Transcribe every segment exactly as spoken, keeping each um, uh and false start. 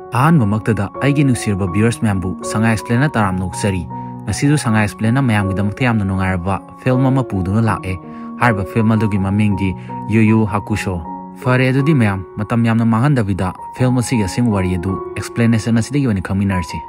ꯑꯍꯥꯟꯕꯃꯛꯇꯗ ꯑꯩꯒꯤ ꯅꯨꯡꯁꯤꯔꯕ viewers ꯃꯌꯥꯝꯕꯨ ꯁꯉꯥꯏ Explainꯅ ꯇꯔꯥꯝꯅ ꯑꯣꯛꯆꯔꯤ꯫ ꯉꯁꯤꯁꯨ ꯁꯉꯥꯏ Explainꯅ ꯃꯌꯥꯝꯒꯤꯗꯃꯛꯇ ꯌꯥꯝꯅ ꯅꯨꯡꯉꯥꯏꯔꯕ film ꯑꯃ ꯄꯨꯗꯨꯅ ꯂꯥꯛꯑꯦ꯫ ꯍꯥꯏꯔꯤꯕ film ꯑꯗꯨꯒꯤ ꯃꯃꯤꯡꯗꯤ Yu Yu Hakusho꯫ ꯐꯔꯦ, ꯑꯗꯨꯗꯤ ꯃꯌꯥꯝ ꯃꯇꯝ ꯌꯥꯝꯅ ꯃꯥꯡꯍꯟꯗꯕꯤꯗ film ꯑꯁꯤꯒꯤ ꯑꯁꯦꯡꯕ ꯋꯥꯔꯤ ꯑꯗꯨ explanation ꯑꯁꯤꯗꯒꯤ ꯑꯣꯏꯅ ꯈꯪꯃꯤꯟꯅꯔꯁꯤ꯫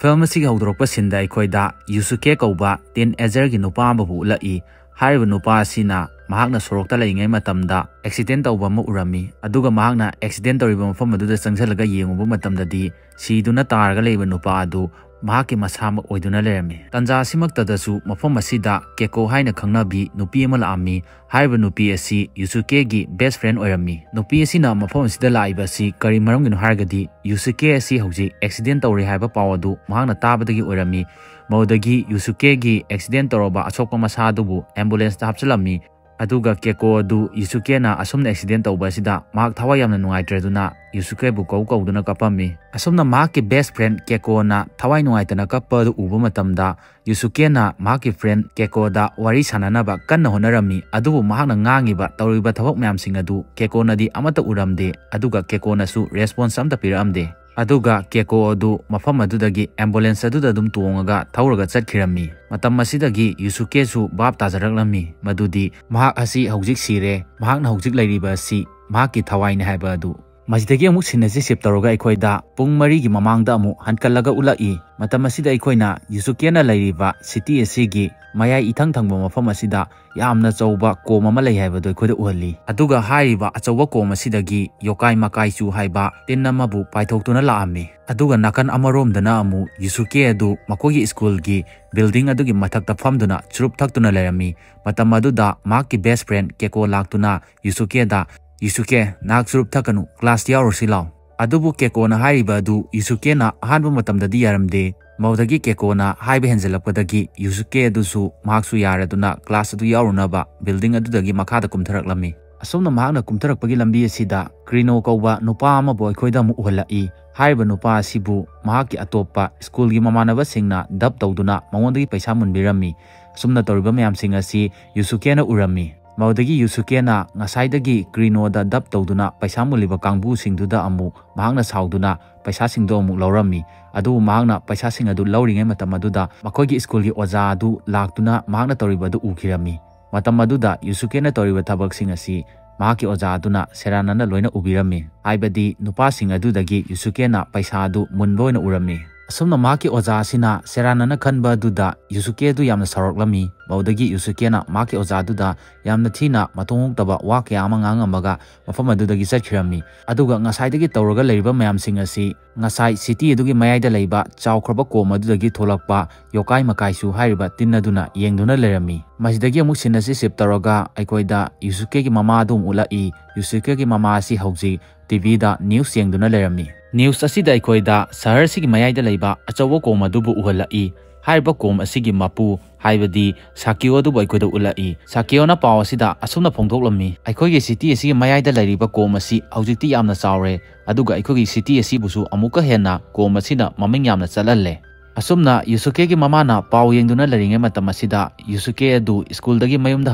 Film ꯑꯁꯤꯒꯤ ꯍꯧꯗꯣꯔꯛꯄ sceneꯗ ꯑꯩꯈꯣꯏꯗ ꯌꯨꯁꯨꯀꯦ ꯀꯧꯕ teenagerꯒꯤ ꯅꯨꯄꯥ ꯑꯃꯕꯨ ꯎꯠꯂꯛꯏ꯫ ꯍꯥꯏꯔꯤꯕ ꯅꯨꯄꯥ ꯑꯁꯤꯅ ꯃꯍꯥꯛꯅ ꯁꯣꯔꯣꯛꯇ ꯂꯩꯔꯤꯉꯩ ꯃꯇꯝꯗ accident ꯇꯧꯕ ꯑꯃ ꯎꯔꯝꯃꯤ꯫ ꯑꯗꯨꯒ ꯃꯍꯥꯛꯅ accident ꯇꯧꯔꯤꯕ ꯃꯐꯝ ꯑꯗꯨꯗ ꯆꯪꯁꯤꯜꯂꯒ ꯌꯦꯡꯉꯨꯕ ꯃꯇꯝꯗꯗꯤ ꯁꯤꯗꯨꯅ ꯇꯥꯔꯒ ꯂꯩꯕ ꯅꯨꯄꯥ ꯑꯗꯨ ꯃꯍꯥꯛꯀꯤ ꯃꯁꯥꯃꯛ ꯑꯣꯏꯗꯨꯅ ꯂꯩꯔꯝꯃꯤ꯫ ꯇꯥꯟꯖꯥ ꯑꯁꯤꯃꯛꯇꯗꯁꯨ ꯃꯐꯝ ꯑꯁꯤꯗ ꯀꯦꯀꯣ ꯍꯥꯏꯅ ꯈꯪꯅꯕꯤ ꯅꯨꯄꯤ ꯑꯃ ꯂꯥꯛꯑꯝꯃꯤ꯫ ꯍꯥꯏꯔꯤꯕ ꯅꯨꯄꯤ ꯑꯁꯤ ꯌꯨꯁꯨꯀꯦꯒꯤ best friend ꯑꯣꯏꯔꯝꯃꯤ꯫ ꯅꯨꯄꯤ ꯑꯁꯤꯅ ꯃꯐꯝ ꯑꯁꯤꯗ ꯂꯥꯛꯏꯕ ꯑꯁꯤ ꯀꯔꯤ ꯃꯔꯝꯒꯤꯅꯣ ꯍꯥꯏꯔꯒꯗꯤ, ꯌꯨꯁꯨꯀꯦ ꯑꯁꯤ ꯍꯧꯖꯤꯛ accident ꯇꯧꯔꯦ ꯍꯥꯏꯕ ꯄꯥꯎ ꯑꯗꯨ ꯃꯍꯥꯛꯅ ꯇꯥꯕꯗꯒꯤ ꯑꯣꯏꯔꯝꯃꯤ꯫ ꯃꯗꯨꯗꯒꯤ ꯌꯨꯁꯨꯀꯦꯒꯤ accident ꯇꯧꯔꯕ ꯑꯁꯣꯛꯄ ꯃꯁꯥ ꯑꯗꯨꯕꯨ ambulanceꯇ ꯍꯥꯞꯆꯤꯜꯂꯝꯃꯤ꯫ ꯑꯗꯨꯒ ꯀꯦꯀꯣ ꯑꯗꯨ ꯌꯨꯁꯨꯀꯦꯅ ꯑꯁꯨꯝꯅ accident ꯇꯧꯕ ꯑꯁꯤꯗ ꯃꯍꯥꯛ ꯊꯋꯥꯏ ꯌꯥꯝꯅ ꯅꯨꯡꯉꯥꯏꯇ꯭ꯔꯗꯨꯅ ꯌꯨꯁꯨꯀꯦꯕꯨ ꯀꯧ ꯀꯧꯗꯨꯅ ꯀꯞꯄꯝꯃꯤ꯫ ꯑꯁꯨꯝꯅ ꯃꯍꯥꯛꯀꯤ best friend ꯀꯦꯀꯣꯅ ꯊꯋꯥꯏ ꯅꯨꯡꯉꯥꯏꯇꯅ ꯀꯞꯄ ꯑꯗꯨ ꯎꯕ ꯃꯇꯝꯗ, ꯌꯨꯁꯨꯀꯦꯅ ꯃꯍꯥꯛꯀꯤ friend ꯀꯦꯀꯣꯗ ꯋꯥꯔꯤ ꯁꯥꯟꯅꯅꯕ ꯀꯟꯅ ꯍꯣꯠꯅꯔꯝꯃꯤ꯫ ꯑꯗꯨꯕꯨ ꯃꯍꯥꯛꯅ ꯉꯥꯡꯉꯤꯕ, ꯇꯧꯔꯤꯕ ꯊꯕꯛ ꯃꯌꯥꯝꯁꯤꯡ ꯑꯗꯨ ꯀꯦꯀꯣꯅꯗꯤ ꯑꯃꯠꯇ ꯎꯔꯝꯗꯦ, ꯑꯗꯨꯒ ꯀꯦꯀꯣꯅꯁꯨ response ꯑꯃꯠꯇ ꯄꯤꯔꯛꯑꯝꯗꯦ꯫ ꯑꯗꯨꯒ ꯀꯦꯀꯣ ꯑꯗꯨ ꯃꯐꯝ ꯑꯗꯨꯗꯒꯤ ambulance ꯑꯗꯨꯗ ꯑꯗꯨꯝ ꯇꯣꯡꯉꯒ ꯊꯧꯔꯒ ꯆꯠꯈꯤꯔꯝꯃꯤ꯫ ꯃꯇꯝ ꯑꯁꯤꯗꯒꯤ ꯌꯨꯁꯨꯀꯦꯁꯨ ꯚꯥꯞ ꯇꯥꯖꯔꯛꯂꯝꯃꯤ ꯃꯗꯨꯗꯤ ꯃꯍꯥꯛ ꯑꯁꯤ ꯍꯧꯖꯤꯛ ꯁꯤꯔꯦ, ꯃꯍꯥꯛꯅ ꯍꯧꯖꯤꯛ ꯂꯩꯔꯤꯕ ꯑꯁꯤ ꯃꯍꯥꯛꯀꯤ ꯊꯋꯥꯏꯅꯤ ꯍꯥꯏꯕ ꯑꯗꯨ꯫ ꯃꯁꯤꯗꯒꯤ ꯑꯃꯨꯛ sceneꯁꯤ shift ꯇꯧꯔꯒ ꯑꯩꯈꯣꯏꯗ ꯄꯨꯡ ꯃꯔꯤꯒꯤ ꯃꯃꯥꯡꯗ ꯑꯃꯨꯛ ꯍꯟꯀꯠꯂꯒ ꯎꯠꯂꯛꯏ꯫ ꯃꯇꯝ ꯑꯁꯤꯗ ꯑꯩꯈꯣꯏꯅ ꯌꯨꯁꯨꯀꯦꯅ ꯂꯩꯔꯤꯕ city ꯑꯁꯤꯒꯤ ꯃꯌꯥꯏ ꯏꯊꯪ ꯊꯪꯕ ꯃꯐꯝ ꯑꯁꯤꯗ ꯌꯥꯝꯅ ꯆꯥꯎꯕ ꯀꯣꯝ ꯑꯃ ꯂꯩ ꯍꯥꯏꯕꯗꯨ ꯑꯩꯈꯣꯏꯗ ꯎꯍꯜꯂꯤ꯫ ꯑꯗꯨꯒ ꯍꯥꯏꯔꯤꯕ ꯑꯆꯧꯕ ꯀꯣꯝ ꯑꯁꯤꯗꯒꯤ ꯌꯣꯀꯥꯏ ꯃꯀꯥꯏꯆꯨ ꯍꯥꯏꯕ ꯇꯤꯟ ꯑꯃꯕꯨ ꯄꯥꯏꯊꯣꯛꯇꯨꯅ ꯂꯥꯛꯑꯝꯃꯤ꯫ ꯑꯗꯨꯒ ꯅꯥꯀꯟ ꯑꯃꯔꯣꯝꯗꯅ ꯑꯃꯨꯛ ꯌꯨꯁꯨꯀꯦ ꯑꯗꯨ ꯃꯈꯣꯏꯒꯤ ꯁ꯭ꯀꯨꯜꯒꯤ building ꯑꯗꯨꯒꯤ ꯃꯊꯛꯇ ꯐꯝꯗꯨꯅ ꯆꯨꯔꯨꯞ ꯊꯛꯇꯨꯅ ꯂꯩꯔꯝꯃꯤ꯫ ꯃꯇꯝ ꯑꯗꯨꯗ ꯃꯍꯥꯛꯀꯤ best friend ꯀꯦꯀꯣ ꯂꯥꯛꯇꯨꯅ ꯌꯨꯁꯨꯀꯦꯗ, "ꯌꯨꯁꯨꯀꯦ, ꯅꯍꯥꯛ ꯆꯨꯔꯨꯞ ꯊꯛꯀꯅꯨ, class ꯌꯥꯎꯔꯨꯁꯤ ꯂꯥꯎ"꯫ ꯑꯗꯨꯕꯨ ꯀꯦꯀꯣꯅ ꯍꯥꯏꯔꯤꯕ ꯑꯗꯨ ꯌꯨꯁꯨꯀꯦꯅ ꯑꯍꯥꯟꯕ ꯃꯇꯝꯗꯗꯤ ꯌꯥꯔꯝꯗꯦ꯫ ꯃꯗꯨꯗꯒꯤ ꯀꯦꯀꯣꯅ ꯍꯥꯏꯕ ꯍꯦꯟꯖꯜꯂꯛꯄꯗꯒꯤ ꯌꯨꯁꯨꯀꯦ ꯑꯗꯨꯁꯨ ꯃꯍꯥꯛꯁꯨ ꯌꯥꯔꯗꯨꯅ class ꯑꯗꯨ ꯌꯥꯎꯔꯨꯅꯕ building ꯑꯗꯨꯗꯒꯤ ꯃꯈꯥꯗ ꯀꯨꯝꯊꯔꯛꯂꯝꯃꯤ꯫ ꯑꯁꯨꯝꯅ ꯃꯍꯥꯛꯅ ꯀꯨꯝꯊꯔꯛꯄꯒꯤ ꯂꯝꯕꯤ ꯑꯁꯤꯗ ꯀ꯭ꯔꯤꯅꯣ ꯀꯧꯕ ꯅꯨꯄꯥ ꯑꯃꯕꯨ ꯑꯩꯈꯣꯏꯗ ꯑꯃꯨꯛ ꯎꯍꯜꯂꯛꯏ꯫ ꯍꯥꯏꯔꯤꯕ ꯅꯨꯄꯥ ꯑꯁꯤꯕꯨ ꯃꯍꯥꯛꯀꯤ ꯑꯇꯣꯞꯄ ꯁ꯭ꯀꯨꯜꯒꯤ ꯃꯃꯥꯟꯅꯕꯁꯤꯡꯅ ꯗꯞ ꯇꯧꯗꯨꯅ ꯃꯉꯣꯟꯗꯒꯤ ꯄꯩꯁꯥ ꯃꯨꯟꯕꯤꯔꯝꯃꯤ꯫ ꯑꯁꯨꯝꯅ ꯇꯧꯔꯤꯕ ꯃꯌꯥꯝꯁꯤꯡ ꯑꯁꯤ ꯌꯨꯁꯨꯀꯦꯅ ꯎꯔꯝꯃꯤ꯫ ꯃꯗꯨꯗꯒꯤ ꯌꯨꯁꯨꯀꯦꯅ ꯉꯁꯥꯏꯗꯒꯤ ꯀ꯭ꯔꯤꯅꯣꯗ ꯗꯞ ꯇꯧꯗꯨꯅ ꯄꯩꯁꯥ ꯃꯨꯜꯂꯤꯕ ꯀꯥꯡꯕꯨꯁꯤꯡꯗꯨꯗ ꯑꯃꯨꯛ ꯃꯍꯥꯛꯅ ꯁꯥꯎꯗꯨꯅ ꯄꯩꯁꯥꯁꯤꯡꯗꯣ ꯑꯃꯨꯛ ꯂꯧꯔꯝꯃꯤ꯫ ꯑꯗꯨꯕꯨ ꯃꯍꯥꯛꯅ ꯄꯩꯁꯥꯁꯤꯡ ꯑꯗꯨ ꯂꯧꯔꯤꯉꯩ ꯃꯇꯝ ꯑꯗꯨꯗ ꯃꯈꯣꯏꯒꯤ ꯁ꯭ꯀꯨꯜꯒꯤ ꯑꯣꯖꯥ ꯑꯗꯨ ꯂꯥꯛꯇꯨꯅ ꯃꯍꯥꯛꯅ ꯇꯧꯔꯤꯕ ꯑꯗꯨ ꯎꯈꯤꯔꯝꯃꯤ꯫ ꯃꯇꯝ ꯑꯗꯨꯗ ꯌꯨꯁꯨꯀꯦꯅ ꯇꯧꯔꯤꯕ ꯊꯕꯛꯁꯤꯡ ꯑꯁꯤ ꯃꯍꯥꯛꯀꯤ ꯑꯣꯖꯥ ꯑꯗꯨꯅ ꯁꯦꯔꯥꯅꯥꯅ ꯂꯣꯏꯅ ꯎꯕꯤꯔꯝꯃꯤ꯫ ꯍꯥꯏꯕꯗꯤ ꯅꯨꯄꯥꯁꯤꯡ ꯑꯗꯨꯗꯒꯤ ꯌꯨꯁꯨꯀꯦꯅ ꯄꯩꯁꯥ ꯑꯗꯨ ꯃꯨꯟꯕ ꯑꯣꯏꯅ ꯎꯔꯝꯃꯤ꯫ ꯑꯁꯨꯝꯅ ꯃꯍꯥꯛꯀꯤ ꯑꯣꯖꯥ ꯑꯁꯤꯅ ꯁꯦꯔꯥꯅꯥꯅ ꯈꯟꯕ ꯑꯗꯨꯗ ꯌꯨꯁꯨꯀꯦ ꯑꯗꯨ ꯌꯥꯝꯅ ꯁꯥꯎꯔꯛꯂꯝꯃꯤ꯫ ꯃꯗꯨꯗꯒꯤ ꯌꯨꯁꯨꯀꯦꯅ ꯃꯍꯥꯛꯀꯤ ꯑꯣꯖꯥ ꯑꯗꯨꯗ ꯌꯥꯝꯅ ꯊꯤꯅ ꯃꯊꯣꯡ ꯍꯨꯛꯇꯕ ꯋꯥ ꯀꯌꯥ ꯑꯃ ꯉꯥꯡꯉꯝꯃꯒ ꯃꯐꯝ ꯑꯗꯨꯗꯒꯤ ꯆꯠꯈꯤꯔꯝꯃꯤ꯫ ꯑꯗꯨꯒ ꯉꯁꯥꯏꯗꯒꯤ ꯇꯧꯔꯒ ꯂꯩꯔꯤꯕ ꯃꯌꯥꯝꯁꯤꯡ ꯑꯁꯤ ꯉꯁꯥꯏ ꯁꯤꯇꯤ ꯑꯗꯨꯒꯤ ꯃꯌꯥꯏꯗ ꯂꯩꯕ ꯆꯥꯎꯈ꯭ꯔꯕ ꯀꯣꯝ ꯑꯗꯨꯗꯒꯤ ꯊꯣꯛꯂꯛꯄ ꯌꯣꯀꯥꯏ ꯃꯀꯥꯏꯁꯨ ꯍꯥꯏꯔꯤꯕ ꯇꯤꯟ ꯑꯗꯨꯅ ꯌꯦꯡꯗꯨꯅ ꯂꯩꯔꯝꯃꯤ꯫ ꯃꯁꯤꯗꯒꯤ ꯑꯃꯨꯛ ꯁꯤꯟ ꯑꯁꯤ ꯁꯤꯞ ꯇꯧꯔꯒ ꯑꯩꯈꯣꯏꯗ ꯌꯨꯁꯨꯀꯦꯒꯤ ꯃꯃꯥ ꯑꯗꯨ ꯑꯃꯨꯛ ꯎꯠꯂꯛꯏ꯫ ꯌꯨꯁꯨꯀꯦꯒꯤ ꯃꯃꯥ ꯑꯁꯤ ꯍꯧꯖꯤꯛ ꯇꯤꯚꯤꯗ ꯅ꯭ꯌꯨꯁ ꯌꯦꯡꯗꯨꯅ ꯂꯩꯔꯝꯃꯤ꯫ ꯅ꯭ꯌꯨꯁ ꯑꯁꯤꯗ ꯑꯩꯈꯣꯏꯗ ꯁꯍꯔꯁꯤꯒꯤ ꯃꯌꯥꯏꯗ ꯂꯩꯕ ꯑꯆꯧꯕ ꯀꯣꯝ ꯑꯗꯨꯕꯨ ꯎꯍꯜꯂꯛꯏ꯫ ꯍꯥꯏꯔꯤꯕ ꯀꯣꯝ ꯑꯁꯤꯒꯤ ꯃꯄꯨ, ꯍꯥꯏꯕꯗꯤ ꯁꯥꯀꯤꯌꯣ ꯑꯗꯨꯕꯨ ꯑꯩꯈꯣꯏꯗ ꯎꯠꯂꯛꯏ꯫ ꯁꯥꯀꯤꯌꯣꯅ ꯄꯥꯎ ꯑꯁꯤꯗ ꯑꯁꯨꯝꯅ ꯐꯣꯡꯗꯣꯛꯂꯝꯃꯤ, "ꯑꯩꯈꯣꯏꯒꯤ ꯁꯤꯇꯤ ꯑꯁꯤꯒꯤ ꯃꯌꯥꯏꯗ ꯂꯩꯔꯤꯕ ꯀꯣꯝ ꯑꯁꯤ ꯍꯧꯖꯤꯛꯇꯤ ꯌꯥꯝꯅ ꯆꯥꯎꯔꯦ, ꯑꯗꯨꯒ ꯑꯩꯈꯣꯏꯒꯤ ꯁꯤꯇꯤ ꯑꯁꯤꯕꯨꯁꯨ ꯑꯃꯨꯛꯀ ꯍꯦꯟꯅ ꯀꯣꯝ ꯑꯁꯤꯅ ꯃꯃꯤꯡ ꯌꯥꯝꯅ ꯆꯠꯍꯜꯂꯦ"꯫ ꯑꯁꯨꯝꯅ ꯌꯨꯁꯨꯀꯦꯒꯤ ꯃꯃꯥꯅ ꯄꯥꯎ ꯌꯦꯡꯗꯨꯅ ꯂꯩꯔꯤꯉꯩ ꯃꯇꯝ ꯑꯁꯤꯗ ꯌꯨꯁꯨꯀꯦ ꯑꯗꯨ ꯁ꯭ꯀꯨꯜꯗꯒꯤ ꯃꯌꯨꯝꯗ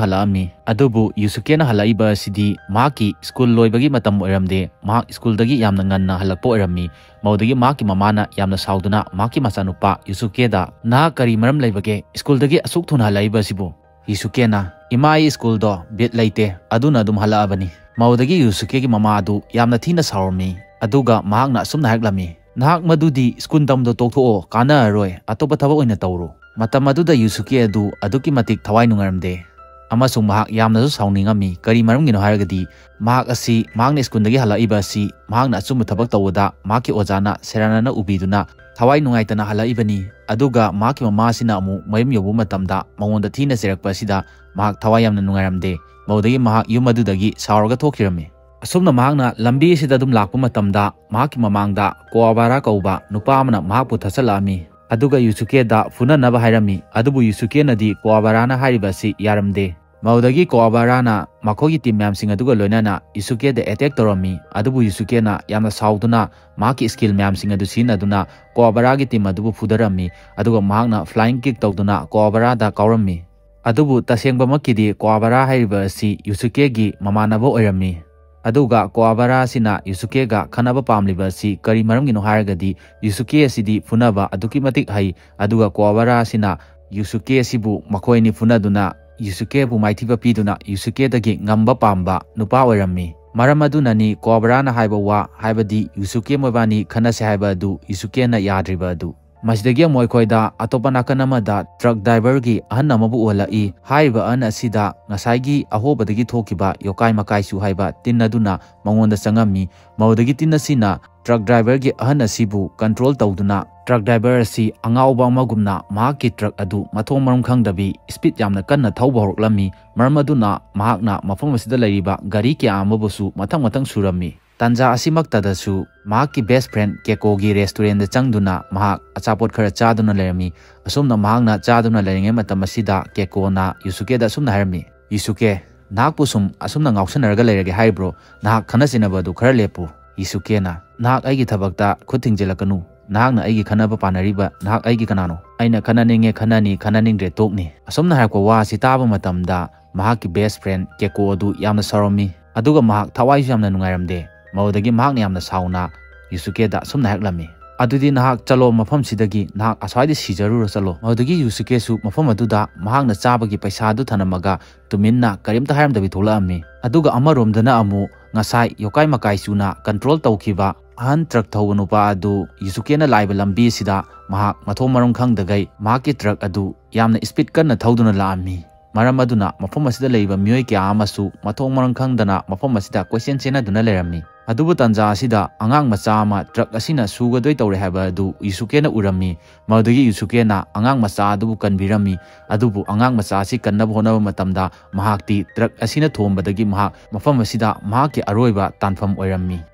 ꯍꯜꯂꯛꯑꯝꯃꯤ꯫ ꯑꯗꯨꯕꯨ ꯌꯨꯁꯨꯀꯦꯅ ꯍꯜꯂꯛꯏꯕ ꯑꯁꯤꯗꯤ ꯃꯍꯥꯛꯀꯤ ꯁ꯭ꯀꯨꯜ ꯂꯣꯏꯕꯒꯤ ꯃꯇꯝ ꯑꯣꯏꯔꯝꯗꯦ꯫ ꯃꯍꯥꯛ ꯁ꯭ꯀꯨꯜꯗꯒꯤ ꯌꯥꯝꯅ ꯉꯟꯅ ꯍꯜꯂꯛꯄ ꯑꯣꯏꯔꯝꯃꯤ꯫ ꯃꯗꯨꯗꯒꯤ ꯃꯍꯥꯛꯀꯤ ꯃꯃꯥꯅ ꯌꯥꯝꯅ ꯁꯥꯎꯗꯨꯅ ꯃꯍꯥꯛꯀꯤ ꯃꯆꯥꯅꯨꯄꯥ ꯌꯨꯁꯨꯀꯦꯗ, "ꯅꯍꯥꯛ ꯀꯔꯤ ꯃꯔꯝ ꯂꯩꯕꯒꯦ ꯁ꯭ꯀꯨꯜꯗꯒꯤ ꯑꯁꯨꯛ ꯊꯨꯅ ꯍꯜꯂꯛꯏꯕ ꯑꯁꯤꯕꯨ?" ꯌꯨꯁꯨꯀꯦꯅ, "ꯏꯃꯥ, ꯑꯩ ꯁ꯭ꯀꯨꯜꯗꯣ ꯕꯤꯠ ꯂꯩꯇꯦ, ꯑꯗꯨꯅ ꯑꯗꯨꯝ ꯍꯜꯂꯛꯑꯕꯅꯤ"꯫ ꯃꯗꯨꯗꯒꯤ ꯌꯨꯁꯨꯀꯦꯒꯤ ꯃꯃꯥ ꯑꯗꯨ ꯌꯥꯝꯅ ꯊꯤꯅ ꯁꯥꯎꯔꯝꯃꯤ꯫ ꯑꯗꯨꯒ ꯃꯍꯥꯛꯅ ꯑꯁꯨꯝꯅ ꯍꯥꯏꯔꯛꯂꯝꯃꯤ, "ꯅꯍꯥꯛ ꯃꯗꯨꯗꯤ ꯁ꯭ꯀꯨꯜ ꯇꯝꯕꯗꯣ ꯇꯣꯛꯊꯣꯛꯑꯣ, ꯀꯥꯟꯅꯔꯔꯣꯏ, ꯑꯇꯣꯞꯄ ꯊꯕꯛ ꯑꯣꯏꯅ ꯇꯧꯔꯣ"꯫ ꯃꯇꯝ ꯑꯗꯨꯗ ꯌꯨꯁꯨꯀꯦ ꯑꯗꯨ ꯑꯗꯨꯛꯀꯤ ꯃꯇꯤꯛ ꯊꯋꯥꯏ ꯅꯨꯡꯉꯥꯏꯔꯝꯗꯦ꯫ ꯑꯃꯁꯨꯡ ꯃꯍꯥꯛ ꯌꯥꯝꯅꯁꯨ ꯁꯥꯎꯅꯤꯡꯉꯝꯃꯤ꯫ ꯀꯔꯤ ꯃꯔꯝꯒꯤꯅꯣ ꯍꯥꯏꯔꯒꯗꯤ ꯃꯍꯥꯛ ꯑꯁꯤ, ꯃꯍꯥꯛꯅ ꯁ꯭ꯀꯨꯜꯗꯒꯤ ꯍꯜꯂꯛꯏꯕ ꯑꯁꯤ ꯃꯍꯥꯛꯅ ꯑꯆꯨꯝꯕ ꯊꯕꯛ ꯇꯧꯕꯗ ꯃꯍꯥꯛꯀꯤ ꯑꯣꯖꯥꯅ ꯁꯦꯔꯥꯅꯥꯅ ꯎꯕꯤꯗꯨꯅ ꯊꯋꯥꯏ ꯅꯨꯡꯉꯥꯏꯇꯅ ꯍꯜꯂꯛꯏꯕꯅꯤ꯫ ꯑꯗꯨꯒ ꯃꯍꯥꯛꯀꯤ ꯃꯃꯥ ꯑꯁꯤꯅ ꯑꯃꯨꯛ ꯃꯌꯨꯝ ꯌꯧꯕ ꯃꯇꯝꯗ ꯃꯉꯣꯟꯗ ꯊꯤꯅ ꯆꯩꯔꯛꯄ ꯑꯁꯤꯗ ꯃꯍꯥꯛ ꯊꯋꯥꯏ ꯌꯥꯝꯅ ꯅꯨꯡꯉꯥꯏꯔꯝꯗꯦ꯫ ꯃꯗꯨꯗꯒꯤ ꯃꯍꯥꯛ ꯌꯨꯝ ꯑꯗꯨꯗꯒꯤ ꯁꯥꯎꯔꯒ ꯊꯣꯛꯈꯤꯔꯝꯃꯤ꯫ ꯑꯁꯨꯝꯅ ꯃꯍꯥꯛꯅ ꯂꯝꯕꯤ ꯑꯁꯤꯗ ꯑꯗꯨꯝ ꯂꯥꯛꯄ ꯃꯇꯝꯗ ꯃꯍꯥꯛꯀꯤ ꯃꯃꯥꯡꯗ ꯀꯣꯋꯥꯕꯥꯔꯥ ꯀꯧꯕ ꯅꯨꯄꯥ ꯑꯃꯅ ꯃꯍꯥꯛꯄꯨ ꯊꯠꯆꯜꯂꯛꯑꯝꯃꯤ꯫ ꯑꯗꯨꯒ ꯌꯨꯁꯨꯀꯦꯗ ꯐꯨꯅꯅꯕ ꯍꯥꯏꯔꯝꯃꯤ꯫ ꯑꯗꯨꯕꯨ ꯌꯨꯁꯨꯀꯦꯅꯗꯤ ꯀꯣꯋꯥꯕꯥꯔꯥꯅ ꯍꯥꯏꯔꯤꯕ ꯑꯁꯤ ꯌꯥꯔꯝꯗꯦ꯫ ꯃꯗꯨꯗꯒꯤ ꯀꯣꯑꯕꯥꯔꯥꯅ ꯃꯈꯣꯏꯒꯤ ꯇꯤꯝ ꯃꯌꯥꯝꯁꯤꯡ ꯑꯗꯨꯒ ꯂꯣꯏꯅꯅ ꯌꯨꯁꯨꯀꯦꯗ ꯑꯦꯇꯦꯛ ꯇꯧꯔꯝꯃꯤ꯫ ꯑꯗꯨꯕꯨ ꯌꯨꯁꯨꯀꯦꯅ ꯌꯥꯝꯅ ꯁꯥꯎꯗꯨꯅ ꯃꯍꯥꯛꯀꯤ ꯁ꯭ꯀꯤꯜ ꯃꯌꯥꯝꯁꯤꯡ ꯑꯗꯨ ꯁꯤꯖꯤꯟꯅꯗꯨꯅ ꯀꯣꯑꯕꯥꯔꯥꯒꯤ ꯇꯤꯝ ꯑꯗꯨꯕꯨ ꯐꯨꯗꯔꯝꯃꯤ꯫ ꯑꯗꯨꯒ ꯃꯍꯥꯛꯅ ꯐ꯭ꯂꯥꯏꯌꯤꯡ ꯀꯤꯛ ꯇꯧꯗꯨꯅ ꯀꯣꯑꯕꯥꯔꯥꯗ ꯀꯥꯎꯔꯝꯃꯤ꯫ ꯑꯗꯨꯕꯨ ꯇꯁꯦꯡꯕꯃꯛꯀꯤꯗꯤ ꯀꯣꯑꯕꯥꯔꯥ ꯍꯥꯏꯔꯤꯕ ꯑꯁꯤ ꯌꯨꯁꯨꯀꯦꯒꯤ ꯃꯃꯥꯟꯅꯕ ꯑꯣꯏꯔꯝꯃꯤ꯫ ꯑꯗꯨꯒ ꯀꯣꯑꯕꯥꯔꯥ ꯑꯁꯤꯅ ꯌꯨꯁꯨꯀꯦꯒ ꯈꯟꯅꯕ ꯄꯥꯝꯂꯤꯕ ꯑꯁꯤ ꯀꯔꯤ ꯃꯔꯝꯒꯤꯅꯣ ꯍꯥꯏꯔꯒꯗꯤ, ꯌꯨꯁꯨꯀꯦ ꯑꯁꯤꯗꯤ ꯐꯨꯅꯕ ꯑꯗꯨꯛꯀꯤ ꯃꯇꯤꯛ ꯍꯩ꯫ ꯑꯗꯨꯒ ꯀꯣꯑꯕꯥꯔꯥ ꯑꯁꯤꯅ ꯌꯨꯁꯨꯀꯦ ꯑꯁꯤꯕꯨ ꯃꯈꯣꯏ ꯑꯅꯤ ꯐꯨꯅꯗꯨꯅ ꯌꯨꯁꯨꯀꯦꯕꯨ ꯃꯥꯏꯊꯤꯕ ꯄꯤꯗꯨꯅ ꯌꯨꯁꯨꯀꯦꯗꯒꯤ ꯉꯝꯕ ꯄꯥꯝꯕ ꯅꯨꯄꯥ ꯑꯣꯏꯔꯝꯃꯤ꯫ ꯃꯔꯝ ꯑꯗꯨꯅꯅꯤ ꯀꯣꯑꯕꯥꯔꯥꯅ ꯍꯥꯏꯕ ꯋꯥ, ꯍꯥꯏꯕꯗꯤ ꯌꯨꯁꯨꯀꯦ ꯃꯣꯏꯕꯥꯅꯤ ꯈꯟꯅꯁꯦ ꯍꯥꯏꯕ ꯑꯗꯨ ꯌꯨꯁꯨꯀꯦꯅ ꯌꯥꯗ꯭ꯔꯤꯕ ꯑꯗꯨ꯫ ꯃꯁꯤꯗꯒꯤ ꯑꯃꯨꯛ ꯑꯩꯈꯣꯏꯗ ꯑꯇꯣꯞꯄ ꯅꯥꯀꯟ ꯑꯃꯗ ꯇ꯭ꯔꯛ ꯗ꯭ꯔꯥꯏꯚꯔꯒꯤ ꯑꯍꯟ ꯑꯃꯕꯨ ꯎꯍꯜꯂꯛꯏ꯫ ꯍꯥꯏꯔꯤꯕ ꯑꯍꯟ ꯑꯁꯤꯗ ꯉꯁꯥꯏꯒꯤ ꯑꯍꯣꯕꯗꯒꯤ ꯊꯣꯛꯈꯤꯕ ꯌꯣꯀꯥꯏ ꯃꯀꯥꯏꯁꯨ ꯍꯥꯏꯕ ꯇꯤꯟ ꯑꯗꯨꯅ ꯃꯉꯣꯟꯗ ꯆꯪꯉꯝꯃꯤ꯫ ꯃꯗꯨꯗꯒꯤ ꯇꯤꯟ ꯑꯁꯤꯅ ꯇ꯭ꯔꯛ ꯗ꯭ꯔꯥꯏꯚꯔꯒꯤ ꯑꯍꯟ ꯑꯁꯤꯕꯨ ꯀꯟꯇ꯭ꯔꯣꯜ ꯇꯧꯗꯨꯅ ꯇ꯭ꯔꯛ ꯗ꯭ꯔꯥꯏꯚꯔ ꯑꯁꯤ ꯑꯉꯥꯎꯕ ꯑꯃꯒꯨꯝꯅ ꯃꯍꯥꯛꯀꯤ ꯇ꯭ꯔꯛ ꯑꯗꯨ ꯃꯊꯣꯡ ꯃꯔꯝ ꯈꯪꯗꯕꯤ ꯁ꯭ꯄꯤꯗ ꯌꯥꯝꯅ ꯀꯟꯅ ꯊꯧꯕ ꯍꯧꯔꯛꯂꯝꯃꯤ꯫ ꯃꯔꯝ ꯑꯗꯨꯅ ꯃꯍꯥꯛꯅ ꯃꯐꯝ ꯑꯁꯤꯗ ꯂꯩꯔꯤꯕ ꯒꯥꯔꯤ ꯀꯌꯥ ꯑꯃꯕꯨꯁꯨ ꯃꯊꯪ ꯃꯊꯪ ꯁꯨꯔꯝꯃꯤ꯫ ꯇꯥꯟꯖꯥ ꯑꯁꯤꯃꯛꯇꯗꯁꯨ ꯃꯍꯥꯛꯀꯤ ꯕꯦꯁ ꯐ꯭ꯔꯦꯟ ꯀꯦꯀꯣꯒꯤ ꯔꯦꯁꯇꯨꯔꯦꯟꯗ ꯆꯪꯗꯨꯅ ꯃꯍꯥꯛ ꯑꯆꯥꯄꯣꯠ ꯈꯔ ꯆꯥꯗꯨꯅ ꯂꯩꯔꯝꯃꯤ꯫ ꯑꯁꯨꯝꯅ ꯃꯍꯥꯛꯅ ꯆꯥꯗꯨꯅ ꯂꯩꯔꯤꯉꯩ ꯃꯇꯝ ꯑꯁꯤꯗ ꯀꯦꯀꯣꯅ ꯌꯨꯁꯨꯀꯦꯗ ꯑꯁꯨꯝꯅ ꯍꯥꯏꯔꯝꯃꯤ, "ꯌꯨꯁꯨꯀꯦ, ꯅꯍꯥꯛꯄꯨ ꯁꯨꯝ ꯑꯁꯨꯝꯅ ꯉꯥꯎꯁꯟꯅꯔꯒ ꯂꯩꯔꯒꯦ ꯍꯥꯏꯔꯤꯕ꯭ꯔꯣ? ꯅꯍꯥꯛ ꯈꯠꯅ ꯆꯩꯅꯕ ꯑꯗꯨ ꯈꯔ ꯂꯦꯞꯄꯨ꯫" ꯌꯨꯁꯨꯀꯦꯅ, "ꯅꯍꯥꯛ ꯑꯩꯒꯤ ꯊꯕꯛꯇ ꯈꯨꯠ ꯊꯤꯡꯖꯤꯜꯂꯛꯀꯅꯨ꯫ ꯅꯍꯥꯛꯅ ꯑꯩꯒꯤ ꯈꯟꯅꯕ ꯄꯥꯅꯔꯤꯕ ꯅꯍꯥꯛ ꯑꯩꯒꯤ ꯀꯅꯥꯅꯣ? ꯑꯩꯅ ꯈꯟꯅꯅꯤꯡꯉꯦ ꯈꯟꯅꯅꯤ, ꯈꯟꯅꯅꯤꯡꯗ꯭ꯔꯦ ꯇꯣꯛꯅꯤ꯫" ꯑꯁꯨꯝꯅ ꯍꯥꯏꯔꯛꯄ ꯋꯥ ꯑꯁꯤ ꯇꯥꯕ ꯃꯇꯝꯗ ꯃꯍꯥꯛꯀꯤ ꯕꯦꯁ ꯐ꯭ꯔꯦꯟ ꯀꯦꯀꯣ ꯑꯗꯨ ꯌꯥꯝꯅ ꯁꯥꯎꯔꯝꯃꯤ꯫ ꯑꯗꯨꯒ ꯃꯍꯥꯛ ꯊꯋꯥꯏꯁꯨ ꯌꯥꯝꯅ ꯅꯨꯡꯉꯥꯏꯔꯝꯗꯦ꯫ ꯃꯗꯨꯗꯒꯤ ꯃꯍꯥꯛꯅ ꯌꯥꯝꯅ ꯁꯥꯎꯅ ꯌꯨꯁꯨꯀꯦꯗ ꯑꯁꯨꯝꯅ ꯍꯥꯏꯔꯛꯂꯝꯃꯤ, "ꯑꯗꯨꯗꯤ ꯅꯍꯥꯛ ꯆꯠꯂꯣ, ꯃꯐꯝꯁꯤꯗꯒꯤ ꯅꯍꯥꯛ ꯑꯁ꯭ꯋꯥꯏꯗ ꯁꯤꯖꯔꯨꯔꯣ, ꯆꯠꯂꯣ꯫" ꯃꯗꯨꯗꯒꯤ ꯌꯨꯁꯨꯀꯦꯁꯨ ꯃꯐꯝ ꯑꯗꯨꯗ ꯃꯍꯥꯛꯅ ꯆꯥꯕꯒꯤ ꯄꯩꯁꯥ ꯑꯗꯨ ꯊꯅꯝꯃꯒ ꯇꯨꯃꯤꯟꯅ ꯀꯔꯤꯝꯇ ꯍꯥꯏꯔꯝꯗꯕꯤ ꯊꯣꯛꯂꯛꯑꯝꯃꯤ꯫ ꯑꯗꯨꯒ ꯑꯃꯔꯣꯝꯗꯅ ꯑꯃꯨꯛ ꯉꯁꯥꯏ ꯌꯣꯀꯥꯏ ꯃꯀꯥꯏꯆꯨꯅ ꯀꯟꯇ꯭ꯔꯣꯜ ꯇꯧꯈꯤꯕ ꯑꯍꯟ ꯇ꯭ꯔꯛ ꯊꯧꯕ ꯅꯨꯄꯥ ꯑꯗꯨ ꯌꯨꯁꯨꯀꯦꯅ ꯂꯥꯛꯏꯕ ꯂꯝꯕꯤ ꯑꯁꯤꯗ ꯃꯍꯥꯛ ꯃꯊꯣꯡ ꯃꯔꯝ ꯈꯪꯗꯒꯩ ꯃꯍꯥꯛꯀꯤ ꯇ꯭ꯔꯛ ꯑꯗꯨ ꯌꯥꯝꯅ ꯁ꯭ꯄꯤꯗ ꯀꯟꯅ ꯊꯧꯗꯨꯅ ꯂꯥꯛꯑꯝꯃꯤ꯫ ꯃꯔꯝ ꯑꯗꯨꯅ ꯃꯐꯝ ꯑꯁꯤꯗ ꯂꯩꯔꯤꯕ ꯃꯤꯑꯣꯏ ꯀꯌꯥ ꯑꯃꯁꯨ ꯃꯊꯣꯡ ꯃꯔꯝ ꯈꯪꯗꯅ ꯃꯐꯝ ꯑꯁꯤꯗ ꯀꯣꯏꯆꯦꯟ ꯆꯦꯟꯅꯗꯨꯅ ꯂꯩꯔꯝꯃꯤ꯫ ꯑꯗꯨꯕꯨ ꯇꯥꯟꯖꯥ ꯑꯁꯤꯗ ꯑꯉꯥꯡ ꯃꯆꯥ ꯑꯃ ꯇ꯭ꯔꯛ ꯑꯁꯤꯅ ꯁꯨꯒꯗꯣꯏ ꯇꯧꯔꯦ ꯍꯥꯏꯕ ꯑꯗꯨ ꯌꯨꯁꯨꯀꯦꯅ ꯎꯔꯝꯃꯤ꯫ ꯃꯗꯨꯗꯒꯤ ꯌꯨꯁꯨꯀꯦꯅ ꯑꯉꯥꯡ ꯃꯆꯥ ꯑꯗꯨꯕꯨ ꯀꯟꯕꯤꯔꯝꯃꯤ꯫ ꯑꯗꯨꯕꯨ ꯑꯉꯥꯡ ꯃꯆꯥ ꯑꯁꯤ ꯀꯟꯅꯕ ꯍꯣꯠꯅꯕ ꯃꯇꯝꯗ ꯃꯍꯥꯛꯇꯤ ꯇ꯭ꯔꯛ ꯑꯁꯤꯅ ꯊꯣꯝꯕꯗꯒꯤ ꯃꯍꯥꯛ ꯃꯐꯝ ꯑꯁꯤꯗ ꯃꯍꯥꯛꯀꯤ ꯑꯔꯣꯏꯕ ꯇꯥꯟꯐꯝ ꯑꯣꯏꯔꯝꯃꯤ꯫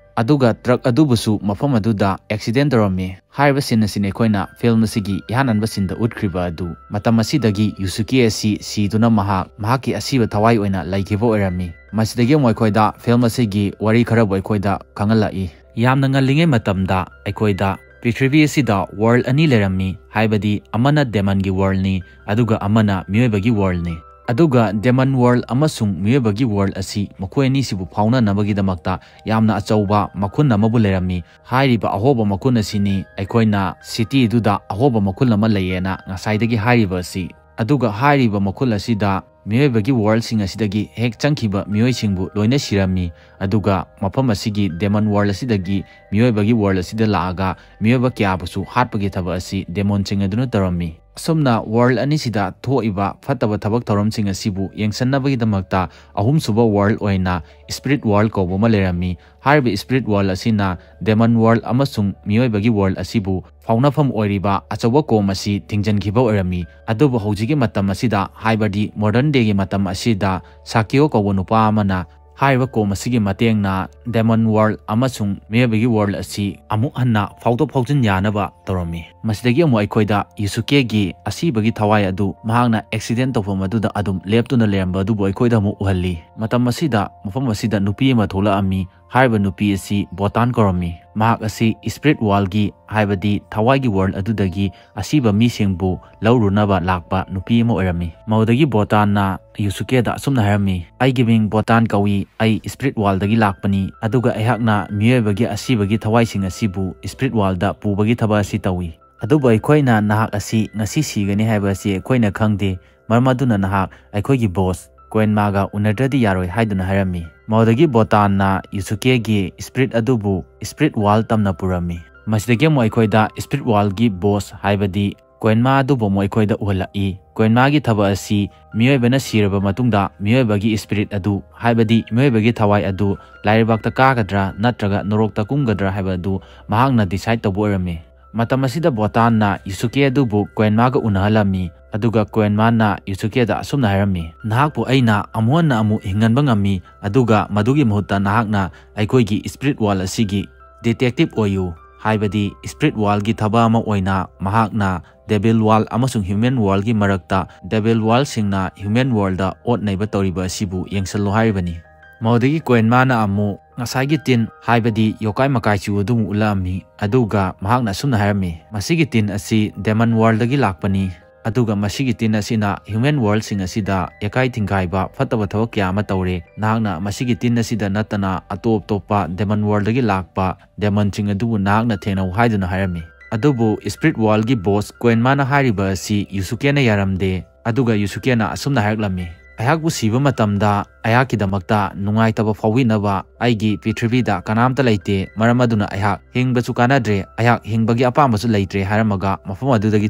ꯑꯗꯨꯒ ꯇ꯭ꯔꯛ ꯑꯗꯨꯕꯨꯁꯨ ꯃꯐꯝ ꯑꯗꯨꯗ ꯑꯦꯛꯁꯤꯗꯦꯟ ꯇꯧꯔꯝꯃꯤ꯫ ꯍꯥꯏꯔꯤꯕ ꯁꯤꯟ ꯑꯁꯤꯅ ꯑꯩꯈꯣꯏꯅ ꯐꯤꯂꯝ ꯑꯁꯤꯒꯤ ꯏꯍꯥꯟ ꯍꯥꯟꯕ ꯁꯤꯟꯗ ꯎꯠꯈ꯭ꯔꯤꯕ ꯑꯗꯨ꯫ ꯃꯇꯝ ꯑꯁꯤꯗꯒꯤ ꯌꯨꯁꯨꯀꯦ ꯑꯁꯤ ꯁꯤꯗꯨꯅ ꯃꯍꯥꯛ ꯃꯍꯥꯛꯀꯤ ꯑꯁꯤꯕ ꯊꯋꯥꯏ ꯑꯣꯏꯅ ꯂꯩꯈꯤꯕ ꯑꯣꯏꯔꯝꯃꯤ꯫ ꯃꯁꯤꯗꯒꯤ ꯑꯃꯨꯛ ꯑꯩꯈꯣꯏꯗ ꯐꯤꯂꯝ ꯑꯁꯤꯒꯤ ꯋꯥꯔꯤ ꯈꯔꯕꯨ ꯑꯩꯈꯣꯏꯗ ꯈꯪꯍꯜꯂꯛꯏ꯫ ꯌꯥꯝꯅ ꯉꯜꯂꯤꯉꯩ ꯃꯇꯝꯗ ꯑꯩꯈꯣꯏꯗ ꯄ꯭ꯔꯤꯊꯤꯕꯤ ꯑꯁꯤꯗ ꯋꯥꯔꯜ ꯑꯅꯤ ꯂꯩꯔꯝꯃꯤ, ꯍꯥꯏꯕꯗꯤ ꯑꯃꯅ ꯗꯦꯃꯟꯒꯤ ꯋꯥꯔꯜꯅꯤ, ꯑꯗꯨꯒ ꯑꯃꯅ ꯃꯤꯑꯣꯏꯕꯒꯤ ꯋꯥꯔꯜꯅꯤ꯫ ꯑꯗꯨꯒ ꯗꯦꯃꯟ ꯋꯥꯔꯜ ꯑꯃꯁꯨꯡ ꯃꯤꯑꯣꯏꯕꯒꯤ ꯋꯥꯔꯜ ꯑꯁꯤ ꯃꯈꯣꯏ ꯑꯅꯤꯁꯤꯕꯨ ꯐꯥꯎꯅꯅꯕꯒꯤꯗꯃꯛꯇ ꯌꯥꯝꯅ ꯑꯆꯧꯕ ꯃꯈꯨꯟ ꯑꯃꯕꯨ ꯂꯩꯔꯝꯃꯤ꯫ ꯍꯥꯏꯔꯤꯕ ꯑꯍꯣꯕ ꯃꯈꯨꯟ ꯑꯁꯤꯅꯤ ꯑꯩꯈꯣꯏꯅ ꯁꯤꯇꯤꯗꯨꯗ ꯑꯍꯣꯕ ꯃꯈꯨꯟ ꯑꯃ ꯂꯩꯌꯦꯅ ꯉꯁꯥꯏꯗꯒꯤ ꯍꯥꯏꯔꯤꯕ ꯑꯁꯤ꯫ ꯑꯗꯨꯒ ꯍꯥꯏꯔꯤꯕ ꯃꯈꯨꯟ ꯑꯁꯤꯗ ꯃꯤꯑꯣꯏꯕꯒꯤ ꯋꯥꯔꯜꯁꯤꯡ ꯑꯁꯤꯗꯒꯤ ꯍꯦꯛ ꯆꯪꯈꯤꯕ ꯃꯤꯑꯣꯏꯁꯤꯡꯕꯨ ꯂꯣꯏꯅ ꯁꯤꯔꯝꯃꯤ꯫ ꯑꯗꯨꯒ ꯃꯐꯝ ꯑꯁꯤꯒꯤ ꯗꯦꯃꯟ ꯋꯥꯔꯜ ꯑꯁꯤꯗꯒꯤ ꯃꯤꯑꯣꯏꯕꯒꯤ ꯋꯥꯔꯜ ꯑꯁꯤꯗ ꯂꯥꯛꯑꯒ ꯃꯤꯑꯣꯏꯕ ꯀꯌꯥꯕꯨꯁꯨ ꯍꯥꯠꯄꯒꯤ ꯊꯕꯛ ꯑꯁꯤ ꯗꯦꯃꯣꯟꯁꯤꯡ ꯑꯗꯨꯅ ꯇꯧꯔꯝꯃꯤ꯫ ꯑꯁꯨꯝꯅ ꯋꯥꯔꯜ ꯑꯅꯤꯁꯤꯗ ꯊꯣꯛꯏꯕ ꯐꯠꯇꯕ ꯊꯕꯛ ꯊꯧꯔꯝꯁꯤꯡ ꯑꯁꯤꯕꯨ ꯌꯦꯡꯁꯟꯅꯕꯒꯤꯗꯃꯛꯇ ꯑꯍꯨꯝꯁꯨꯕ ꯋꯥꯔꯜ ꯑꯣꯏꯅ ꯁ꯭ꯄꯤꯔꯤꯠ ꯋꯥꯔꯜ ꯀꯧꯕ ꯑꯃ ꯂꯩꯔꯝꯃꯤ꯫ ꯍꯥꯏꯔꯤꯕ ꯁ꯭ꯄꯤꯔꯤꯠ ꯋꯥꯔꯜ ꯑꯁꯤꯅ ꯗꯦꯃꯟ ꯋꯥꯔꯜ ꯑꯃꯁꯨꯡ ꯃꯤꯑꯣꯏꯕꯒꯤ ꯋꯥꯔꯜ ꯑꯁꯤꯕꯨ ꯐꯥꯎꯅꯐꯝ ꯑꯣꯏꯔꯤꯕ ꯑꯆꯧꯕ ꯀꯣꯝ ꯑꯁꯤ ꯊꯤꯡꯖꯤꯟꯈꯤꯕ ꯑꯣꯏꯔꯝꯃꯤ꯫ ꯑꯗꯨꯕꯨ ꯍꯧꯖꯤꯛꯀꯤ ꯃꯇꯝ ꯑꯁꯤꯗ, ꯍꯥꯏꯕꯗꯤ ꯃꯣꯗꯔꯟ ꯗꯦꯒꯤ ꯃꯇꯝ ꯑꯁꯤꯗ, ꯁꯥꯀꯤꯌꯣ ꯀꯧꯕ ꯅꯨꯄꯥ ꯑꯃꯅ ꯍꯥꯏꯔꯤꯕ ꯀꯣꯝ ꯑꯁꯤꯒꯤ ꯃꯇꯦꯡꯅ ꯗꯦꯃꯟ ꯋꯥꯔꯜ ꯑꯃꯁꯨꯡ ꯃꯤꯑꯣꯏꯕꯒꯤ ꯋꯥꯔꯜ ꯑꯁꯤ ꯑꯃꯨꯛ ꯍꯟꯅ ꯐꯥꯎꯗꯣꯛ ꯐꯥꯎꯖꯤꯟ ꯌꯥꯅꯕ ꯇꯧꯔꯝꯃꯤ꯫ ꯃꯁꯤꯗꯒꯤ ꯑꯃꯨꯛ ꯑꯩꯈꯣꯏꯗ ꯌꯨꯁꯨꯀꯦꯒꯤ ꯑꯁꯤꯕꯒꯤ ꯊꯋꯥꯏ ꯑꯗꯨ ꯃꯍꯥꯛꯅ ꯑꯦꯛꯁꯤꯗꯦꯟ ꯇꯧꯐꯝ ꯑꯗꯨꯗ ꯑꯗꯨꯝ ꯂꯦꯞꯇꯨꯅ ꯂꯩꯔꯝꯕ ꯑꯗꯨꯕꯨ ꯑꯩꯈꯣꯏꯗ ꯑꯃꯨꯛ ꯎꯍꯜꯂꯤ꯫ ꯃꯇꯝ ꯑꯁꯤꯗ ꯃꯐꯝ ꯑꯁꯤꯗ ꯅꯨꯄꯤ ꯑꯃ ꯊꯣꯛꯂꯛꯑꯝꯃꯤ꯫ ꯍꯥꯏꯔꯤꯕ ꯅꯨꯄꯤ ꯑꯁꯤ ꯕꯣꯇꯥꯟ ꯀꯧꯔꯝꯃꯤ꯫ ꯃꯍꯥꯛ ꯑꯁꯤ ꯁ꯭ꯄꯤꯔꯤꯠ ꯋꯥꯔꯜꯒꯤ, ꯍꯥꯏꯕꯗꯤ ꯊꯋꯥꯏꯒꯤ ꯋꯥꯔꯜ ꯑꯗꯨꯗꯒꯤ ꯑꯁꯤꯕ ꯃꯤꯁꯤꯡꯕꯨ ꯂꯧꯔꯨꯅꯕ ꯂꯥꯛꯄ ꯅꯨꯄꯤ ꯑꯃ ꯑꯣꯏꯔꯝꯃꯤ꯫ ꯃꯗꯨꯗꯒꯤ ꯕꯣꯇꯥꯟꯅ ꯌꯨꯁꯨꯀꯦꯗ ꯑꯁꯨꯝꯅ ꯍꯥꯏꯔꯝꯃꯤ, "ꯑꯩꯒꯤ ꯃꯤꯡ ꯕꯣꯇꯥꯟ ꯀꯧꯏ, ꯑꯩ ꯁ꯭ꯄꯤꯔꯤꯠ ꯋꯥꯔꯜꯗꯒꯤ ꯂꯥꯛꯄꯅꯤ, ꯑꯗꯨꯒ ꯑꯩꯍꯥꯛꯅ ꯃꯤꯑꯣꯏꯕꯒꯤ ꯑꯁꯤꯕꯒꯤ ꯊꯋꯥꯏꯁꯤꯡ ꯑꯁꯤꯕꯨ ꯁ꯭ꯄꯤꯔꯤꯠ ꯋꯥꯔꯜꯗ ꯄꯨꯕꯒꯤ ꯊꯕꯛ ꯑꯁꯤ ꯇꯧꯏ꯫ ꯑꯗꯨꯕꯨ ꯑꯩꯈꯣꯏꯅ ꯅꯍꯥꯛ ꯑꯁꯤ ꯉꯁꯤ ꯁꯤꯒꯅꯤ ꯍꯥꯏꯕ ꯑꯁꯤ ꯑꯩꯈꯣꯏꯅ ꯈꯪꯗꯦ, ꯃꯔꯝ ꯑꯗꯨꯅ ꯅꯍꯥꯛ ꯑꯩꯈꯣꯏꯒꯤ ꯕꯣꯁ ꯀꯣꯏꯟꯃꯥꯒ ꯎꯅꯗ꯭ꯔꯗꯤ ꯌꯥꯔꯣꯏ" ꯍꯥꯏꯗꯨꯅ ꯍꯥꯏꯔꯝꯃꯤ꯫ ꯃꯗꯨꯗꯒꯤ ꯕꯣꯇꯥꯟꯅ ꯌꯨꯁꯨꯀꯦꯒꯤ ꯁ꯭ꯄꯤꯔꯤꯠ ꯑꯗꯨꯕꯨ ꯁ꯭ꯄꯤꯔꯤꯠ ꯋꯥꯔꯜ ꯇꯝꯅ ꯄꯨꯔꯝꯃꯤ꯫ ꯃꯁꯤꯗꯒꯤ ꯑꯃꯨꯛ ꯑꯩꯈꯣꯏꯗ ꯁ꯭ꯄꯤꯔꯤꯠ ꯋꯥꯔꯜꯒꯤ ꯕꯣꯁ, ꯍꯥꯏꯕꯗꯤ ꯀꯣꯏꯟꯃꯥ ꯑꯗꯨꯕꯨ ꯑꯃꯨꯛ ꯑꯩꯈꯣꯏꯗ ꯎꯍꯜꯂꯛꯏ꯫ ꯀꯣꯏꯟꯃꯥꯒꯤ ꯊꯕꯛ ꯑꯁꯤ ꯃꯤꯑꯣꯏꯕꯅ ꯁꯤꯔꯕ ꯃꯇꯨꯡꯗ ꯃꯤꯑꯣꯏꯕꯒꯤ ꯁ꯭ꯄꯤꯔꯤꯠ ꯑꯗꯨ, ꯍꯥꯏꯕꯗꯤ ꯃꯤꯑꯣꯏꯕꯒꯤ ꯊꯋꯥꯏ ꯑꯗꯨ ꯂꯥꯏꯔꯩꯕꯥꯛꯇ ꯀꯥꯒꯗ꯭ꯔꯥ ꯅꯠꯇ꯭ꯔꯒ ꯅꯣꯔꯣꯛꯇ ꯀꯨꯝꯒꯗ꯭ꯔꯥ ꯍꯥꯏꯕ ꯑꯗꯨ ꯃꯍꯥꯛꯅ ꯗꯤꯁꯥꯏꯗ ꯇꯧꯕ ꯑꯣꯏꯔꯝꯃꯤ꯫ ꯃꯇꯝ ꯑꯁꯤꯗ ꯕꯣꯇꯥꯟꯅ ꯌꯨꯁꯨꯀꯦ ꯑꯗꯨꯕꯨ ꯀꯣꯌꯦꯟꯃꯥꯒ ꯎꯅꯍꯜꯂꯝꯃꯤ, ꯑꯗꯨꯒ ꯀꯣꯌꯦꯟꯃꯥꯅ ꯌꯨꯁꯨꯀꯦꯗ ꯑꯁꯨꯝꯅ ꯍꯥꯏꯔꯝꯃꯤ, "ꯅꯍꯥꯛꯄꯨ ꯑꯩꯅ ꯑꯃꯨꯛ ꯍꯟꯅ ꯑꯃꯨꯛ ꯍꯤꯡꯍꯟꯕ ꯉꯝꯃꯤ, ꯑꯗꯨꯒ ꯃꯗꯨꯒꯤ ꯃꯍꯨꯠꯇ ꯅꯍꯥꯛꯅ ꯑꯩꯈꯣꯏꯒꯤ ꯁ꯭ꯄꯤꯔꯤꯠ ꯋꯥꯔꯜ ꯑꯁꯤꯒꯤ ꯗꯤꯇꯦꯛꯇꯤꯚ ꯑꯣꯏꯌꯨ", ꯍꯥꯏꯕꯗꯤ ꯁ꯭ꯄꯤꯔꯤꯠ ꯋꯥꯔꯜꯒꯤ ꯊꯕꯛ ꯑꯃ ꯑꯣꯏꯅ ꯃꯍꯥꯛꯅ ꯗꯦꯚꯤꯜ ꯋꯥꯔꯜ ꯑꯃꯁꯨꯡ ꯍ꯭ꯌꯨꯃꯦꯟ ꯋꯥꯔꯜꯒꯤ ꯃꯔꯛꯇ ꯗꯦꯚꯤꯜ ꯋꯥꯔꯜꯁꯤꯡꯅ ꯍ꯭ꯌꯨꯃꯦꯟ ꯋꯥꯔꯜꯗ ꯑꯣꯠ ꯅꯩꯕ ꯇꯧꯔꯤꯕ ꯑꯁꯤꯕꯨ ꯌꯦꯡꯁꯤꯜꯂꯨ ꯍꯥꯏꯔꯤꯕꯅꯤ꯫ ꯃꯗꯨꯗꯒꯤ ꯀꯣꯌꯦꯟꯃꯥꯅ ꯑꯃꯨꯛ ꯉꯁꯥꯏꯒꯤ ꯇꯤꯟ, ꯍꯥꯏꯕꯗꯤ ꯌꯣꯀꯥꯏ ꯃꯀꯥꯏꯆꯨ ꯑꯗꯨ ꯑꯃꯨꯛ ꯎꯠꯂꯛꯑꯝꯃꯤ, ꯑꯗꯨꯒ ꯃꯍꯥꯛꯅ ꯑꯁꯨꯝꯅ ꯍꯥꯏꯔꯝꯃꯤ, "ꯃꯁꯤꯒꯤ ꯇꯤꯟ ꯑꯁꯤ ꯗꯦꯃꯟ ꯋꯥꯔꯜꯗꯒꯤ ꯂꯥꯛꯄꯅꯤ, ꯑꯗꯨꯒ ꯃꯁꯤꯒꯤ ꯇꯤꯟ ꯑꯁꯤꯅ ꯍ꯭ꯌꯨꯃꯦꯟ ꯋꯥꯔꯜꯁꯤꯡ ꯑꯁꯤꯗ ꯌꯥꯀꯥꯏ ꯊꯤꯡꯒꯥꯏꯕ ꯐꯠꯇꯕ ꯊꯕꯛ ꯀꯌꯥ ꯑꯃ ꯇꯧꯔꯦ꯫ ꯅꯍꯥꯛꯅ ꯃꯁꯤꯒꯤ ꯇꯤꯟ ꯑꯁꯤꯗ ꯅꯠꯇꯅ ꯑꯇꯣꯞ ꯑꯇꯣꯞꯄ ꯗꯦꯃꯟ ꯋꯥꯔꯜꯗꯒꯤ ꯂꯥꯛꯄ ꯗꯦꯃꯟꯁꯤꯡ ꯑꯗꯨꯕꯨ ꯅꯍꯥꯛꯅ ꯊꯦꯡꯅꯧ" ꯍꯥꯏꯗꯨꯅ ꯍꯥꯏꯔꯝꯃꯤ꯫ ꯑꯗꯨꯕꯨ ꯁ꯭ꯄꯤꯔꯤꯠ ꯋꯥꯔꯜꯒꯤ ꯕꯣꯁ ꯀꯣꯌꯦꯟꯃꯥꯅ ꯍꯥꯏꯔꯤꯕ ꯑꯁꯤ ꯌꯨꯁꯨꯀꯦꯅ ꯌꯥꯔꯝꯗꯦ, ꯑꯗꯨꯒ ꯌꯨꯁꯨꯀꯦꯅ ꯑꯁꯨꯝꯅ ꯍꯥꯏꯔꯛꯂꯝꯃꯤ, "ꯑꯩꯍꯥꯛꯄꯨ ꯁꯤꯕ ꯃꯇꯝꯗ ꯑꯩꯍꯥꯛꯀꯤꯗꯃꯛꯇ ꯅꯨꯡꯉꯥꯏꯇꯕ ꯐꯥꯎꯕꯤꯅꯕ ꯑꯩꯒꯤ ꯄ꯭ꯔꯤꯊꯤꯕꯤꯗ ꯀꯅꯥꯝꯇ ꯂꯩꯇꯦ, ꯃꯔꯝ ꯑꯗꯨꯅ ꯑꯩꯍꯥꯛ ꯍꯤꯡꯕꯁꯨ ꯀꯥꯟꯅꯗ꯭ꯔꯦ, ꯑꯩꯍꯥꯛ ꯍꯤꯡꯕꯒꯤ ꯑꯄꯥꯝꯕꯁꯨ ꯂꯩꯇ꯭ꯔꯦ" ꯍꯥꯏꯔꯝꯃꯒ ꯃꯐꯝ ꯑꯗꯨꯗꯒꯤ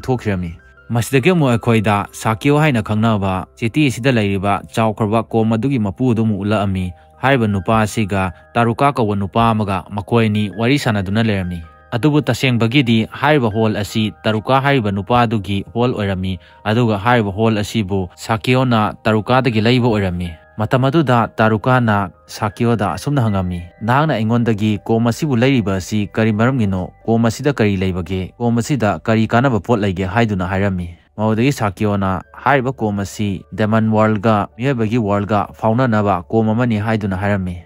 ꯊꯣꯛꯈꯤꯔꯝꯃꯤ꯫ ꯃꯁꯤꯗꯒꯤ ꯑꯃꯨꯛ ꯑꯩꯈꯣꯏꯗ ꯁꯥꯀꯤꯌꯣ ꯍꯥꯏꯅ ꯈꯪꯅꯕ ꯁꯤꯇꯤ ꯑꯁꯤꯗ ꯂꯩꯔꯤꯕ ꯆꯥꯎꯈ꯭ꯔꯕ ꯀꯣꯝ ꯑꯗꯨꯒꯤ ꯃꯄꯨ ꯑꯗꯨ ꯑꯃꯨꯛ ꯎꯠꯂꯛꯑꯝꯃꯤ꯫ ꯍꯥꯏꯔꯤꯕ ꯅꯨꯄꯥ ꯑꯁꯤꯒ ꯇꯥꯔꯨꯀꯥ ꯀꯧꯕ ꯅꯨꯄꯥ ꯑꯃꯒ ꯃꯈꯣꯏ ꯑꯅꯤ ꯋꯥꯔꯤ ꯁꯥꯟꯅꯗꯨꯅ ꯂꯩꯔꯝꯃꯤ꯫ ꯑꯗꯨꯕꯨ ꯇꯁꯦꯡꯕꯒꯤꯗꯤ ꯍꯥꯏꯔꯤꯕ ꯍꯣꯜ ꯑꯁꯤ ꯇꯥꯔꯨꯀꯥ ꯍꯥꯏꯔꯤꯕ ꯅꯨꯄꯥ ꯑꯗꯨꯒꯤ ꯍꯣꯜ ꯑꯣꯏꯔꯝꯃꯤ, ꯑꯗꯨꯒ ꯍꯥꯏꯔꯤꯕ ꯍꯣꯜ ꯑꯁꯤꯕꯨ ꯁꯥꯀꯤꯌꯣꯅ ꯇꯥꯔꯨꯀꯥꯗꯒꯤ ꯂꯩꯕ ꯑꯣꯏꯔꯝꯃꯤ꯫ ꯃꯇꯝ ꯑꯗꯨꯗ ꯇꯥꯔꯨꯀꯥꯅ ꯁꯥꯀꯤꯌꯣꯗ ꯑꯁꯨꯝꯅ ꯍꯪꯉꯝꯃꯤ, "ꯅꯍꯥꯛꯅ ꯑꯩꯉꯣꯟꯗꯒꯤ ꯀꯣꯝ ꯑꯁꯤꯕꯨ ꯂꯩꯔꯤꯕ ꯑꯁꯤ ꯀꯔꯤ ꯃꯔꯝꯒꯤꯅꯣ? ꯀꯣꯝ ꯑꯁꯤꯗ ꯀꯔꯤ ꯂꯩꯕꯒꯦ? ꯀꯣꯝ ꯑꯁꯤꯗ ꯀꯔꯤ ꯀꯥꯟꯅꯕ ꯄꯣꯠ ꯂꯩꯒꯦ?" ꯍꯥꯏꯗꯨꯅ ꯍꯥꯏꯔꯝꯃꯤ꯫ ꯃꯗꯨꯗꯒꯤ ꯁꯥꯀꯤꯌꯣꯅ ꯍꯥꯏꯔꯤꯕ ꯀꯣꯝ ꯑꯁꯤ ꯗꯦꯃꯟ ꯋꯥꯔꯜꯒ ꯃꯤꯑꯣꯏꯕꯒꯤ ꯋꯥꯔꯜꯒ ꯐꯥꯎꯅꯅꯕ ꯀꯣꯝ ꯑꯃꯅꯤ ꯍꯥꯏꯗꯨꯅ ꯍꯥꯏꯔꯝꯃꯤ꯫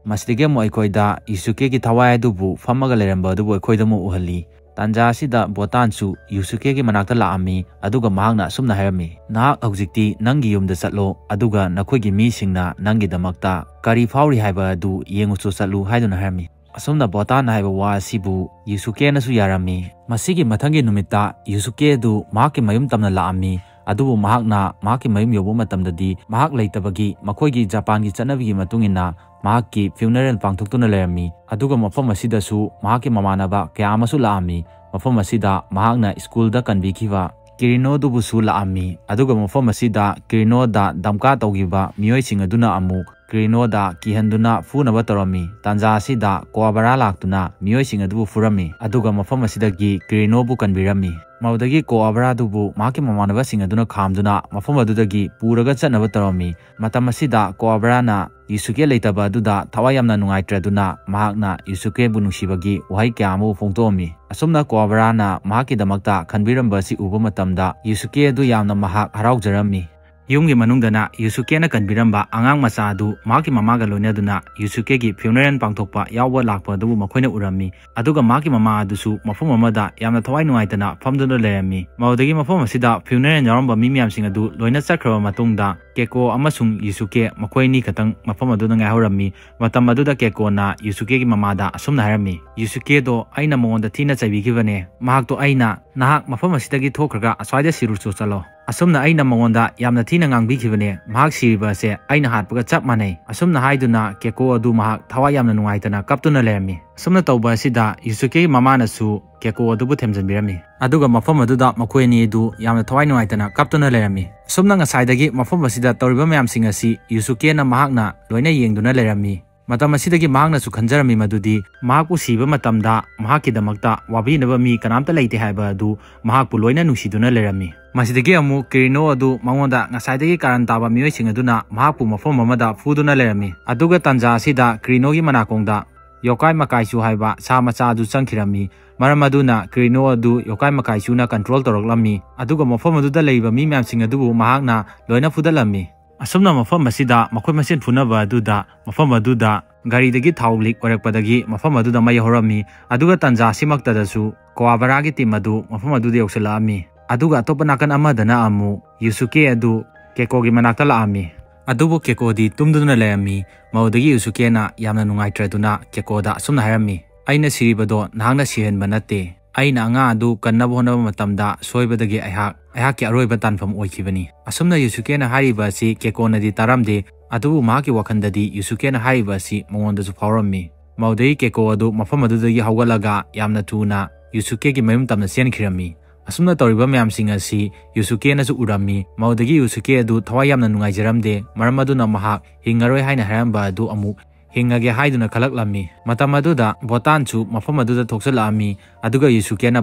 ꯃꯁꯤꯗꯒꯤ ꯑꯃꯨꯛ ꯑꯩꯈꯣꯏꯗ ꯌꯨꯁꯨꯀꯦꯒꯤ ꯊꯋꯥꯏ ꯑꯗꯨꯕꯨ ꯐꯝꯃꯒ ꯂꯩꯔꯝꯕ ꯑꯗꯨꯕꯨ ꯑꯩꯈꯣꯏꯗ ꯑꯃꯨꯛ ꯎꯍꯜꯂꯤ꯫ ꯇꯥꯟꯖꯥ ꯑꯁꯤꯗ ꯕꯣꯇꯥꯟꯁꯨ ꯌꯨꯁꯨꯀꯦꯒꯤ ꯃꯅꯥꯛꯇ ꯂꯥꯛꯑꯝꯃꯤ, ꯑꯗꯨꯒ ꯃꯍꯥꯛꯅ ꯑꯁꯨꯝꯅ ꯍꯥꯏꯔꯝꯃꯤ, "ꯅꯍꯥꯛ ꯍꯧꯖꯤꯛꯇꯤ ꯅꯪꯒꯤ ꯌꯨꯝꯗ ꯆꯠꯂꯣ, ꯑꯗꯨꯒ ꯅꯈꯣꯏꯒꯤ ꯃꯤꯁꯤꯡꯅ ꯅꯪꯒꯤꯗꯃꯛꯇ ꯀꯔꯤ ꯐꯥꯎꯔꯤ ꯍꯥꯏꯕ ꯑꯗꯨ ꯌꯦꯡꯉꯨꯆꯣ ꯆꯠꯂꯨ" ꯍꯥꯏꯗꯨꯅ ꯍꯥꯏꯔꯝꯃꯤ꯫ ꯑꯁꯨꯝꯅ ꯕꯣꯇꯥꯟ ꯍꯥꯏꯕ ꯋꯥ ꯑꯁꯤꯕꯨ ꯌꯨꯁꯨꯀꯦꯅꯁꯨ ꯌꯥꯔꯝꯃꯤ꯫ ꯃꯁꯤꯒꯤ ꯃꯊꯪꯒꯤ ꯅꯨꯃꯤꯠꯇ ꯌꯨꯁꯨꯀꯦ ꯑꯗꯨ ꯃꯍꯥꯛꯀꯤ ꯃꯌꯨꯝ ꯇꯝꯅ ꯂꯥꯛꯑꯝꯃꯤ, ꯑꯗꯨꯕꯨ ꯃꯍꯥꯛꯅ ꯃꯍꯥꯛꯀꯤ ꯃꯌꯨꯝ ꯌꯧꯕ ꯃꯇꯝꯗꯗꯤ ꯃꯍꯥꯛ ꯂꯩꯇꯕꯒꯤ ꯃꯈꯣꯏꯒꯤ ꯖꯄꯥꯟꯒꯤ ꯆꯠꯅꯕꯤꯒꯤ ꯃꯇꯨꯡ ꯏꯟꯅ ꯃꯍꯥꯛꯀꯤ ꯐ꯭ꯌꯨꯅꯔꯦꯜ ꯄꯥꯡꯊꯣꯛꯇꯨꯅ ꯂꯩꯔꯝꯃꯤ꯫ ꯑꯗꯨꯒ ꯃꯐꯝ ꯑꯁꯤꯗꯁꯨ ꯃꯍꯥꯛꯀꯤ ꯃꯃꯥꯟꯅꯕ ꯀꯌꯥ ꯑꯃꯁꯨ ꯂꯥꯛꯑꯝꯃꯤ꯫ ꯃꯐꯝ ꯑꯁꯤꯗ ꯃꯍꯥꯛꯅ ꯁ꯭ꯀꯨꯜꯗ ꯀꯟꯕꯤꯈꯤꯕ ꯀꯤꯔꯤꯅꯣꯗꯨꯕꯨꯁꯨ ꯂꯥꯛꯑꯝꯃꯤ꯫ ꯑꯗꯨꯒ ꯃꯐꯝ ꯑꯁꯤꯗ ꯀꯤꯔꯤꯅꯣꯗ ꯗꯝꯀꯥ ꯇꯧꯈꯤꯕ ꯃꯤꯑꯣꯏꯁꯤꯡ ꯑꯗꯨꯅ ꯑꯃꯨꯛ ꯀꯤꯔꯤꯅꯣꯗ ꯀꯤꯍꯟꯗꯨꯅ ꯐꯨꯅꯕ ꯇꯧꯔꯝꯃꯤ꯫ ꯇꯥꯟꯖꯥ ꯑꯁꯤꯗ ꯀꯣꯑꯥꯕꯔꯥ ꯂꯥꯛꯇꯨꯅ ꯃꯤꯑꯣꯏꯁꯤꯡ ꯑꯗꯨꯕꯨ ꯐꯨꯔꯝꯃꯤ꯫ ꯑꯗꯨꯒ ꯃꯐꯝ ꯑꯁꯤꯗꯒꯤ ꯀꯤꯔꯤꯅꯣꯕꯨ ꯀꯟꯕꯤꯔꯝꯃꯤ꯫ ꯃꯗꯨꯗꯒꯤ ꯀꯣꯑꯥꯕꯔꯥꯗꯨꯕꯨ ꯃꯍꯥꯛꯀꯤ ꯃꯃꯥꯟꯅꯕꯁꯤꯡ ꯑꯗꯨꯅ ꯈꯥꯝꯗꯨꯅ ꯃꯐꯝ ꯑꯗꯨꯗꯒꯤ ꯄꯨꯔꯒ ꯆꯠꯅꯕ ꯇꯧꯔꯝꯃꯤ꯫ ꯃꯇꯝ ꯑꯁꯤꯗ ꯀꯣꯑꯥꯕꯔꯥꯅ ꯌꯨꯁꯨꯀꯦ ꯂꯩꯇꯕ ꯑꯗꯨꯗ ꯊꯋꯥꯏ ꯌꯥꯝꯅ ꯅꯨꯡꯉꯥꯏꯇ꯭ꯔꯗꯨꯅ ꯃꯍꯥꯛꯅ ꯌꯨꯁꯨꯀꯦꯕꯨ ꯅꯨꯡꯁꯤꯕꯒꯤ ꯋꯥꯍꯩ ꯀꯌꯥ ꯑꯃꯕꯨ ꯐꯣꯡꯗꯣꯛꯑꯝꯃꯤ꯫ ꯑꯁꯨꯝꯅ ꯀꯣꯑꯥꯕꯔꯥꯅ ꯃꯍꯥꯛꯀꯤꯗꯃꯛꯇ ꯈꯟꯕꯤꯔꯝꯕ ꯑꯁꯤ ꯎꯕ ꯃꯇꯝꯗ ꯌꯨꯁꯨꯀꯦ ꯑꯗꯨ ꯌꯥꯝꯅ ꯃꯍꯥꯛ ꯍꯔꯥꯎꯖꯔꯝꯃꯤ꯫ ꯌꯨꯝꯒꯤ ꯃꯅꯨꯡꯗꯅ ꯌꯨꯁꯨꯀꯦꯅ ꯀꯟꯕꯤꯔꯝꯕ ꯑꯉꯥꯡ ꯃꯆꯥ ꯑꯗꯨ ꯃꯍꯥꯛꯀꯤ ꯃꯃꯥꯒ ꯂꯣꯏꯅꯗꯨꯅ ꯌꯨꯁꯨꯀꯦꯒꯤ funeral ꯄꯥꯡꯊꯣꯛꯄ ꯌꯥꯎꯕ ꯂꯥꯛꯄ ꯑꯗꯨꯕꯨ ꯃꯈꯣꯏꯅ ꯎꯔꯝꯃꯤ꯫ ꯑꯗꯨꯒ ꯃꯍꯥꯛꯀꯤ ꯃꯃꯥ ꯑꯗꯨꯁꯨ ꯃꯐꯝ ꯑꯃꯗ ꯌꯥꯝꯅ ꯊꯋꯥꯏ ꯅꯨꯡꯉꯥꯏꯇꯅ ꯐꯝꯗꯨꯅ ꯂꯩꯔꯝꯃꯤ꯫ ꯃꯗꯨꯗꯒꯤ ꯃꯐꯝ ꯑꯁꯤꯗ funeral ꯌꯥꯎꯔꯝꯕ ꯃꯤ ꯃꯌꯥꯝꯁꯤꯡ ꯑꯗꯨ ꯂꯣꯏꯅ ꯆꯠꯈ꯭ꯔꯕ ꯃꯇꯨꯡꯗ ꯀꯦꯀꯣ ꯑꯃꯁꯨꯡ ꯌꯨꯁꯨꯀꯦ ꯃꯈꯣꯏ ꯑꯅꯤ ꯈꯛꯇꯪ ꯃꯐꯝ ꯑꯗꯨꯗ ꯉꯥꯏꯍꯧꯔꯝꯃꯤ꯫ ꯃꯇꯝ ꯑꯗꯨꯗ ꯀꯦꯀꯣꯅ ꯌꯨꯁꯨꯀꯦꯒꯤ ꯃꯃꯥꯗ ꯑꯁꯨꯝꯅ ꯍꯥꯏꯔꯝꯃꯤ, "ꯌꯨꯁꯨꯀꯦꯗꯣ ꯑꯩꯅ ꯃꯉꯣꯟꯗ ꯊꯤꯅ ꯆꯩꯕꯤꯈꯤꯕꯅꯦ꯫ ꯃꯍꯥꯛꯇꯣ ꯑꯩꯅ ꯅꯍꯥꯛ ꯃꯐꯝ ꯑꯁꯤꯗꯒꯤ ꯊꯣꯛꯈ꯭ꯔꯒ ꯑꯁ꯭ꯋꯥꯏꯗ ꯁꯤꯔꯨꯆꯣ ꯆꯠꯂꯣ꯫ ꯑꯁꯨꯝꯅ ꯑꯩꯅ ꯃꯉꯣꯟꯗ ꯌꯥꯝꯅ ꯊꯤꯅ ꯉꯥꯡꯕꯤꯈꯤꯕꯅꯦ꯫ ꯃꯍꯥꯛ ꯁꯤꯔꯤꯕ ꯑꯁꯦ ꯑꯩꯅ ꯍꯥꯠꯄꯒ ꯆꯞ ꯃꯥꯟꯅꯩ"꯫ ꯑꯁꯨꯝꯅ ꯍꯥꯏꯗꯨꯅ ꯀꯦꯀꯣ ꯑꯗꯨ ꯃꯍꯥꯛ ꯊꯋꯥꯏ ꯌꯥꯝꯅ ꯅꯨꯡꯉꯥꯏꯇꯅ ꯀꯞꯇꯨꯅ ꯂꯩꯔꯝꯃꯤ꯫ ꯑꯁꯨꯝꯅ ꯇꯧꯕ ꯑꯁꯤꯗ ꯌꯨꯁꯨꯀꯦꯒꯤ ꯃꯃꯥꯅꯁꯨ ꯀꯦꯀꯣ ꯑꯗꯨꯕꯨ ꯊꯦꯝꯖꯤꯟꯕꯤꯔꯝꯃꯤ꯫ ꯑꯗꯨꯒ ꯃꯐꯝ ꯑꯗꯨꯗ ꯃꯈꯣꯏ ꯑꯅꯤ ꯑꯗꯨ ꯌꯥꯝꯅ ꯊꯋꯥꯏ ꯅꯨꯡꯉꯥꯏꯇꯅ ꯀꯞꯇꯨꯅ ꯂꯩꯔꯝꯃꯤ꯫ ꯑꯁꯨꯝꯅ ꯉꯁꯥꯏꯗꯒꯤ ꯃꯐꯝ ꯑꯁꯤꯗ ꯇꯧꯔꯤꯕ ꯃꯌꯥꯝꯁꯤꯡ ꯑꯁꯤ ꯌꯨꯁꯨꯀꯦꯅ ꯃꯍꯥꯛꯅ ꯂꯣꯏꯅ ꯌꯦꯡꯗꯨꯅ ꯂꯩꯔꯝꯃꯤ꯫ ꯃꯇꯝ ꯑꯁꯤꯗꯒꯤ ꯃꯍꯥꯛꯅꯁꯨ ꯈꯟꯖꯔꯝꯃꯤ ꯃꯗꯨꯗꯤ ꯃꯍꯥꯛꯄꯨ ꯁꯤꯕ ꯃꯇꯝꯗ ꯃꯍꯥꯛꯀꯤꯗꯃꯛꯇ ꯋꯥꯕꯤꯅꯕ ꯃꯤ ꯀꯅꯥꯝꯇ ꯂꯩꯇꯦ ꯍꯥꯏꯕ ꯑꯗꯨ ꯃꯍꯥꯛꯄꯨ ꯂꯣꯏꯅ ꯅꯨꯡꯁꯤꯗꯨꯅ ꯂꯩꯔꯝꯃꯤ꯫ ꯃꯁꯤꯗꯒꯤ ꯑꯃꯨꯛ ꯀꯤꯔꯤꯅꯣ ꯑꯗꯨ ꯃꯉꯣꯟꯗ ꯉꯁꯥꯏꯗꯒꯤ ꯀꯥꯔꯟ ꯇꯥꯕ ꯃꯤꯑꯣꯏꯁꯤꯡ ꯑꯗꯨꯅ ꯃꯍꯥꯛꯄꯨ ꯃꯐꯝ ꯑꯃꯗ ꯐꯨꯗꯨꯅ ꯂꯩꯔꯝꯃꯤ꯫ ꯑꯗꯨꯒ ꯇꯥꯟꯖꯥ ꯑꯁꯤꯗ ꯀꯤꯔꯤꯅꯣꯒꯤ ꯃꯅꯥꯀꯣꯡꯗ ꯌꯣꯀꯥꯏ ꯃꯀꯥꯏꯆꯨ ꯍꯥꯏꯕ ꯁꯥ ꯃꯆꯥ ꯑꯗꯨ ꯆꯪꯈꯤꯔꯝꯃꯤ꯫ ꯃꯔꯝ ꯑꯗꯨꯅ ꯀꯤꯔꯤꯅꯣ ꯑꯗꯨ ꯌꯣꯀꯥꯏ ꯃꯀꯥꯏꯆꯨꯅ control ꯇꯧꯔꯛꯂꯝꯃꯤ꯫ ꯑꯗꯨꯒ ꯃꯐꯝ ꯑꯗꯨꯗ ꯂꯩꯔꯤꯕ ꯃꯤ ꯃꯌꯥꯝꯁꯤꯡ ꯑꯗꯨꯕꯨ ꯃꯍꯥꯛꯅ ꯂꯣꯏꯅ ꯐꯨꯗꯠꯂꯝꯃꯤ꯫ ꯑꯁꯨꯝꯅ ꯃꯐꯝ ꯑꯁꯤꯗ ꯃꯈꯣꯏ ꯃꯁꯦꯟ ꯐꯨꯅꯕ ꯑꯗꯨꯗ ꯃꯐꯝ ꯑꯗꯨꯗ ꯒꯥꯔꯤꯗꯒꯤ ꯊꯥꯎ leak ꯑꯣꯏꯔꯛꯄꯗꯒꯤ ꯃꯐꯝ ꯑꯗꯨꯗ ꯃꯩ ꯍꯧꯔꯝꯃꯤ꯫ ꯑꯗꯨꯒ ꯇꯥꯟꯖꯥ ꯑꯁꯤꯃꯛꯇꯗꯁꯨ ꯀꯣꯑꯥꯕꯔꯥꯒꯤ team ꯑꯗꯨ ꯃꯐꯝ ꯑꯗꯨꯗ ꯌꯧꯁꯤꯜꯂꯛꯑꯝꯃꯤ꯫ ꯑꯗꯨꯒ ꯑꯇꯣꯞꯄ ꯅꯥꯀꯟ ꯑꯃꯗꯅ ꯑꯃꯨꯛ ꯌꯨꯁꯨꯀꯦ ꯑꯗꯨ ꯀꯦꯀꯣꯒꯤ ꯃꯅꯥꯛꯇ ꯂꯥꯛꯑꯝꯃꯤ꯫ ꯑꯗꯨꯕꯨ ꯀꯦꯀꯣꯗꯤ ꯇꯨꯝꯗꯨꯅ ꯂꯩꯔꯝꯃꯤ꯫ ꯃꯗꯨꯗꯒꯤ ꯌꯨꯁꯨꯀꯦꯅ ꯌꯥꯝꯅ ꯅꯨꯡꯉꯥꯏꯇ꯭ꯔꯗꯨꯅ ꯀꯦꯀꯣꯗ ꯑꯁꯨꯝꯅ ꯍꯥꯏꯔꯝꯃꯤ, "ꯑꯩꯅ ꯁꯤꯔꯤꯕꯗꯣ ꯅꯍꯥꯛꯅ ꯁꯤꯍꯟꯕ ꯅꯠꯇꯦ꯫ ꯑꯩꯅ ꯑꯉꯥꯡ ꯑꯗꯨ ꯀꯟꯅꯕ ꯍꯣꯠꯅꯕ ꯃꯇꯝꯗ ꯁꯣꯏꯕꯗꯒꯤ ꯑꯩꯍꯥꯛ, ꯑꯩꯍꯥꯛꯀꯤ ꯑꯔꯣꯏꯕ ꯇꯥꯟꯐꯝ ꯑꯣꯏꯈꯤꯕꯅꯤ"꯫ ꯑꯁꯨꯝꯅ ꯌꯨꯁꯨꯀꯦꯅ ꯍꯥꯏꯔꯤꯕ ꯑꯁꯤ ꯀꯦꯀꯣꯅꯗꯤ ꯇꯥꯔꯝꯗꯦ꯫ ꯑꯗꯨꯕꯨ ꯃꯍꯥꯛꯀꯤ ꯋꯥꯈꯜꯗꯗꯤ ꯌꯨꯁꯨꯀꯦꯅ ꯍꯥꯏꯔꯤꯕ ꯑꯁꯤ ꯃꯉꯣꯟꯗꯁꯨ ꯐꯥꯎꯔꯝꯃꯤ꯫ ꯃꯗꯨꯗꯒꯤ ꯀꯦꯀꯣ ꯑꯗꯨ ꯃꯐꯝ ꯑꯗꯨꯗꯒꯤ ꯍꯧꯒꯠꯂꯒ ꯌꯥꯝꯅ ꯊꯨꯅ ꯌꯨꯁꯨꯀꯦꯒꯤ ꯃꯌꯨꯝ ꯇꯝꯅ ꯆꯦꯟꯈꯤꯔꯝꯃꯤ꯫ ꯑꯁꯨꯝꯅ ꯇꯧꯔꯤꯕ ꯃꯌꯥꯝꯁꯤꯡ ꯑꯁꯤ ꯌꯨꯁꯨꯀꯦꯅꯁꯨ ꯎꯔꯝꯃꯤ꯫ ꯃꯗꯨꯗꯒꯤ ꯌꯨꯁꯨꯀꯦ ꯑꯗꯨ ꯊꯋꯥꯏ ꯌꯥꯝꯅ ꯅꯨꯡꯉꯥꯏꯖꯔꯝꯗꯦ, ꯃꯔꯝ ꯑꯗꯨꯅ ꯃꯍꯥꯛ ꯍꯤꯡꯉꯔꯣꯏ ꯍꯥꯏꯅ ꯍꯥꯏꯔꯝꯕ ꯑꯗꯨ ꯑꯃꯨꯛ ꯍꯤꯡꯉꯒꯦ ꯍꯥꯏꯗꯨꯅ ꯈꯜꯂꯛꯂꯝꯃꯤ꯫ ꯃꯇꯝ ꯑꯗꯨꯗ ꯕꯣꯇꯥꯟꯁꯨ ꯃꯐꯝ ꯑꯗꯨꯗ ꯊꯣꯛꯆꯜꯂꯛꯑꯝꯃꯤ, ꯑꯗꯨꯒ ꯌꯨꯁꯨꯀꯦꯅ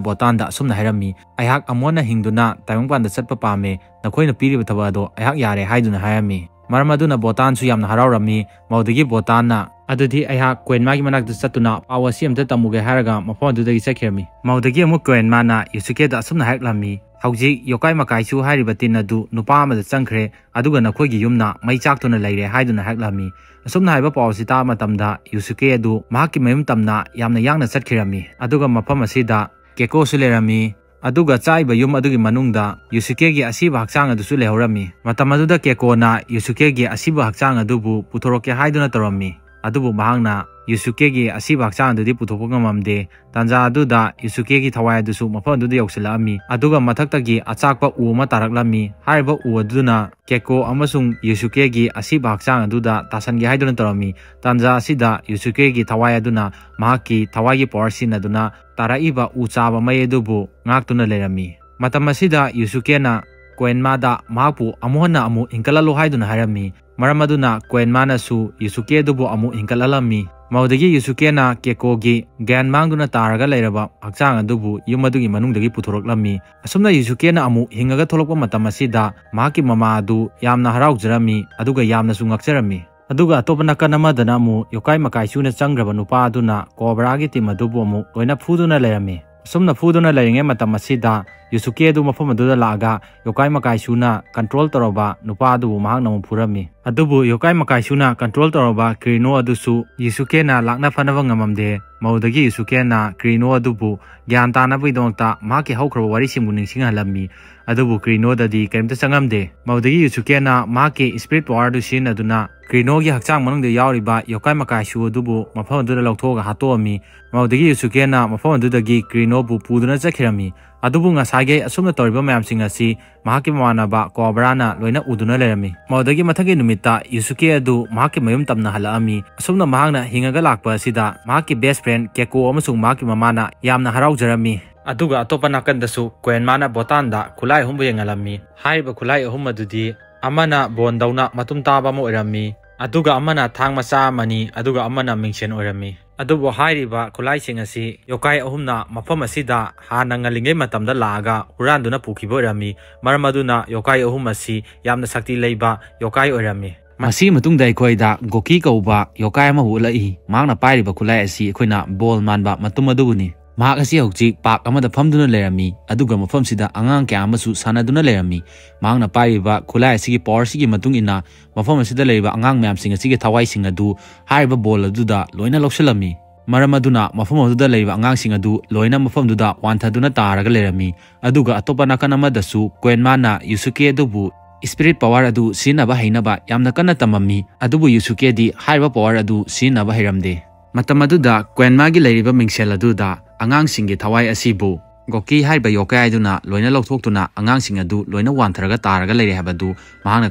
ꯕꯣꯇꯥꯟꯗ ꯑꯁꯨꯝꯅ ꯍꯥꯏꯔꯝꯃꯤ, "ꯑꯩꯍꯥꯛ ꯑꯃꯨꯛ ꯍꯟꯅ ꯍꯤꯡꯗꯨꯅ ꯇꯥꯏꯕꯪꯄꯥꯟꯗ ꯆꯠꯄ ꯄꯥꯝꯃꯦ, ꯅꯈꯣꯏꯅ ꯄꯤꯔꯤꯕ ꯊꯕꯛ ꯑꯗꯣ ꯑꯩꯍꯥꯛ ꯌꯥꯔꯦ" ꯍꯥꯏꯗꯨꯅ ꯍꯥꯏꯔꯝꯃꯤ꯫ ꯃꯔꯝ ꯑꯗꯨꯅ ꯕꯣꯇꯥꯟꯁꯨ ꯌꯥꯝꯅ ꯍꯔꯥꯎꯔꯝꯃꯤ꯫ ꯃꯗꯨꯗꯒꯤ ꯕꯣꯇꯥꯟꯅ, "ꯑꯗꯨꯗꯤ ꯑꯩꯍꯥꯛ ꯀꯣꯏꯟꯃꯥꯒꯤ ꯃꯅꯥꯛꯇ ꯆꯠꯇꯨꯅ ꯄꯥꯎ ꯑꯁꯤ ꯑꯝꯇ ꯇꯝꯃꯨꯒꯦ" ꯍꯥꯏꯔꯒ ꯃꯐꯝ ꯑꯗꯨꯗꯒꯤ ꯆꯠꯈꯤꯔꯝꯃꯤ꯫ ꯃꯗꯨꯗꯒꯤ ꯑꯃꯨꯛ ꯀꯣꯏꯟꯃꯥꯅ ꯌꯨꯁꯨꯀꯦꯗ ꯑꯁꯨꯝꯅ ꯍꯥꯏꯔꯛꯂꯝꯃꯤ, "ꯍꯧꯖꯤꯛ ꯌꯣꯀꯥꯏ ꯃꯀꯥꯏꯁꯨ ꯍꯥꯏꯔꯤꯕ ꯇꯤꯟ ꯑꯗꯨ ꯅꯨꯄꯥ ꯑꯃꯗ ꯆꯪꯈ꯭ꯔꯦ, ꯑꯗꯨꯒ ꯅꯈꯣꯏꯒꯤ ꯌꯨꯝꯅ ꯃꯩ ꯆꯥꯛꯇꯨꯅ ꯂꯩꯔꯦ" ꯍꯥꯏꯗꯨꯅ ꯍꯥꯏꯔꯛꯂꯝꯃꯤ꯫ ꯑꯁꯨꯝꯅ ꯍꯥꯏꯕ ꯄꯥꯎ ꯑꯁꯤ ꯇꯥꯕ ꯃꯇꯝꯗ ꯌꯨꯁꯨꯀꯦ ꯑꯗꯨ ꯃꯍꯥꯛꯀꯤ ꯃꯌꯨꯝ ꯇꯝꯅ ꯌꯥꯝꯅ ꯌꯥꯡꯅ ꯆꯠꯈꯤꯔꯝꯃꯤ꯫ ꯑꯗꯨꯒ ꯃꯐꯝ ꯑꯁꯤꯗ ꯀꯦꯀꯣꯁꯨ ꯂꯩꯔꯝꯃꯤ꯫ ꯑꯗꯨꯒ ꯆꯥꯛꯏꯕ ꯌꯨꯝ ꯑꯗꯨꯒꯤ ꯃꯅꯨꯡꯗ ꯌꯨꯁꯨꯀꯦꯒꯤ ꯑꯁꯤꯕ ꯍꯛꯆꯥꯡ ꯑꯗꯨꯁꯨ ꯂꯩꯍꯧꯔꯝꯃꯤ꯫ ꯃꯇꯝ ꯑꯗꯨꯗ ꯀꯦꯀꯣꯅ ꯌꯨꯁꯨꯀꯦꯒꯤ ꯑꯁꯤꯕ ꯍꯛꯆꯥꯡ ꯑꯗꯨꯕꯨ ꯄꯨꯊꯣꯔꯛꯀꯦ ꯍꯥꯏꯗꯨꯅ ꯇꯧꯔꯝꯃꯤ꯫ ꯑꯗꯨꯕꯨ ꯃꯍꯥꯛꯅ ꯌꯨꯁꯨꯀꯦꯒꯤ ꯑꯁꯤꯕ ꯍꯛꯆꯥꯡ ꯑꯗꯨꯗꯤ ꯄꯨꯊꯣꯛꯄ ꯉꯝꯃꯝꯗꯦ꯫ ꯇꯥꯟꯖꯥ ꯑꯗꯨꯗ ꯌꯨꯁꯨꯀꯦꯒꯤ ꯊꯋꯥꯏ ꯑꯗꯨꯁꯨ ꯃꯐꯝ ꯑꯗꯨꯗ ꯌꯧꯁꯤꯜꯂꯛꯑꯝꯃꯤ꯫ ꯑꯗꯨꯒ ꯃꯊꯛꯇꯒꯤ ꯑꯆꯥꯛꯄ ꯎ ꯑꯃ ꯇꯥꯔꯛꯂꯝꯃꯤ꯫ ꯍꯥꯏꯔꯤꯕ ꯎ ꯑꯗꯨꯅ ꯀꯦꯀꯣ ꯑꯃꯁꯨꯡ ꯌꯨꯁꯨꯀꯦꯒꯤ ꯑꯁꯤꯕ ꯍꯛꯆꯥꯡ ꯑꯗꯨꯗ ꯇꯥꯁꯟꯒꯦ ꯍꯥꯏꯗꯨꯅ ꯇꯧꯔꯝꯃꯤ꯫ ꯇꯥꯟꯖꯥ ꯑꯁꯤꯗ ꯌꯨꯁꯨꯀꯦꯒꯤ ꯊꯋꯥꯏ ꯑꯗꯨꯅ ꯃꯍꯥꯛꯀꯤ ꯊꯋꯥꯏꯒꯤ ꯄꯋꯥꯔ ꯁꯤꯖꯤꯟꯅꯗꯨꯅ ꯇꯥꯔꯛꯏꯕ ꯎ ꯆꯥꯕ ꯃꯩ ꯑꯗꯨꯕꯨ ꯉꯥꯛꯇꯨꯅ ꯂꯩꯔꯝꯃꯤ꯫ ꯃꯇꯝ ꯑꯁꯤꯗ ꯌꯨꯁꯨꯀꯦꯅ ꯀꯣꯏꯟꯃꯥꯗ ꯃꯍꯥꯛꯄꯨ ꯑꯃꯨꯛ ꯍꯟꯅ ꯑꯃꯨꯛ ꯍꯤꯡꯀꯠꯍꯜꯂꯨ ꯍꯥꯏꯗꯨꯅ ꯍꯥꯏꯔꯝꯃꯤ꯫ ꯃꯔꯝ ꯑꯗꯨꯅ ꯀꯣꯏꯟꯃꯥꯅꯁꯨ ꯌꯨꯁꯨꯀꯦ ꯑꯗꯨꯕꯨ ꯑꯃꯨꯛ ꯍꯤꯡꯀꯠꯍꯜꯂꯝꯃꯤ꯫ ꯃꯗꯨꯗꯒꯤ ꯌꯨꯁꯨꯀꯦꯅ ꯀꯦꯀꯣꯒꯤ ꯒ꯭ꯌꯥꯟ ꯃꯥꯡꯗꯨꯅ ꯇꯥꯔꯒ ꯂꯩꯔꯕ ꯍꯛꯆꯥꯡ ꯑꯗꯨꯕꯨ ꯌꯨꯝ ꯑꯗꯨꯒꯤ ꯃꯅꯨꯡꯗꯒꯤ ꯄꯨꯊꯣꯔꯛꯂꯝꯃꯤ꯫ ꯑꯁꯨꯝꯅ ꯌꯨꯁꯨꯀꯦꯅ ꯑꯃꯨꯛ ꯍꯤꯡꯉꯒ ꯊꯣꯛꯂꯛꯄ ꯃꯇꯝ ꯑꯁꯤꯗ ꯃꯍꯥꯛꯀꯤ ꯃꯃꯥ ꯑꯗꯨ ꯌꯥꯝꯅ ꯍꯔꯥꯎꯖꯔꯝꯃꯤ, ꯑꯗꯨꯒ ꯌꯥꯝꯅꯁꯨ ꯉꯛꯆꯔꯝꯃꯤ꯫ ꯑꯗꯨꯒ ꯑꯇꯣꯞꯄ ꯅꯥꯀꯟ ꯑꯃꯗꯅ ꯑꯃꯨꯛ ꯌꯣꯀꯥꯏ ꯃꯀꯥꯏꯁꯨꯅ ꯆꯪꯈ꯭ꯔꯕ ꯅꯨꯄꯥ ꯑꯗꯨꯅ ꯀꯣꯕ꯭ꯔꯥꯒꯤ ꯇꯤꯝ ꯑꯗꯨꯕꯨ ꯑꯃꯨꯛ ꯂꯣꯏꯅ ꯐꯨꯗꯨꯅ ꯂꯩꯔꯝꯃꯤ꯫ ꯑꯁꯨꯝꯅ ꯐꯨꯗꯨꯅ ꯂꯩꯔꯤꯉꯩ ꯃꯇꯝ ꯑꯁꯤꯗ ꯌꯨꯁꯨꯀꯦ ꯑꯗꯨ ꯃꯐꯝ ꯑꯗꯨꯗ ꯂꯥꯛꯑꯒ ꯌꯣꯀꯥꯏ ꯃꯀꯥꯏꯁꯨꯅ ꯀꯟꯇ꯭ꯔꯣꯜ ꯇꯧꯔꯕ ꯅꯨꯄꯥ ꯑꯗꯨꯕꯨ ꯃꯍꯥꯛꯅ ꯑꯃꯨꯛ ꯐꯨꯔꯝꯃꯤ꯫ ꯑꯗꯨꯕꯨ ꯌꯣꯀꯥꯏ ꯃꯀꯥꯏꯁꯨꯅ ꯀꯟꯇ꯭ꯔꯣꯜ ꯇꯧꯔꯕ ꯀ꯭ꯔꯤꯅꯣ ꯑꯗꯨꯁꯨ ꯌꯨꯁꯨꯀꯦꯅ ꯂꯥꯛꯅ ꯐꯅꯕ ꯉꯝꯃꯝꯗꯦ꯫ ꯃꯗꯨꯗꯒꯤ ꯌꯨꯁꯨꯀꯦꯅ ꯀ꯭ꯔꯤꯅꯣ ꯑꯗꯨꯕꯨ ꯒ꯭ꯌꯥꯟ ꯇꯥꯅꯕꯒꯤꯗꯃꯛꯇ ꯃꯍꯥꯛꯀꯤ ꯍꯧꯈ꯭ꯔꯕ ꯋꯥꯔꯤꯁꯤꯡꯕꯨ ꯅꯤꯡꯁꯤꯡꯍꯜꯂꯝꯃꯤ꯫ ꯑꯗꯨꯕꯨ ꯀ꯭ꯔꯤꯅꯣꯗꯗꯤ ꯀꯔꯤꯝꯇ ꯆꯪꯉꯝꯗꯦ꯫ ꯃꯗꯨꯗꯒꯤ ꯌꯨꯁꯨꯀꯦꯅ ꯃꯍꯥꯛꯀꯤ ꯁ꯭ꯄꯤꯔꯤꯠ ꯄꯋꯥꯔ ꯑꯗꯨ ꯁꯤꯖꯤꯟꯅꯗꯨꯅ ꯀ꯭ꯔꯤꯅꯣꯒꯤ ꯍꯛꯆꯥꯡ ꯃꯅꯨꯡꯗ ꯌꯥꯎꯔꯤꯕ ꯌꯣꯀꯥꯏ ꯃꯀꯥꯏꯁꯨ ꯑꯗꯨꯕꯨ ꯃꯐꯝ ꯑꯗꯨꯗ ꯂꯧꯊꯣꯛꯑꯒ ꯍꯥꯠꯇꯣꯛꯑꯝꯃꯤ꯫ ꯃꯗꯨꯗꯒꯤ ꯌꯨꯁꯨꯀꯦꯅ ꯃꯐꯝ ꯑꯗꯨꯗꯒꯤ ꯀ꯭ꯔꯤꯅꯣꯕꯨ ꯄꯨꯗꯨꯅ ꯆꯠꯈꯤꯔꯝꯃꯤ꯫ ꯑꯗꯨꯕꯨ ꯉꯁꯥꯏꯒꯤ ꯑꯁꯨꯝꯅ ꯇꯧꯔꯤꯕ ꯃꯌꯥꯝꯁꯤꯡ ꯑꯁꯤ ꯃꯍꯥꯛꯀꯤ ꯃꯃꯥꯟꯅꯕ ꯀꯣꯕ꯭ꯔꯥꯅ ꯂꯣꯏꯅ ꯎꯗꯨꯅ ꯂꯩꯔꯝꯃꯤ꯫ ꯃꯗꯨꯗꯒꯤ ꯃꯊꯪꯒꯤ ꯅꯨꯃꯤꯠꯇ ꯌꯨꯁꯨꯀꯦ ꯑꯗꯨ ꯃꯍꯥꯛꯀꯤ ꯃꯌꯨꯝ ꯇꯝꯅ ꯍꯜꯂꯛꯑꯝꯃꯤ꯫ ꯑꯁꯨꯝꯅ ꯃꯍꯥꯛꯅ ꯍꯤꯡꯉꯒ ꯂꯥꯛꯄ ꯑꯁꯤꯗ ꯃꯍꯥꯛꯀꯤ ꯕꯦꯁ ꯐ꯭ꯔꯦꯟ ꯀꯦꯀꯣ ꯑꯃꯁꯨꯡ ꯃꯍꯥꯛꯀꯤ ꯃꯃꯥꯅ ꯌꯥꯝꯅ ꯍꯔꯥꯎꯖꯔꯝꯃꯤ꯫ ꯑꯗꯨꯒ ꯑꯇꯣꯞꯄ ꯅꯥꯀꯟꯗꯁꯨ ꯀ꯭ꯋꯦꯟꯃꯥꯅ ꯕꯣꯇꯥꯟꯗ ꯈꯨꯠꯂꯥꯏ ꯑꯍꯨꯝꯕꯨ ꯌꯦꯡꯍꯜꯂꯝꯃꯤ꯫ ꯍꯥꯏꯔꯤꯕ ꯈꯨꯠꯂꯥꯏ ꯑꯍꯨꯝ ꯑꯗꯨꯗꯤ ꯑꯃꯅ ꯕꯣꯟꯗꯧꯅ ꯃꯇꯨꯝ ꯇꯥꯕ ꯑꯃ ꯑꯣꯏꯔꯝꯃꯤ, ꯑꯗꯨꯒ ꯑꯃꯅ ꯊꯥꯡ ꯃꯆꯥ ꯑꯃꯅꯤ, ꯑꯗꯨꯒ ꯑꯃꯅ ꯃꯤꯡꯁꯦꯟ ꯑꯣꯏꯔꯝꯃꯤ꯫ ꯑꯗꯨꯕꯨ ꯍꯥꯏꯔꯤꯕ ꯈꯨꯠꯂꯥꯏꯁꯤꯡ ꯑꯁꯤ ꯌꯣꯀꯥꯏ ꯑꯍꯨꯝꯅ ꯃꯐꯝ ꯑꯁꯤꯗ ꯍꯥꯟꯅ ꯉꯜꯂꯤꯉꯩ ꯃꯇꯝꯗ ꯂꯥꯛꯑꯒ ꯍꯨꯔꯥꯟꯗꯨꯅ ꯄꯨꯈꯤꯕ ꯑꯣꯏꯔꯝꯃꯤ꯫ ꯃꯔꯝ ꯑꯗꯨꯅ ꯌꯣꯀꯥꯏ ꯑꯍꯨꯝ ꯑꯁꯤ ꯌꯥꯝꯅ ꯁꯛꯇꯤ ꯂꯩꯕ ꯌꯣꯀꯥꯏ ꯑꯣꯏꯔꯝꯃꯤ꯫ ꯃꯁꯤꯒꯤ ꯃꯇꯨꯡꯗ ꯑꯩꯈꯣꯏꯗ ꯒꯣꯀꯤ ꯀꯧꯕ ꯌꯣꯀꯥꯏ ꯑꯃꯕꯨ ꯎꯠꯂꯛꯏ꯫ ꯃꯍꯥꯛꯅ ꯄꯥꯏꯔꯤꯕ ꯈꯨꯠꯂꯥꯏ ꯑꯁꯤ ꯑꯩꯈꯣꯏꯅ ꯕꯣꯜ ꯃꯥꯟꯕ ꯃꯇꯨꯝ ꯑꯗꯨꯕꯨꯅꯤ꯫ ꯃꯍꯥꯛ ꯑꯁꯤ ꯍꯧꯖꯤꯛ ꯄꯥꯔꯛ ꯑꯃꯗ ꯐꯝꯗꯨꯅ ꯂꯩꯔꯝꯃꯤ, ꯑꯗꯨꯒ ꯃꯐꯝꯁꯤꯗ ꯑꯉꯥꯡ ꯀꯌꯥ ꯑꯃꯁꯨ ꯁꯥꯟꯅꯗꯨꯅ ꯂꯩꯔꯝꯃꯤ꯫ ꯃꯍꯥꯛꯅ ꯄꯥꯏꯔꯤꯕ ꯈꯨꯠꯂꯥꯏ ꯑꯁꯤꯒꯤ ꯄꯋꯥꯔꯁꯤꯒꯤ ꯃꯇꯨꯡ ꯏꯟꯅ ꯃꯐꯝ ꯑꯁꯤꯗ ꯂꯩꯔꯤꯕ ꯑꯉꯥꯡ ꯃꯌꯥꯝꯁꯤꯡ ꯑꯁꯤꯒꯤ ꯊꯋꯥꯏꯁꯤꯡ ꯑꯗꯨ ꯍꯥꯏꯔꯤꯕ ꯕꯣꯜ ꯑꯗꯨꯗ ꯂꯣꯏꯅ ꯂꯧꯁꯤꯜꯂꯝꯃꯤ꯫ ꯃꯔꯝ ꯑꯗꯨꯅ ꯃꯐꯝ ꯑꯗꯨꯗ ꯂꯩꯔꯤꯕ ꯑꯉꯥꯡꯁꯤꯡ ꯑꯗꯨ ꯂꯣꯏꯅ ꯃꯐꯝꯗꯨꯗ ꯋꯥꯟꯊꯗꯨꯅ ꯇꯥꯔꯒ ꯂꯩꯔꯝꯃꯤ꯫ ꯑꯗꯨꯒ ꯑꯇꯣꯞꯄ ꯅꯥꯀꯟ ꯑꯃꯗꯁꯨ ꯀ꯭ꯋꯦꯟꯃꯥꯅ ꯌꯨꯁꯨꯀꯦ ꯑꯗꯨꯕꯨ ꯁ꯭ꯄꯤꯔꯤꯠ ꯄꯋꯥꯔ ꯑꯗꯨ ꯁꯤꯖꯤꯟꯅꯕ ꯍꯩꯅꯕ ꯌꯥꯝꯅ ꯀꯟꯅ ꯇꯝꯃꯝꯃꯤ, ꯑꯗꯨꯕꯨ ꯌꯨꯁꯨꯀꯦꯗꯤ ꯍꯥꯏꯔꯤꯕ ꯄꯋꯥꯔ ꯑꯗꯨ ꯁꯤꯖꯤꯟꯅꯕ ꯍꯩꯔꯝꯗꯦ꯫ ꯃꯇꯝ ꯑꯗꯨꯗ ꯀ꯭ꯋꯦꯟꯃꯥꯒꯤ ꯂꯩꯔꯤꯕ ꯃꯤꯡꯁꯦꯜ ꯑꯗꯨꯗ ꯑꯉꯥꯡꯁꯤꯡꯒꯤ ꯊꯋꯥꯏ ꯑꯁꯤꯕꯨ ꯒꯣꯀꯤ ꯍꯥꯏꯔꯤꯕ ꯌꯣꯀꯥꯏ ꯑꯗꯨꯅ ꯂꯣꯏꯅ ꯂꯧꯊꯣꯛꯇꯨꯅ ꯑꯉꯥꯡꯁꯤꯡ ꯑꯗꯨ ꯂꯣꯏꯅ ꯋꯥꯟꯊꯔꯒ ꯇꯥꯔꯒ ꯂꯩꯔꯦ ꯍꯥꯏꯕꯗꯨ ꯃꯍꯥꯛꯅ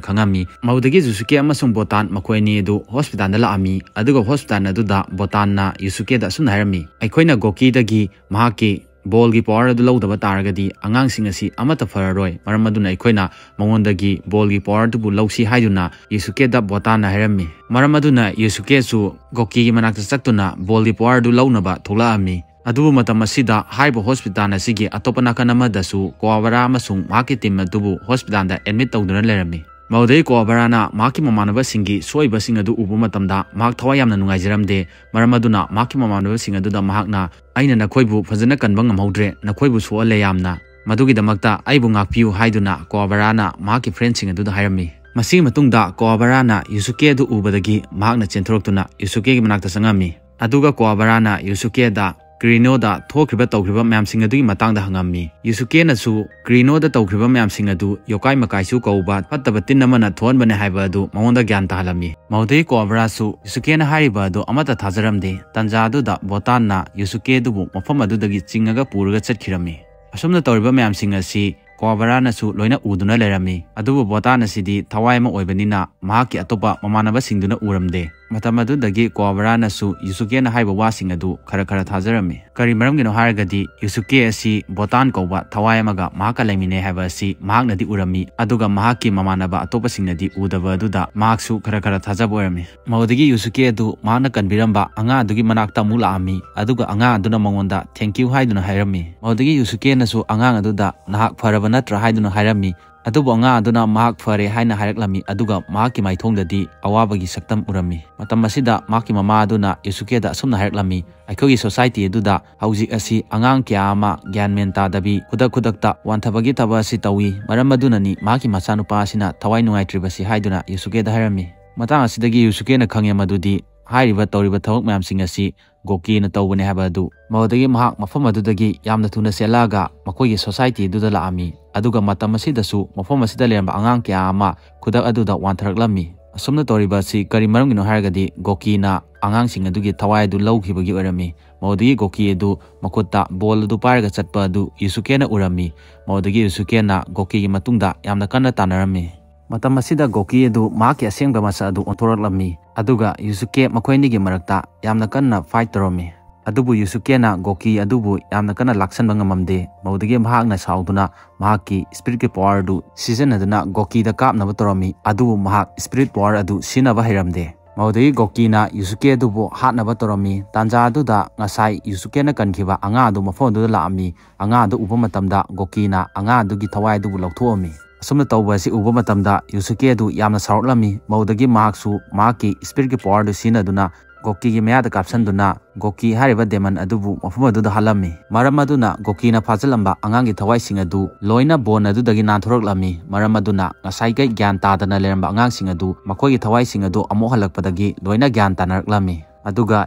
ꯈꯪꯉꯝꯃꯤ꯫ ꯃꯗꯨꯗꯒꯤ ꯖꯨꯁꯨꯀꯦ ꯑꯃꯁꯨꯡ ꯕꯣꯇꯥꯟ ꯃꯈꯣꯏ ꯑꯅꯤ ꯑꯗꯨ ꯍꯣꯁꯄꯤꯇꯥꯜꯗ ꯂꯥꯛꯑꯝꯃꯤ, ꯑꯗꯨꯒ ꯍꯣꯁꯄꯤꯇꯥꯜ ꯑꯗꯨꯗ ꯕꯣꯇꯥꯟꯅ ꯌꯨꯁꯨꯀꯦꯗ ꯑꯁꯨꯝꯅ ꯍꯥꯏꯔꯝꯃꯤ, "ꯑꯩꯈꯣꯏꯅ ꯒꯣꯀꯤꯗꯒꯤ ꯃꯍꯥꯛꯀꯤ ꯕꯣꯜꯒꯤ ꯄꯋꯥꯔ ꯑꯗꯨ ꯂꯧꯗꯕ ꯇꯥꯔꯒꯗꯤ ꯑꯉꯥꯡꯁꯤꯡ ꯑꯁꯤ ꯑꯃꯠꯇ ꯐꯔꯔꯣꯏ꯫ ꯃꯔꯝ ꯑꯗꯨꯅ ꯑꯩꯈꯣꯏꯅ ꯃꯉꯣꯟꯗꯒꯤ ꯕꯣꯜꯒꯤ ꯄꯋꯥꯔ ꯑꯗꯨꯕꯨ ꯂꯧꯁꯤ" ꯍꯥꯏꯗꯨꯅ ꯌꯨꯁꯨꯀꯦꯗ ꯕꯣꯇꯥꯟꯅ ꯍꯥꯏꯔꯝꯃꯤ꯫ ꯃꯔꯝ ꯑꯗꯨꯅ ꯌꯨꯁꯨꯀꯦꯁꯨ ꯒꯣꯀꯤꯒꯤ ꯃꯅꯥꯛꯇ ꯆꯠꯇꯨꯅ ꯕꯣꯜꯒꯤ ꯄꯋꯥꯔ ꯑꯗꯨ ꯂꯧꯅꯕ ꯊꯣꯛꯂꯛꯑꯝꯃꯤ꯫ ꯑꯗꯨꯕꯨ ꯃꯇꯝ ꯑꯁꯤꯗ ꯍꯥꯏꯔꯤꯕ ꯍꯣꯁꯄꯤꯇꯥꯜ ꯑꯁꯤꯒꯤ ꯑꯇꯣꯞꯄ ꯅꯥꯀꯟ ꯑꯃꯗꯁꯨ ꯀꯣꯋꯥꯕꯔꯥ ꯑꯃꯁꯨꯡ ꯃꯍꯥꯛꯀꯤ ꯇꯤꯝ ꯑꯗꯨꯕꯨ ꯍꯣꯁꯄꯤꯇꯥꯜꯗ ꯑꯦꯗꯃꯤꯠ ꯇꯧꯗꯨꯅ ꯂꯩꯔꯝꯃꯤ꯫ ꯃꯗꯨꯗꯒꯤ ꯀꯣꯋꯥꯕꯔꯥꯅ ꯃꯍꯥꯛꯀꯤ ꯃꯃꯥꯟꯅꯕꯁꯤꯡꯒꯤ ꯁꯣꯛꯏꯕꯁꯤꯡ ꯑꯗꯨ ꯎꯕ ꯃꯇꯝꯗ ꯃꯍꯥꯛ ꯊꯋꯥꯏ ꯌꯥꯝꯅ ꯅꯨꯡꯉꯥꯏꯖꯔꯝꯗꯦ꯫ ꯃꯔꯝ ꯑꯗꯨꯅ ꯃꯍꯥꯛꯀꯤ ꯃꯃꯥꯟꯅꯕꯁꯤꯡ ꯑꯗꯨꯗ ꯃꯍꯥꯛꯅ, "ꯑꯩꯅ ꯅꯈꯣꯏꯕꯨ ꯐꯖꯅ ꯀꯟꯕ ꯉꯝꯍꯧꯗ꯭ꯔꯦ, ꯅꯈꯣꯏꯕꯨ ꯁꯣꯛꯍꯜꯂꯦ ꯌꯥꯝꯅ꯫ ꯃꯗꯨꯒꯤꯗꯃꯛꯇ ꯑꯩꯕꯨ ꯉꯥꯛꯄꯤꯌꯨ" ꯍꯥꯏꯗꯨꯅ ꯀꯣꯋꯥꯕꯔꯥꯅ ꯃꯍꯥꯛꯀꯤ ꯐ꯭ꯔꯦꯟꯁꯤꯡ ꯑꯗꯨꯗ ꯍꯥꯏꯔꯝꯃꯤ꯫ ꯃꯁꯤꯒꯤ ꯃꯇꯨꯡꯗ ꯀꯣꯋꯥꯕꯔꯥꯅ ꯌꯨꯁꯨꯀꯦ ꯑꯗꯨ ꯎꯕꯗꯒꯤ ꯃꯍꯥꯛꯅ ꯆꯦꯟꯊꯣꯔꯛꯇꯨꯅ ꯌꯨꯁꯨꯀꯦꯒꯤ ꯃꯅꯥꯛꯇ ꯆꯪꯉꯝꯃꯤ꯫ ꯑꯗꯨꯒ ꯀꯣꯋꯥꯕꯔꯥꯅ ꯌꯨꯁꯨꯀꯦꯗ ꯀ꯭ꯔꯤꯅꯣꯗ ꯊꯣꯛꯈ꯭ꯔꯤꯕ ꯇꯧꯈ꯭ꯔꯤꯕ ꯃꯌꯥꯝꯁꯤꯡ ꯑꯗꯨꯒꯤ ꯃꯇꯥꯡꯗ ꯍꯪꯉꯝꯃꯤ꯫ ꯌꯨꯁꯨꯀꯦꯅꯁꯨ ꯀ꯭ꯔꯤꯅꯣꯗ ꯇꯧꯈ꯭ꯔꯤꯕ ꯃꯌꯥꯝꯁꯤꯡ ꯑꯗꯨ ꯌꯣꯀꯥꯏ ꯃꯀꯥꯏꯁꯨ ꯀꯧꯕ ꯐꯠꯇꯕ ꯇꯤꯟ ꯑꯃꯅ ꯊꯣꯛꯍꯟꯕꯅꯦ ꯍꯥꯏꯕ ꯑꯗꯨ ꯃꯉꯣꯟꯗ ꯒ꯭ꯌꯥꯟ ꯇꯥꯍꯜꯂꯝꯃꯤ꯫ ꯃꯗꯨꯗꯒꯤ ꯀꯣꯋꯥꯕꯔꯥꯁꯨ ꯌꯨꯁꯨꯀꯦꯅ ꯍꯥꯏꯔꯤꯕ ꯑꯗꯨ ꯑꯃꯠꯇ ꯊꯥꯖꯔꯝꯗꯦ꯫ ꯇꯟꯖꯥ ꯑꯗꯨꯗ ꯕꯣꯇꯥꯟꯅ ꯌꯨꯁꯨꯀꯦ ꯑꯗꯨꯕꯨ ꯃꯐꯝ ꯑꯗꯨꯗꯒꯤ ꯆꯤꯡꯉꯒ ꯄꯨꯔꯒ ꯆꯠꯈꯤꯔꯝꯃꯤ꯫ ꯑꯁꯨꯝꯅ ꯇꯧꯔꯤꯕ ꯃꯌꯥꯝꯁꯤꯡ ꯑꯁꯤ ꯀꯣꯋꯥꯕꯔꯥꯅꯁꯨ ꯂꯣꯏꯅ ꯎꯗꯨꯅ ꯂꯩꯔꯝꯃꯤ꯫ ꯑꯗꯨꯕꯨ ꯕꯣꯇꯥꯟ ꯑꯁꯤꯗꯤ ꯊꯋꯥꯏ ꯑꯃ ꯑꯣꯏꯕꯅꯤꯅ ꯃꯍꯥꯛꯀꯤ ꯑꯇꯣꯞꯄ ꯃꯃꯥꯟꯅꯕꯁꯤꯡꯗꯨꯅ ꯎꯔꯝꯗꯦ꯫ ꯃꯇꯝ ꯑꯗꯨꯗꯒꯤ ꯀꯣꯕꯔꯥꯅꯁꯨ ꯌꯨꯁꯨꯀꯦꯅ ꯍꯥꯏꯕ ꯋꯥꯁꯤꯡ ꯑꯗꯨ ꯈꯔ ꯈꯔ ꯊꯥꯖꯔꯝꯃꯤ꯫ ꯀꯔꯤ ꯃꯔꯝꯒꯤꯅꯣ ꯍꯥꯏꯔꯒꯗꯤ ꯌꯨꯁꯨꯀꯦ ꯑꯁꯤ ꯕꯣꯇꯥꯟ ꯀꯧꯕ ꯊꯋꯥꯏ ꯑꯃꯒ ꯃꯍꯥꯛꯀ ꯂꯩꯃꯤꯟꯅꯩ ꯍꯥꯏꯕ ꯑꯁꯤ ꯃꯍꯥꯛꯅꯗꯤ ꯎꯔꯝꯃꯤ, ꯑꯗꯨꯒ ꯃꯍꯥꯛꯀꯤ ꯃꯃꯥꯟꯅꯕ ꯑꯇꯣꯞꯄꯁꯤꯡꯅꯗꯤ ꯎꯗꯕ ꯑꯗꯨꯗ ꯃꯍꯥꯛꯁꯨ ꯈꯔ ꯈꯔ ꯊꯥꯖꯕ ꯑꯣꯏꯔꯝꯃꯤ꯫ ꯃꯗꯨꯗꯒꯤ ꯌꯨꯁꯨꯀꯦ ꯑꯗꯨ ꯃꯍꯥꯛꯅ ꯀꯟꯕꯤꯔꯝꯕ ꯑꯉꯥꯡ ꯑꯗꯨꯒꯤ ꯃꯅꯥꯛꯇ ꯑꯃꯨꯛ ꯂꯥꯛꯑꯝꯃꯤ, ꯑꯗꯨꯒ ꯑꯉꯥꯡ ꯑꯗꯨꯅ ꯃꯉꯣꯟꯗ "Thank you" ꯍꯥꯏꯗꯨꯅ ꯍꯥꯏꯔꯝꯃꯤ꯫ ꯃꯗꯨꯗꯒꯤ ꯌꯨꯁꯨꯀꯦꯅꯁꯨ ꯑꯉꯥꯡ ꯑꯗꯨꯗ "ꯅꯍꯥꯛ ꯐꯔꯕ ꯅꯠꯇ꯭ꯔꯥ?" ꯍꯥꯏꯗꯨꯅ ꯍꯥꯏꯔꯝꯃꯤ꯫ ꯑꯗꯨꯕꯨ ꯑꯉꯥꯡ ꯑꯗꯨꯅ ꯃꯍꯥꯛ ꯐꯔꯦ ꯍꯥꯏꯅ ꯍꯥꯏꯔꯛꯂꯝꯃꯤ, ꯑꯗꯨꯒ ꯃꯍꯥꯛꯀꯤ ꯃꯥꯏꯊꯣꯡꯗꯗꯤ ꯑꯋꯥꯕꯒꯤ ꯁꯛꯇꯝ ꯎꯔꯝꯃꯤ꯫ ꯃꯇꯝ ꯑꯁꯤꯗ ꯃꯍꯥꯛꯀꯤ ꯃꯃꯥ ꯑꯗꯨꯅ ꯌꯨꯁꯨꯀꯦꯗ ꯑꯁꯨꯝꯅ ꯍꯥꯏꯔꯛꯂꯝꯃꯤ, "ꯑꯩꯈꯣꯏꯒꯤ society ꯑꯗꯨꯗ ꯍꯧꯖꯤꯛ ꯑꯁꯤ ꯑꯉꯥꯡ ꯀꯌꯥ ꯑꯃ ꯒ꯭ꯌꯥꯟ ꯃꯦꯟ ꯇꯥꯗꯕꯤ, ꯈꯨꯗꯛ ꯈꯨꯗꯛꯇ ꯋꯥꯟꯊꯕꯒꯤ ꯊꯕꯛ ꯑꯁꯤ ꯇꯧꯏ꯫ ꯃꯔꯝ ꯑꯗꯨꯅꯅꯤ ꯃꯍꯥꯛꯀꯤ ꯃꯆꯥꯅꯨꯄꯥ ꯑꯁꯤꯅ ꯊꯋꯥꯏ ꯅꯨꯡꯉꯥꯏꯇ꯭ꯔꯤꯕꯁꯤ" ꯍꯥꯏꯗꯨꯅ ꯌꯨꯁꯨꯀꯦꯗ ꯍꯥꯏꯔꯝꯃꯤ꯫ ꯃꯇꯥꯡ ꯑꯁꯤꯗꯒꯤ ꯌꯨꯁꯨꯀꯦꯅ ꯈꯪꯉꯦ ꯃꯗꯨꯗꯤ ꯍꯥꯏꯔꯤꯕ ꯇꯧꯔꯤꯕ ꯊꯕꯛ ꯃꯌꯥꯝꯁꯤꯡ ꯑꯁꯤ ꯒꯣꯀꯤꯅ ꯇꯧꯕꯅꯦ ꯍꯥꯏꯕ ꯑꯗꯨ꯫ ꯃꯗꯨꯗꯒꯤ ꯃꯍꯥꯛ ꯃꯐꯝ ꯑꯗꯨꯗꯒꯤ ꯌꯥꯝꯅ ꯊꯨꯅ ꯆꯦꯜꯂꯛꯑꯒ ꯃꯈꯣꯏꯒꯤ society ꯑꯗꯨꯗ ꯂꯥꯛꯑꯝꯃꯤ, ꯑꯗꯨꯒ ꯃꯇꯝ ꯑꯁꯤꯗꯁꯨ ꯃꯐꯝ ꯑꯁꯤꯗ ꯂꯩꯔꯝꯕ ꯑꯉꯥꯡ ꯀꯌꯥ ꯑꯃ ꯈꯨꯗꯛ ꯑꯗꯨꯗ ꯋꯥꯟꯊꯔꯛꯂꯝꯃꯤ꯫ ꯑꯁꯨꯝꯅ ꯇꯧꯔꯤꯕ ꯑꯁꯤ ꯀꯔꯤ ꯃꯔꯝꯒꯤꯅꯣ ꯍꯥꯏꯔꯒꯗꯤ ꯒꯣꯀꯤꯅ ꯑꯉꯥꯡꯁꯤꯡ ꯑꯗꯨꯒꯤ ꯊꯋꯥꯏ ꯑꯗꯨ ꯂꯧꯈꯤꯕꯒꯤ ꯑꯣꯏꯔꯝꯃꯤ꯫ ꯃꯗꯨꯗꯒꯤ ꯒꯣꯀꯤ ꯑꯗꯨ ꯃꯈꯨꯠꯇ ꯕꯣꯜ ꯑꯗꯨ ꯄꯥꯏꯔꯒ ꯆꯠꯄ ꯑꯗꯨ ꯌꯨꯁꯨꯀꯦꯅ ꯎꯔꯝꯃꯤ꯫ ꯃꯗꯨꯗꯒꯤ ꯌꯨꯁꯨꯀꯦꯅ ꯒꯣꯀꯤꯒꯤ ꯃꯇꯨꯡꯗ ꯌꯥꯝꯅ ꯀꯟꯅ ꯇꯥꯟꯅꯔꯝꯃꯤ꯫ ꯃꯇꯝ ꯑꯁꯤꯗ ꯒꯣꯀꯤ ꯑꯗꯨ ꯃꯍꯥꯛꯀꯤ ꯑꯁꯦꯡꯕ ꯃꯁꯛ ꯑꯗꯨ ꯑꯣꯟꯊꯣꯔꯛꯂꯝꯃꯤ, ꯑꯗꯨꯒ ꯌꯨꯁꯨꯀꯦ ꯃꯈꯣꯏ ꯑꯅꯤꯒꯤ ꯃꯔꯛꯇ ꯌꯥꯝꯅ ꯀꯟꯅ fight ꯇꯧꯔꯝꯃꯤ꯫ ꯑꯗꯨꯕꯨ ꯌꯨꯁꯨꯀꯦꯅ ꯒꯣꯀꯤ ꯑꯗꯨꯕꯨ ꯌꯥꯝꯅ ꯀꯟꯅ ꯂꯥꯛꯁꯟꯕ ꯉꯝꯃꯝꯗꯦ꯫ ꯃꯗꯨꯗꯒꯤ ꯃꯍꯥꯛꯅ ꯁꯥꯎꯗꯨꯅ ꯃꯍꯥꯛꯀꯤ spirit ꯀꯤ power ꯑꯗꯨ ꯁꯤꯖꯤꯟꯅꯗꯨꯅ ꯒꯣꯀꯤꯗ ꯀꯥꯞꯅꯕ ꯇꯧꯔꯝꯃꯤ, ꯑꯗꯨꯕꯨ ꯃꯍꯥꯛ spirit power ꯑꯗꯨ ꯁꯤꯖꯤꯟꯅꯕ ꯍꯩꯔꯝꯗꯦ꯫ ꯃꯗꯨꯗꯒꯤ ꯒꯣꯀꯤꯅ ꯌꯨꯁꯨꯀꯦ ꯑꯗꯨꯕꯨ ꯍꯥꯠꯅꯕ ꯇꯧꯔꯝꯃꯤ꯫ ꯇꯥꯟꯖꯥ ꯑꯗꯨꯗ ꯉꯁꯥꯏ ꯌꯨꯁꯨꯀꯦꯅ ꯀꯟꯈꯤꯕ ꯑꯉꯥꯡ ꯑꯗꯨ ꯃꯐꯝ ꯑꯗꯨꯗ ꯂꯥꯛꯑꯝꯃꯤ꯫ ꯑꯉꯥꯡ ꯑꯗꯨ ꯎꯕ ꯃꯇꯝꯗ ꯒꯣꯀꯤꯅ ꯑꯉꯥꯡ ꯑꯗꯨꯒꯤ ꯊꯋꯥꯏ ꯑꯗꯨꯕꯨ ꯂꯧꯊꯣꯛꯑꯝꯃꯤ꯫ ꯑꯁꯨꯝꯅ ꯇꯧꯕ ꯑꯁꯤ ꯎꯕ ꯃꯇꯝꯗ ꯌꯨꯁꯨꯀꯦ ꯑꯗꯨ ꯌꯥꯝꯅ ꯁꯥꯎꯔꯛꯂꯝꯃꯤ꯫ ꯃꯗꯨꯗꯒꯤ ꯃꯍꯥꯛꯁꯨ ꯃꯍꯥꯛꯀꯤ spirit ꯀꯤ power ꯑꯗꯨ ꯁꯤꯖꯤꯟꯅꯗꯨꯅ ꯒꯣꯀꯤꯒꯤ ꯃꯌꯥꯗ ꯀꯥꯞꯁꯤꯟꯗꯨꯅ ꯒꯣꯀꯤ ꯍꯥꯏꯔꯤꯕ demon ꯑꯗꯨꯕꯨ ꯃꯐꯝ ꯑꯗꯨꯗ ꯍꯥꯠꯂꯝꯃꯤ꯫ ꯃꯔꯝ ꯑꯗꯨꯅ ꯒꯣꯀꯤꯅ ꯐꯥꯖꯤꯜꯂꯝꯕ ꯑꯉꯥꯡꯒꯤ ꯊꯋꯥꯏꯁꯤꯡ ꯑꯗꯨ ꯂꯣꯏꯅ ꯕꯣꯟ ꯑꯗꯨꯗꯒꯤ ꯅꯥꯟꯊꯣꯔꯛꯂꯝꯃꯤ꯫ ꯃꯔꯝ ꯑꯗꯨꯅ ꯉꯁꯥꯏꯈꯩ ꯒ꯭ꯌꯥꯟ ꯇꯥꯗꯅ ꯂꯩꯔꯝꯕ ꯑꯉꯥꯡꯁꯤꯡ ꯑꯗꯨ ꯃꯈꯣꯏꯒꯤ ꯊꯋꯥꯏꯁꯤꯡ ꯑꯗꯨ ꯑꯃꯨꯛ ꯍꯜꯂꯛꯄꯗꯒꯤ ꯂꯣꯏꯅ ꯒ꯭ꯌꯥꯟ ꯇꯥꯅꯔꯛꯂꯝꯃꯤ꯫ ꯑꯗꯨꯒ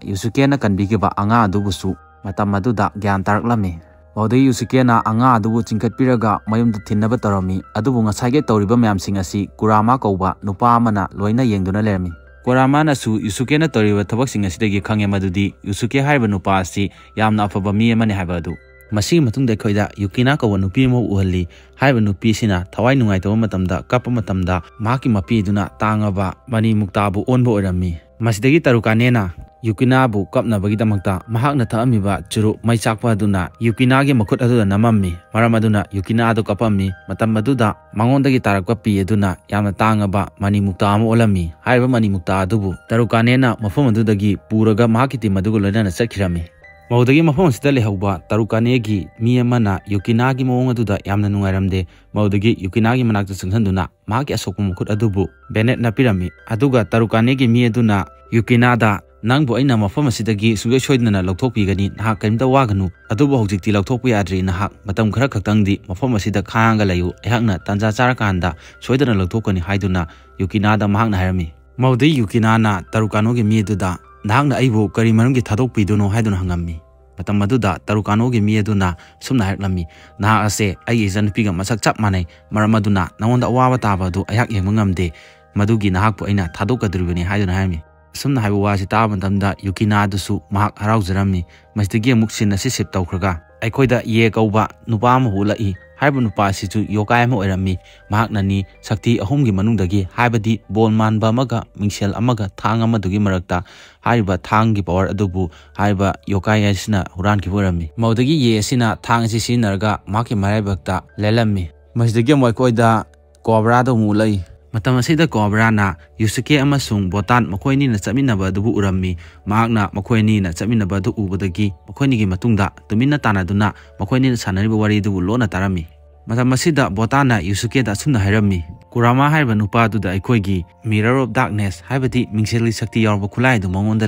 ꯌꯨꯁꯨꯀꯦꯅ ꯀꯟꯕꯤꯈꯤꯕ ꯑꯉꯥꯡ ꯑꯗꯨꯕꯨꯁꯨ ꯃꯇꯝ ꯑꯗꯨꯗ ꯒ꯭ꯌꯥꯟ ꯇꯥꯔꯛꯂꯝꯃꯤ꯫ ꯃꯗꯨꯗꯒꯤ ꯌꯨꯁꯨꯀꯦꯅ ꯑꯉꯥꯡ ꯑꯗꯨꯕꯨ ꯆꯤꯡꯈꯠꯄꯤꯔꯒ ꯃꯌꯨꯝꯗ ꯊꯤꯟꯅꯕ ꯇꯧꯔꯝꯃꯤ꯫ ꯑꯗꯨꯕꯨ ꯉꯁꯥꯏꯒꯤ ꯇꯧꯔꯤꯕ ꯃꯌꯥꯝꯁꯤꯡ ꯑꯁꯤ ꯀꯨꯔꯥꯃꯥ ꯀꯧꯕ ꯅꯨꯄꯥ ꯑꯃꯅ ꯂꯣꯏꯅ ꯌꯦꯡꯗꯨꯅ ꯂꯩꯔꯝꯃꯤ꯫ ꯀꯨꯔꯥꯃꯥꯅꯁꯨ ꯌꯨꯁꯨꯀꯦꯅ ꯇꯧꯔꯤꯕ ꯊꯕꯛꯁꯤꯡ ꯑꯁꯤꯗꯒꯤ ꯈꯪꯉꯦ ꯃꯗꯨꯗꯤ ꯌꯨꯁꯨꯀꯦ ꯍꯥꯏꯔꯤꯕ ꯅꯨꯄꯥ ꯑꯁꯤ ꯌꯥꯝꯅ ꯑꯐꯕ ꯃꯤ ꯑꯃꯅꯤ ꯍꯥꯏꯕ ꯑꯗꯨ꯫ ꯃꯁꯤꯒꯤ ꯃꯇꯨꯡꯗ ꯑꯩꯈꯣꯏꯗ ꯌꯨꯀꯤꯅꯥ ꯀꯧꯕ ꯅꯨꯄꯤ ꯑꯃꯕꯨ ꯎꯍꯜꯂꯤ꯫ ꯍꯥꯏꯔꯤꯕ ꯅꯨꯄꯤꯁꯤꯅ ꯊꯋꯥꯏ ꯅꯨꯡꯉꯥꯏꯇꯕ ꯃꯇꯝꯗ, ꯀꯞꯄ ꯃꯇꯝꯗ ꯃꯍꯥꯛꯀꯤ ꯃꯄꯤ ꯑꯗꯨꯅ ꯇꯥꯡꯉꯕ ꯃꯅꯤ ꯃꯨꯛꯇꯥꯕꯨ ꯑꯣꯟꯕ ꯑꯣꯏꯔꯝꯃꯤ꯫ ꯃꯁꯤꯗꯒꯤ ꯇꯔꯨꯀꯥꯅꯦꯅ ꯌꯨꯀꯤꯅꯥꯕꯨ ꯀꯞꯅꯕꯒꯤꯗꯃꯛꯇ ꯃꯍꯥꯛꯅ ꯊꯛꯑꯝꯃꯤꯕ ꯆꯨꯔꯨꯞ ꯃꯩ ꯆꯥꯛꯄ ꯑꯗꯨꯅ ꯌꯨꯀꯤꯅꯥꯒꯤ ꯃꯈꯨꯠ ꯑꯗꯨꯗ ꯅꯝꯃꯝꯃꯤ꯫ ꯃꯔꯝ ꯑꯗꯨꯅ ꯌꯨꯀꯤꯅꯥ ꯑꯗꯨ ꯀꯞꯄꯝꯃꯤ꯫ ꯃꯇꯝ ꯑꯗꯨꯗ ꯃꯉꯣꯟꯗꯒꯤ ꯇꯥꯔꯛꯄ ꯄꯤ ꯑꯗꯨꯅ ꯌꯥꯝꯅ ꯇꯥꯡꯉꯕ ꯃꯅꯤ ꯃꯨꯛꯇꯥ ꯑꯃ ꯑꯣꯜꯂꯝꯃꯤ꯫ ꯍꯥꯏꯔꯤꯕ ꯃꯅꯤ ꯃꯨꯛꯇꯥ ꯑꯗꯨꯕꯨ ꯇꯔꯨꯀꯥꯅꯦꯅ ꯃꯐꯝ ꯑꯗꯨꯗꯒꯤ ꯄꯨꯔꯒ ꯃꯍꯥꯛꯀꯤ ꯇꯤꯝ ꯑꯗꯨꯒ ꯂꯣꯏꯅꯅ ꯆꯠꯈꯤꯔꯝꯃꯤ꯫ ꯃꯗꯨꯗꯒꯤ ꯃꯐꯝ ꯑꯁꯤꯗ ꯂꯩꯍꯧꯕ ꯇꯔꯨꯀꯥꯅꯦꯒꯤ ꯃꯤ ꯑꯃꯅ ꯌꯨꯀꯤꯅꯥꯒꯤ ꯃꯑꯣꯡ ꯑꯗꯨꯗ ꯌꯥꯝꯅ ꯅꯨꯡꯉꯥꯏꯔꯝꯗꯦ꯫ ꯃꯗꯨꯗꯒꯤ ꯌꯨꯀꯤꯅꯥꯒꯤ ꯃꯅꯥꯛꯇ ꯆꯪꯁꯤꯟꯗꯨꯅ ꯃꯍꯥꯛꯀꯤ ꯑꯁꯣꯛꯄ ꯃꯈꯨꯠ ꯑꯗꯨꯕꯨ ꯕꯦꯅꯦꯠꯅ ꯄꯤꯔꯝꯃꯤ꯫ ꯑꯗꯨꯒ ꯇꯔꯨꯀꯥꯅꯦꯒꯤ ꯃꯤ ꯑꯗꯨꯅ ꯌꯨꯀꯤꯅꯥꯗ, "ꯅꯪꯕꯨ ꯑꯩꯅ ꯃꯐꯝ ꯑꯁꯤꯗꯒꯤ ꯁꯨꯡꯁꯣꯏ ꯁꯣꯏꯗꯅ ꯂꯧꯊꯣꯛꯄꯤꯒꯅꯤ, ꯅꯍꯥꯛ ꯀꯔꯤꯝꯇ ꯋꯥꯒꯅꯨ꯫ ꯑꯗꯨꯕꯨ ꯍꯧꯖꯤꯛꯇꯤ ꯂꯧꯊꯣꯛꯄ ꯌꯥꯗ꯭ꯔꯤ, ꯅꯍꯥꯛ ꯃꯇꯝ ꯈꯔ ꯈꯛꯇꯪꯗꯤ ꯃꯐꯝ ꯑꯁꯤꯗ ꯈꯥꯡꯉꯒ ꯂꯩꯌꯨ, ꯑꯩꯍꯥꯛꯅ ꯇꯥꯟꯖꯥ ꯆꯥꯔꯀꯥꯟꯗ ꯁꯣꯏꯗꯅ ꯂꯧꯊꯣꯛꯀꯅꯤ" ꯍꯥꯏꯗꯨꯅ ꯌꯨꯀꯤꯅꯥꯗ ꯃꯍꯥꯛꯅ ꯍꯥꯏꯔꯝꯃꯤ꯫ ꯃꯗꯨꯗꯩ ꯌꯨꯀꯤꯅꯥꯅ ꯇꯔꯨꯀꯥꯅꯣꯒꯤ ꯃꯤ ꯑꯗꯨꯗ, "ꯅꯍꯥꯛꯅ ꯑꯩꯕꯨ ꯀꯔꯤ ꯃꯔꯝꯒꯤ ꯊꯥꯗꯣꯛꯄꯤꯗꯣꯏꯅꯣ?" ꯍꯥꯏꯗꯨꯅ ꯍꯪꯉꯝꯃꯤ꯫ ꯃꯇꯝ ꯑꯗꯨꯗ ꯇꯔꯨꯀꯥꯅꯣꯒꯤ ꯃꯤ ꯑꯗꯨꯅ ꯁꯨꯝꯅ ꯍꯥꯏꯔꯛꯂꯝꯃꯤ, "ꯅꯍꯥꯛ ꯑꯁꯦ ꯑꯩꯒꯤ ꯏꯆꯟꯅꯨꯄꯤꯒ ꯃꯁꯛ ꯆꯞ ꯃꯥꯟꯅꯩ, ꯃꯔꯝ ꯑꯗꯨꯅ ꯅꯉꯣꯟꯗ ꯑꯋꯥꯕ ꯇꯥꯕ ꯑꯗꯨ ꯑꯩꯍꯥꯛ ꯌꯦꯡꯕ ꯉꯝꯗꯦ, ꯃꯗꯨꯒꯤ ꯅꯍꯥꯛꯄꯨ ꯑꯩꯅ ꯊꯥꯗꯣꯛꯀꯗꯧꯔꯤꯕꯅꯤ" ꯍꯥꯏꯗꯨꯅ ꯍꯥꯏꯔꯝꯃꯤ꯫ ꯑꯁꯨꯝꯅ ꯍꯥꯏꯕ ꯋꯥꯁꯤ ꯇꯥꯕ ꯃꯇꯝꯗ ꯌꯨꯀꯤꯅꯥ ꯑꯗꯨꯁꯨ ꯃꯍꯥꯛ ꯍꯔꯥꯎꯖꯔꯝꯃꯤ꯫ ꯃꯁꯤꯗꯒꯤ ꯑꯃꯨꯛ ꯁꯤꯟ ꯑꯁꯤ ꯁꯤꯞ ꯇꯧꯈ꯭ꯔꯒ ꯑꯩꯈꯣꯏꯗ ꯌꯦ ꯀꯧꯕ ꯅꯨꯄꯥ ꯑꯃ ꯎꯠꯂꯛꯏ꯫ ꯍꯥꯏꯔꯤꯕ ꯅꯨꯄꯥ ꯑꯁꯤꯁꯨ ꯌꯣꯀꯥꯏ ꯑꯃ ꯑꯣꯏꯔꯝꯃꯤ꯫ ꯃꯍꯥꯛꯅꯅꯤ ꯁꯛꯇꯤ ꯑꯍꯨꯝꯒꯤ ꯃꯅꯨꯡꯗꯒꯤ, ꯍꯥꯏꯕꯗꯤ ꯕꯣꯜ ꯃꯥꯟꯕ ꯑꯃꯒ ꯃꯤꯡꯁꯦꯜ ꯑꯃꯒ ꯊꯥꯡ ꯑꯃꯗꯨꯒꯤ ꯃꯔꯛꯇ ꯍꯥꯏꯔꯤꯕ ꯊꯥꯡꯒꯤ ꯄꯋꯥꯔ ꯑꯗꯨꯕꯨ ꯍꯥꯏꯔꯤꯕ ꯌꯣꯀꯥꯏ ꯑꯁꯤꯅ ꯍꯨꯔꯥꯟꯈꯤꯕ ꯑꯣꯏꯔꯝꯃꯤ꯫ ꯃꯗꯨꯗꯒꯤ ꯌꯦ ꯑꯁꯤꯅ ꯊꯥꯡ ꯑꯁꯤ ꯁꯤꯖꯤꯟꯅꯔꯒ ꯃꯍꯥꯛꯀꯤ ꯃꯔꯥꯏꯕꯛꯇ ꯂꯦꯜꯂꯝꯃꯤ꯫ ꯃꯁꯤꯗꯒꯤ ꯑꯃꯨꯛ ꯑꯩꯈꯣꯏꯗ ꯀꯣꯕ꯭ꯔꯥꯗ ꯑꯃꯨꯛ ꯎꯠꯂꯛꯏ꯫ ꯃꯇꯝ ꯑꯁꯤꯗ ꯀꯣꯕ꯭ꯔꯥꯅ ꯌꯨꯁꯨꯀꯦ ꯑꯃꯁꯨꯡ ꯕꯣꯇꯥꯟ ꯃꯈꯣꯏ ꯑꯅꯤꯅ ꯆꯠꯃꯤꯟꯅꯕ ꯑꯗꯨꯕꯨ ꯎꯔꯝꯃꯤ꯫ ꯃꯍꯥꯛꯅ ꯃꯈꯣꯏ ꯑꯅꯤꯅ ꯆꯠꯃꯤꯟꯅꯕ ꯑꯗꯨ ꯎꯕꯗꯒꯤ ꯃꯈꯣꯏ ꯑꯅꯤꯒꯤ ꯃꯇꯨꯡꯗ ꯇꯨꯃꯤꯟꯅ ꯇꯥꯟꯅꯗꯨꯅ ꯃꯈꯣꯏ ꯑꯅꯤꯅ ꯁꯥꯟꯅꯔꯤꯕ ꯋꯥꯔꯤ ꯑꯗꯨꯕꯨ ꯂꯣꯟꯅ ꯇꯥꯔꯝꯃꯤ꯫ ꯃꯇꯝ ꯑꯁꯤꯗ ꯕꯣꯇꯥꯟꯅ ꯌꯨꯁꯨꯀꯦꯗ ꯑꯁꯨꯝꯅ ꯍꯥꯏꯔꯝꯃꯤ, "ꯀꯨꯔꯥꯃꯥ ꯍꯥꯏꯔꯤꯕ ꯅꯨꯄꯥ ꯑꯗꯨꯗ ꯑꯩꯈꯣꯏꯒꯤ Mirror of Darkness ꯍꯥꯏꯕꯗꯤ ꯃꯤꯡꯁꯦꯜꯒꯤ ꯁꯛꯇꯤ ꯌꯥꯎꯔꯕ ꯈꯨꯠꯂꯥꯏ ꯑꯗꯨ ꯃꯉꯣꯟꯗ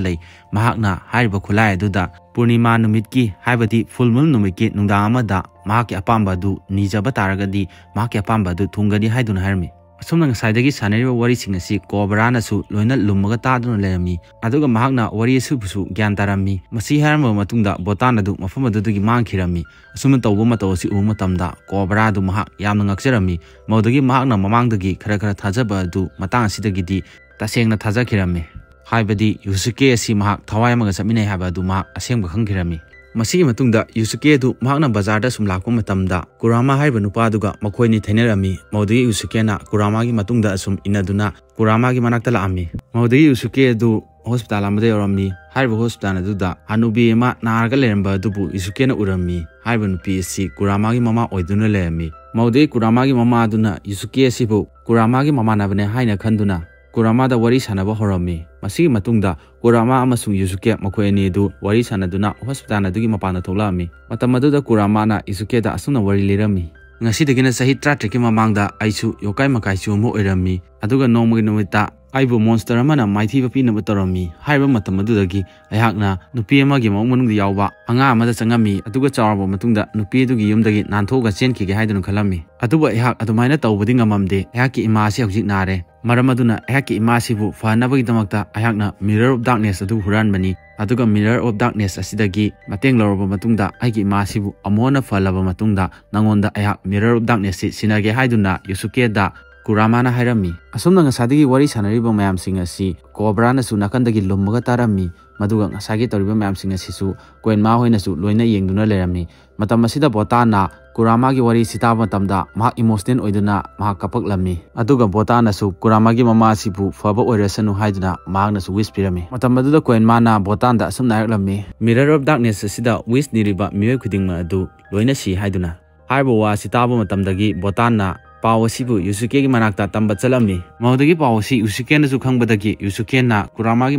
ꯂꯩ꯫ ꯃꯍꯥꯛꯅ ꯍꯥꯏꯔꯤꯕ ꯈꯨꯠꯂꯥꯏ ꯑꯗꯨꯗ ꯄꯨꯔꯅꯤꯃꯥ ꯅꯨꯃꯤꯠꯀꯤ, ꯍꯥꯏꯕꯗꯤ full moon ꯅꯨꯃꯤꯠꯀꯤ ꯅꯨꯡꯗꯥꯡ ꯑꯃꯗ ꯃꯍꯥꯛꯀꯤ ꯑꯄꯥꯝꯕ ꯑꯗꯨ ꯅꯤꯖꯕ ꯇꯥꯔꯒꯗꯤ ꯃꯍꯥꯛꯀꯤ ꯑꯄꯥꯝꯕ ꯑꯗꯨ ꯊꯨꯡꯒꯅꯤ" ꯍꯥꯏꯗꯨꯅ ꯍꯥꯏꯔꯝꯃꯤ꯫ ꯑꯁꯨꯝꯅ ꯉꯁꯥꯏꯗꯒꯤ ꯁꯥꯟꯅꯔꯤꯕ ꯋꯥꯔꯤꯁꯤꯡ ꯑꯁꯤ ꯀꯣꯕ꯭ꯔꯥꯅꯁꯨ ꯂꯣꯏꯅ ꯂꯨꯝꯃꯒ ꯇꯥꯗꯨꯅ ꯂꯩꯔꯝꯃꯤ꯫ ꯑꯗꯨꯒ ꯃꯍꯥꯛꯅ ꯋꯥꯔꯤ ꯑꯁꯤꯕꯨꯁꯨ ꯒ꯭ꯌꯥꯟ ꯇꯥꯔꯝꯃꯤ꯫ ꯃꯁꯤ ꯍꯥꯏꯔꯝꯕ ꯃꯇꯨꯡꯗ ꯕꯣꯇꯥꯟ ꯑꯗꯨ ꯃꯐꯝ ꯑꯗꯨꯗꯒꯤ ꯃꯥꯡꯈꯤꯔꯝꯃꯤ꯫ ꯑꯁꯨꯝꯅ ꯇꯧꯕ ꯃꯇꯧ ꯑꯁꯤ ꯎꯕ ꯃꯇꯝꯗ ꯀꯣꯕ꯭ꯔꯥ ꯑꯗꯨ ꯃꯍꯥꯛ ꯌꯥꯝꯅ ꯉꯛꯆꯔꯝꯃꯤ꯫ ꯃꯗꯨꯗꯒꯤ ꯃꯍꯥꯛꯅ ꯃꯃꯥꯡꯗꯒꯤ ꯈꯔ ꯈꯔ ꯊꯥꯖꯕ ꯑꯗꯨ ꯃꯇꯥꯡ ꯑꯁꯤꯗꯒꯤꯗꯤ ꯇꯁꯦꯡꯅ ꯊꯥꯖꯈꯤꯔꯝꯃꯤ꯫ ꯍꯥꯏꯕꯗꯤ ꯌꯨꯁꯨꯀꯦ ꯑꯁꯤ ꯃꯍꯥꯛ ꯊꯋꯥꯏ ꯑꯃꯒ ꯆꯠꯃꯤꯟꯅꯩ ꯍꯥꯏꯕ ꯑꯗꯨ ꯃꯍꯥꯛ ꯑꯁꯦꯡꯕ ꯈꯪꯈꯤꯔꯝꯃꯤ꯫ ꯃꯁꯤꯒꯤ ꯃꯇꯨꯡꯗ ꯌꯨꯁꯨꯀꯦ ꯑꯗꯨ ꯃꯍꯥꯛꯅ ꯕꯖꯥꯔꯗ ꯁꯨꯝ ꯂꯥꯛꯄ ꯃꯇꯝꯗ ꯀꯨꯔꯥꯃꯥ ꯍꯥꯏꯔꯤꯕ ꯅꯨꯄꯥ ꯑꯗꯨꯒ ꯃꯈꯣꯏ ꯑꯅꯤ ꯊꯦꯡꯅꯔꯝꯃꯤ꯫ ꯃꯗꯨꯗꯒꯤ ꯌꯨꯁꯨꯀꯦꯅ ꯀꯨꯔꯥꯃꯥꯒꯤ ꯃꯇꯨꯡꯗ ꯑꯁꯨꯝ ꯏꯟꯅꯗꯨꯅ ꯀꯨꯔꯥꯃꯥꯒꯤ ꯃꯅꯥꯛꯇ ꯂꯥꯛꯑꯝꯃꯤ꯫ ꯃꯗꯨꯗꯒꯤ ꯌꯨꯁꯨꯀꯦ ꯑꯗꯨ ꯍꯣꯁꯄꯤꯇꯥꯜ ꯑꯃꯗ ꯌꯧꯔꯝꯃꯤ꯫ ꯍꯥꯏꯔꯤꯕ ꯍꯣꯁꯄꯤꯇꯥꯜ ꯑꯗꯨꯗ ꯍꯅꯨꯕꯤ ꯑꯃ ꯅꯥꯔꯒ ꯂꯩꯔꯝꯕ ꯑꯗꯨꯕꯨ ꯌꯨꯁꯨꯀꯦꯅ ꯎꯔꯝꯃꯤ꯫ ꯍꯥꯏꯔꯤꯕ ꯅꯨꯄꯤ ꯑꯁꯤ ꯀꯨꯔꯥꯃꯥꯒꯤ ꯃꯃꯥ ꯑꯣꯏꯗꯨꯅ ꯂꯩꯔꯝꯃꯤ꯫ ꯃꯗꯨꯗꯒꯤ ꯀꯨꯔꯥꯃꯥꯒꯤ ꯃꯃꯥ ꯑꯗꯨꯅ ꯌꯨꯁꯨꯀꯦ ꯑꯁꯤꯕꯨ ꯀꯨꯔꯥꯃꯥꯒꯤ ꯃꯃꯥꯟꯅꯕꯅꯦ ꯍꯥꯏꯅ ꯈꯟꯗꯨꯅ ꯀꯨꯔꯥꯃꯥꯗ ꯋꯥꯔꯤ ꯁꯥꯟꯅꯕ ꯍꯧꯔꯝꯃꯤ꯫ ꯃꯁꯤꯒꯤ ꯃꯇꯨꯡꯗ ꯀꯨꯔꯥꯃꯥ ꯑꯃꯁꯨꯡ ꯌꯨꯁꯨꯀꯦ ꯃꯈꯣꯏ ꯑꯅꯤ ꯑꯗꯨ ꯋꯥꯔꯤ ꯁꯥꯟꯅꯗꯨꯅ ꯍꯣꯁꯄꯤꯇꯥꯜ ꯑꯗꯨꯒꯤ ꯃꯄꯥꯟꯗ ꯊꯣꯛꯂꯛꯑꯝꯃꯤ꯫ ꯃꯇꯝ ꯑꯗꯨꯗ ꯀꯨꯔꯥꯃꯥꯅ ꯌꯨꯁꯨꯀꯦꯗ ꯑꯁꯨꯝꯅ ꯋꯥꯔꯤ ꯂꯤꯔꯝꯃꯤ, "ꯉꯁꯤꯗꯒꯤꯅ ꯆꯍꯤ ꯇꯔꯥꯇꯔꯦꯠꯀꯤ ꯃꯃꯥꯡꯗ ꯑꯩꯁꯨ ꯌꯣꯀꯥꯏ ꯃꯀꯥꯏꯆꯨ ꯑꯃ ꯑꯣꯏꯔꯝꯃꯤ, ꯑꯗꯨꯒ ꯅꯣꯡꯃꯒꯤ ꯅꯨꯃꯤꯠꯇ ꯑꯩꯕꯨ ꯃꯣꯟꯁꯇꯔ ꯑꯃꯅ ꯃꯥꯏꯊꯤꯕ ꯄꯤꯅꯕ ꯇꯧꯔꯝꯃꯤ꯫ ꯍꯥꯏꯔꯤꯕ ꯃꯇꯝ ꯑꯗꯨꯗꯒꯤ ꯑꯩꯍꯥꯛꯅ ꯅꯨꯄꯤ ꯑꯃꯒꯤ ꯃꯑꯣꯡ ꯃꯅꯨꯡꯗ ꯌꯥꯎꯕ ꯑꯉꯥꯡ ꯑꯃꯗ ꯆꯪꯉꯝꯃꯤ, ꯑꯗꯨꯒ ꯆꯥꯎꯔꯕ ꯃꯇꯨꯡꯗ ꯅꯨꯄꯤ ꯑꯗꯨꯒꯤ ꯌꯨꯝꯗꯒꯤ ꯅꯥꯟꯊꯣꯛꯑꯒ ꯆꯦꯟꯈꯤꯒꯦ ꯍꯥꯏꯗꯨꯅ ꯈꯜꯂꯝꯃꯤ꯫ ꯑꯗꯨꯕꯨ ꯑꯩꯍꯥꯛ ꯑꯗꯨꯃꯥꯏꯅ ꯇꯧꯕꯗꯤ ꯉꯝꯃꯝꯗꯦ꯫ ꯑꯩꯍꯥꯛꯀꯤ ꯏꯃꯥ ꯑꯁꯤ ꯍꯧꯖꯤꯛ ꯅꯥꯔꯦ꯫ ꯃꯔꯝ ꯑꯗꯨꯅ ꯑꯩꯍꯥꯛꯀꯤ ꯏꯃꯥ ꯑꯁꯤꯕꯨ ꯐꯅꯕꯒꯤꯗꯃꯛꯇ ꯑꯩꯍꯥꯛꯅ Mirror of Darkness ꯑꯗꯨ ꯍꯨꯔꯥꯟꯕꯅꯤ, ꯑꯗꯨꯒ Mirror of Darkness ꯑꯁꯤꯗꯒꯤ ꯃꯇꯦꯡ ꯂꯧꯔꯕ ꯃꯇꯨꯡꯗ ꯑꯩꯒꯤ ꯏꯃꯥ ꯑꯁꯤꯕꯨ ꯑꯃꯨꯛ ꯍꯟꯅ ꯐꯍꯜꯂꯕ ꯃꯇꯨꯡꯗ ꯅꯉꯣꯟꯗ ꯑꯩꯍꯥꯛ Mirror of Darkness ꯁꯤ ꯁꯤꯟꯅꯒꯦ" ꯍꯥꯏꯗꯨꯅ ꯌꯨꯁꯨꯀꯦꯗ ꯀꯨꯔꯥꯃꯥꯅ ꯍꯥꯏꯔꯝꯃꯤ꯫ ꯑꯁꯨꯝꯅ ꯉꯁꯥꯏꯗꯒꯤ ꯋꯥꯔꯤ ꯁꯥꯟꯅꯔꯤꯕ ꯃꯌꯥꯝꯁꯤꯡ ꯑꯁꯤ ꯀꯣꯕ꯭ꯔꯥꯅꯁꯨ ꯅꯥꯀꯟꯗꯒꯤ ꯂꯨꯝꯃꯒ ꯇꯥꯔꯝꯃꯤ꯫ ꯃꯗꯨꯒ ꯉꯁꯥꯏꯒꯤ ꯇꯧꯔꯤꯕ ꯃꯌꯥꯝꯁꯤꯡ ꯑꯁꯤꯁꯨ ꯀꯣꯏꯟꯃꯥ ꯍꯣꯏꯅꯁꯨ ꯂꯣꯏꯅ ꯌꯦꯡꯗꯨꯅ ꯂꯩꯔꯝꯃꯤ꯫ ꯃꯇꯝ ꯑꯁꯤꯗ ꯕꯣꯇꯥꯟꯅ ꯀꯨꯔꯥꯃꯥꯒꯤ ꯋꯥꯔꯤ ꯑꯁꯤ ꯇꯥꯕ ꯃꯇꯝꯗ ꯃꯍꯥꯛ ꯏꯃꯣꯁꯅꯦꯜ ꯑꯣꯏꯗꯨꯅ ꯃꯍꯥꯛ ꯀꯞꯄꯛꯂꯝꯃꯤ꯫ ꯑꯗꯨꯒ ꯕꯣꯇꯥꯟꯅꯁꯨ ꯀꯨꯔꯥꯃꯥꯒꯤ ꯃꯃꯥ ꯑꯁꯤꯕꯨ ꯐꯕ ꯑꯣꯏꯔꯁꯅꯨ ꯍꯥꯏꯗꯨꯅ ꯃꯍꯥꯛꯅꯁꯨ ꯋꯤꯁ ꯄꯤꯔꯝꯃꯤ꯫ ꯃꯇꯝ ꯑꯗꯨꯗ ꯀꯣꯏꯟꯃꯥꯅ ꯕꯣꯇꯥꯟꯗ ꯑꯁꯨꯝꯅ ꯍꯥꯏꯔꯛꯂꯝꯃꯤ, "Mirror of Darkness ꯑꯁꯤꯗ ꯋꯤꯁ ꯅꯤꯔꯤꯕ ꯃꯤꯑꯣꯏ ꯈꯨꯗꯤꯡꯃꯛ ꯑꯗꯨ ꯂꯣꯏꯅ ꯁꯤ" ꯍꯥꯏꯗꯨꯅ꯫ ꯍꯥꯏꯔꯤꯕ ꯋꯥ ꯑꯁꯤ ꯇꯥꯕ ꯃꯇꯝꯗꯒꯤ ꯕꯣꯇꯥꯟꯅ ꯄꯥꯎ ꯑꯁꯤꯕꯨ ꯌꯨꯁꯨꯀꯦꯒꯤ ꯃꯅꯥꯛꯇ ꯇꯝꯕ ꯆꯠꯂꯝꯃꯤ꯫ ꯃꯗꯨꯗꯒꯤ ꯄꯥꯎ ꯑꯁꯤ ꯌꯨꯁꯨꯀꯦꯅꯁꯨ ꯈꯪꯕꯗꯒꯤ ꯌꯨꯁꯨꯀꯦꯅ ꯀꯨꯔꯥꯃꯥꯒꯤ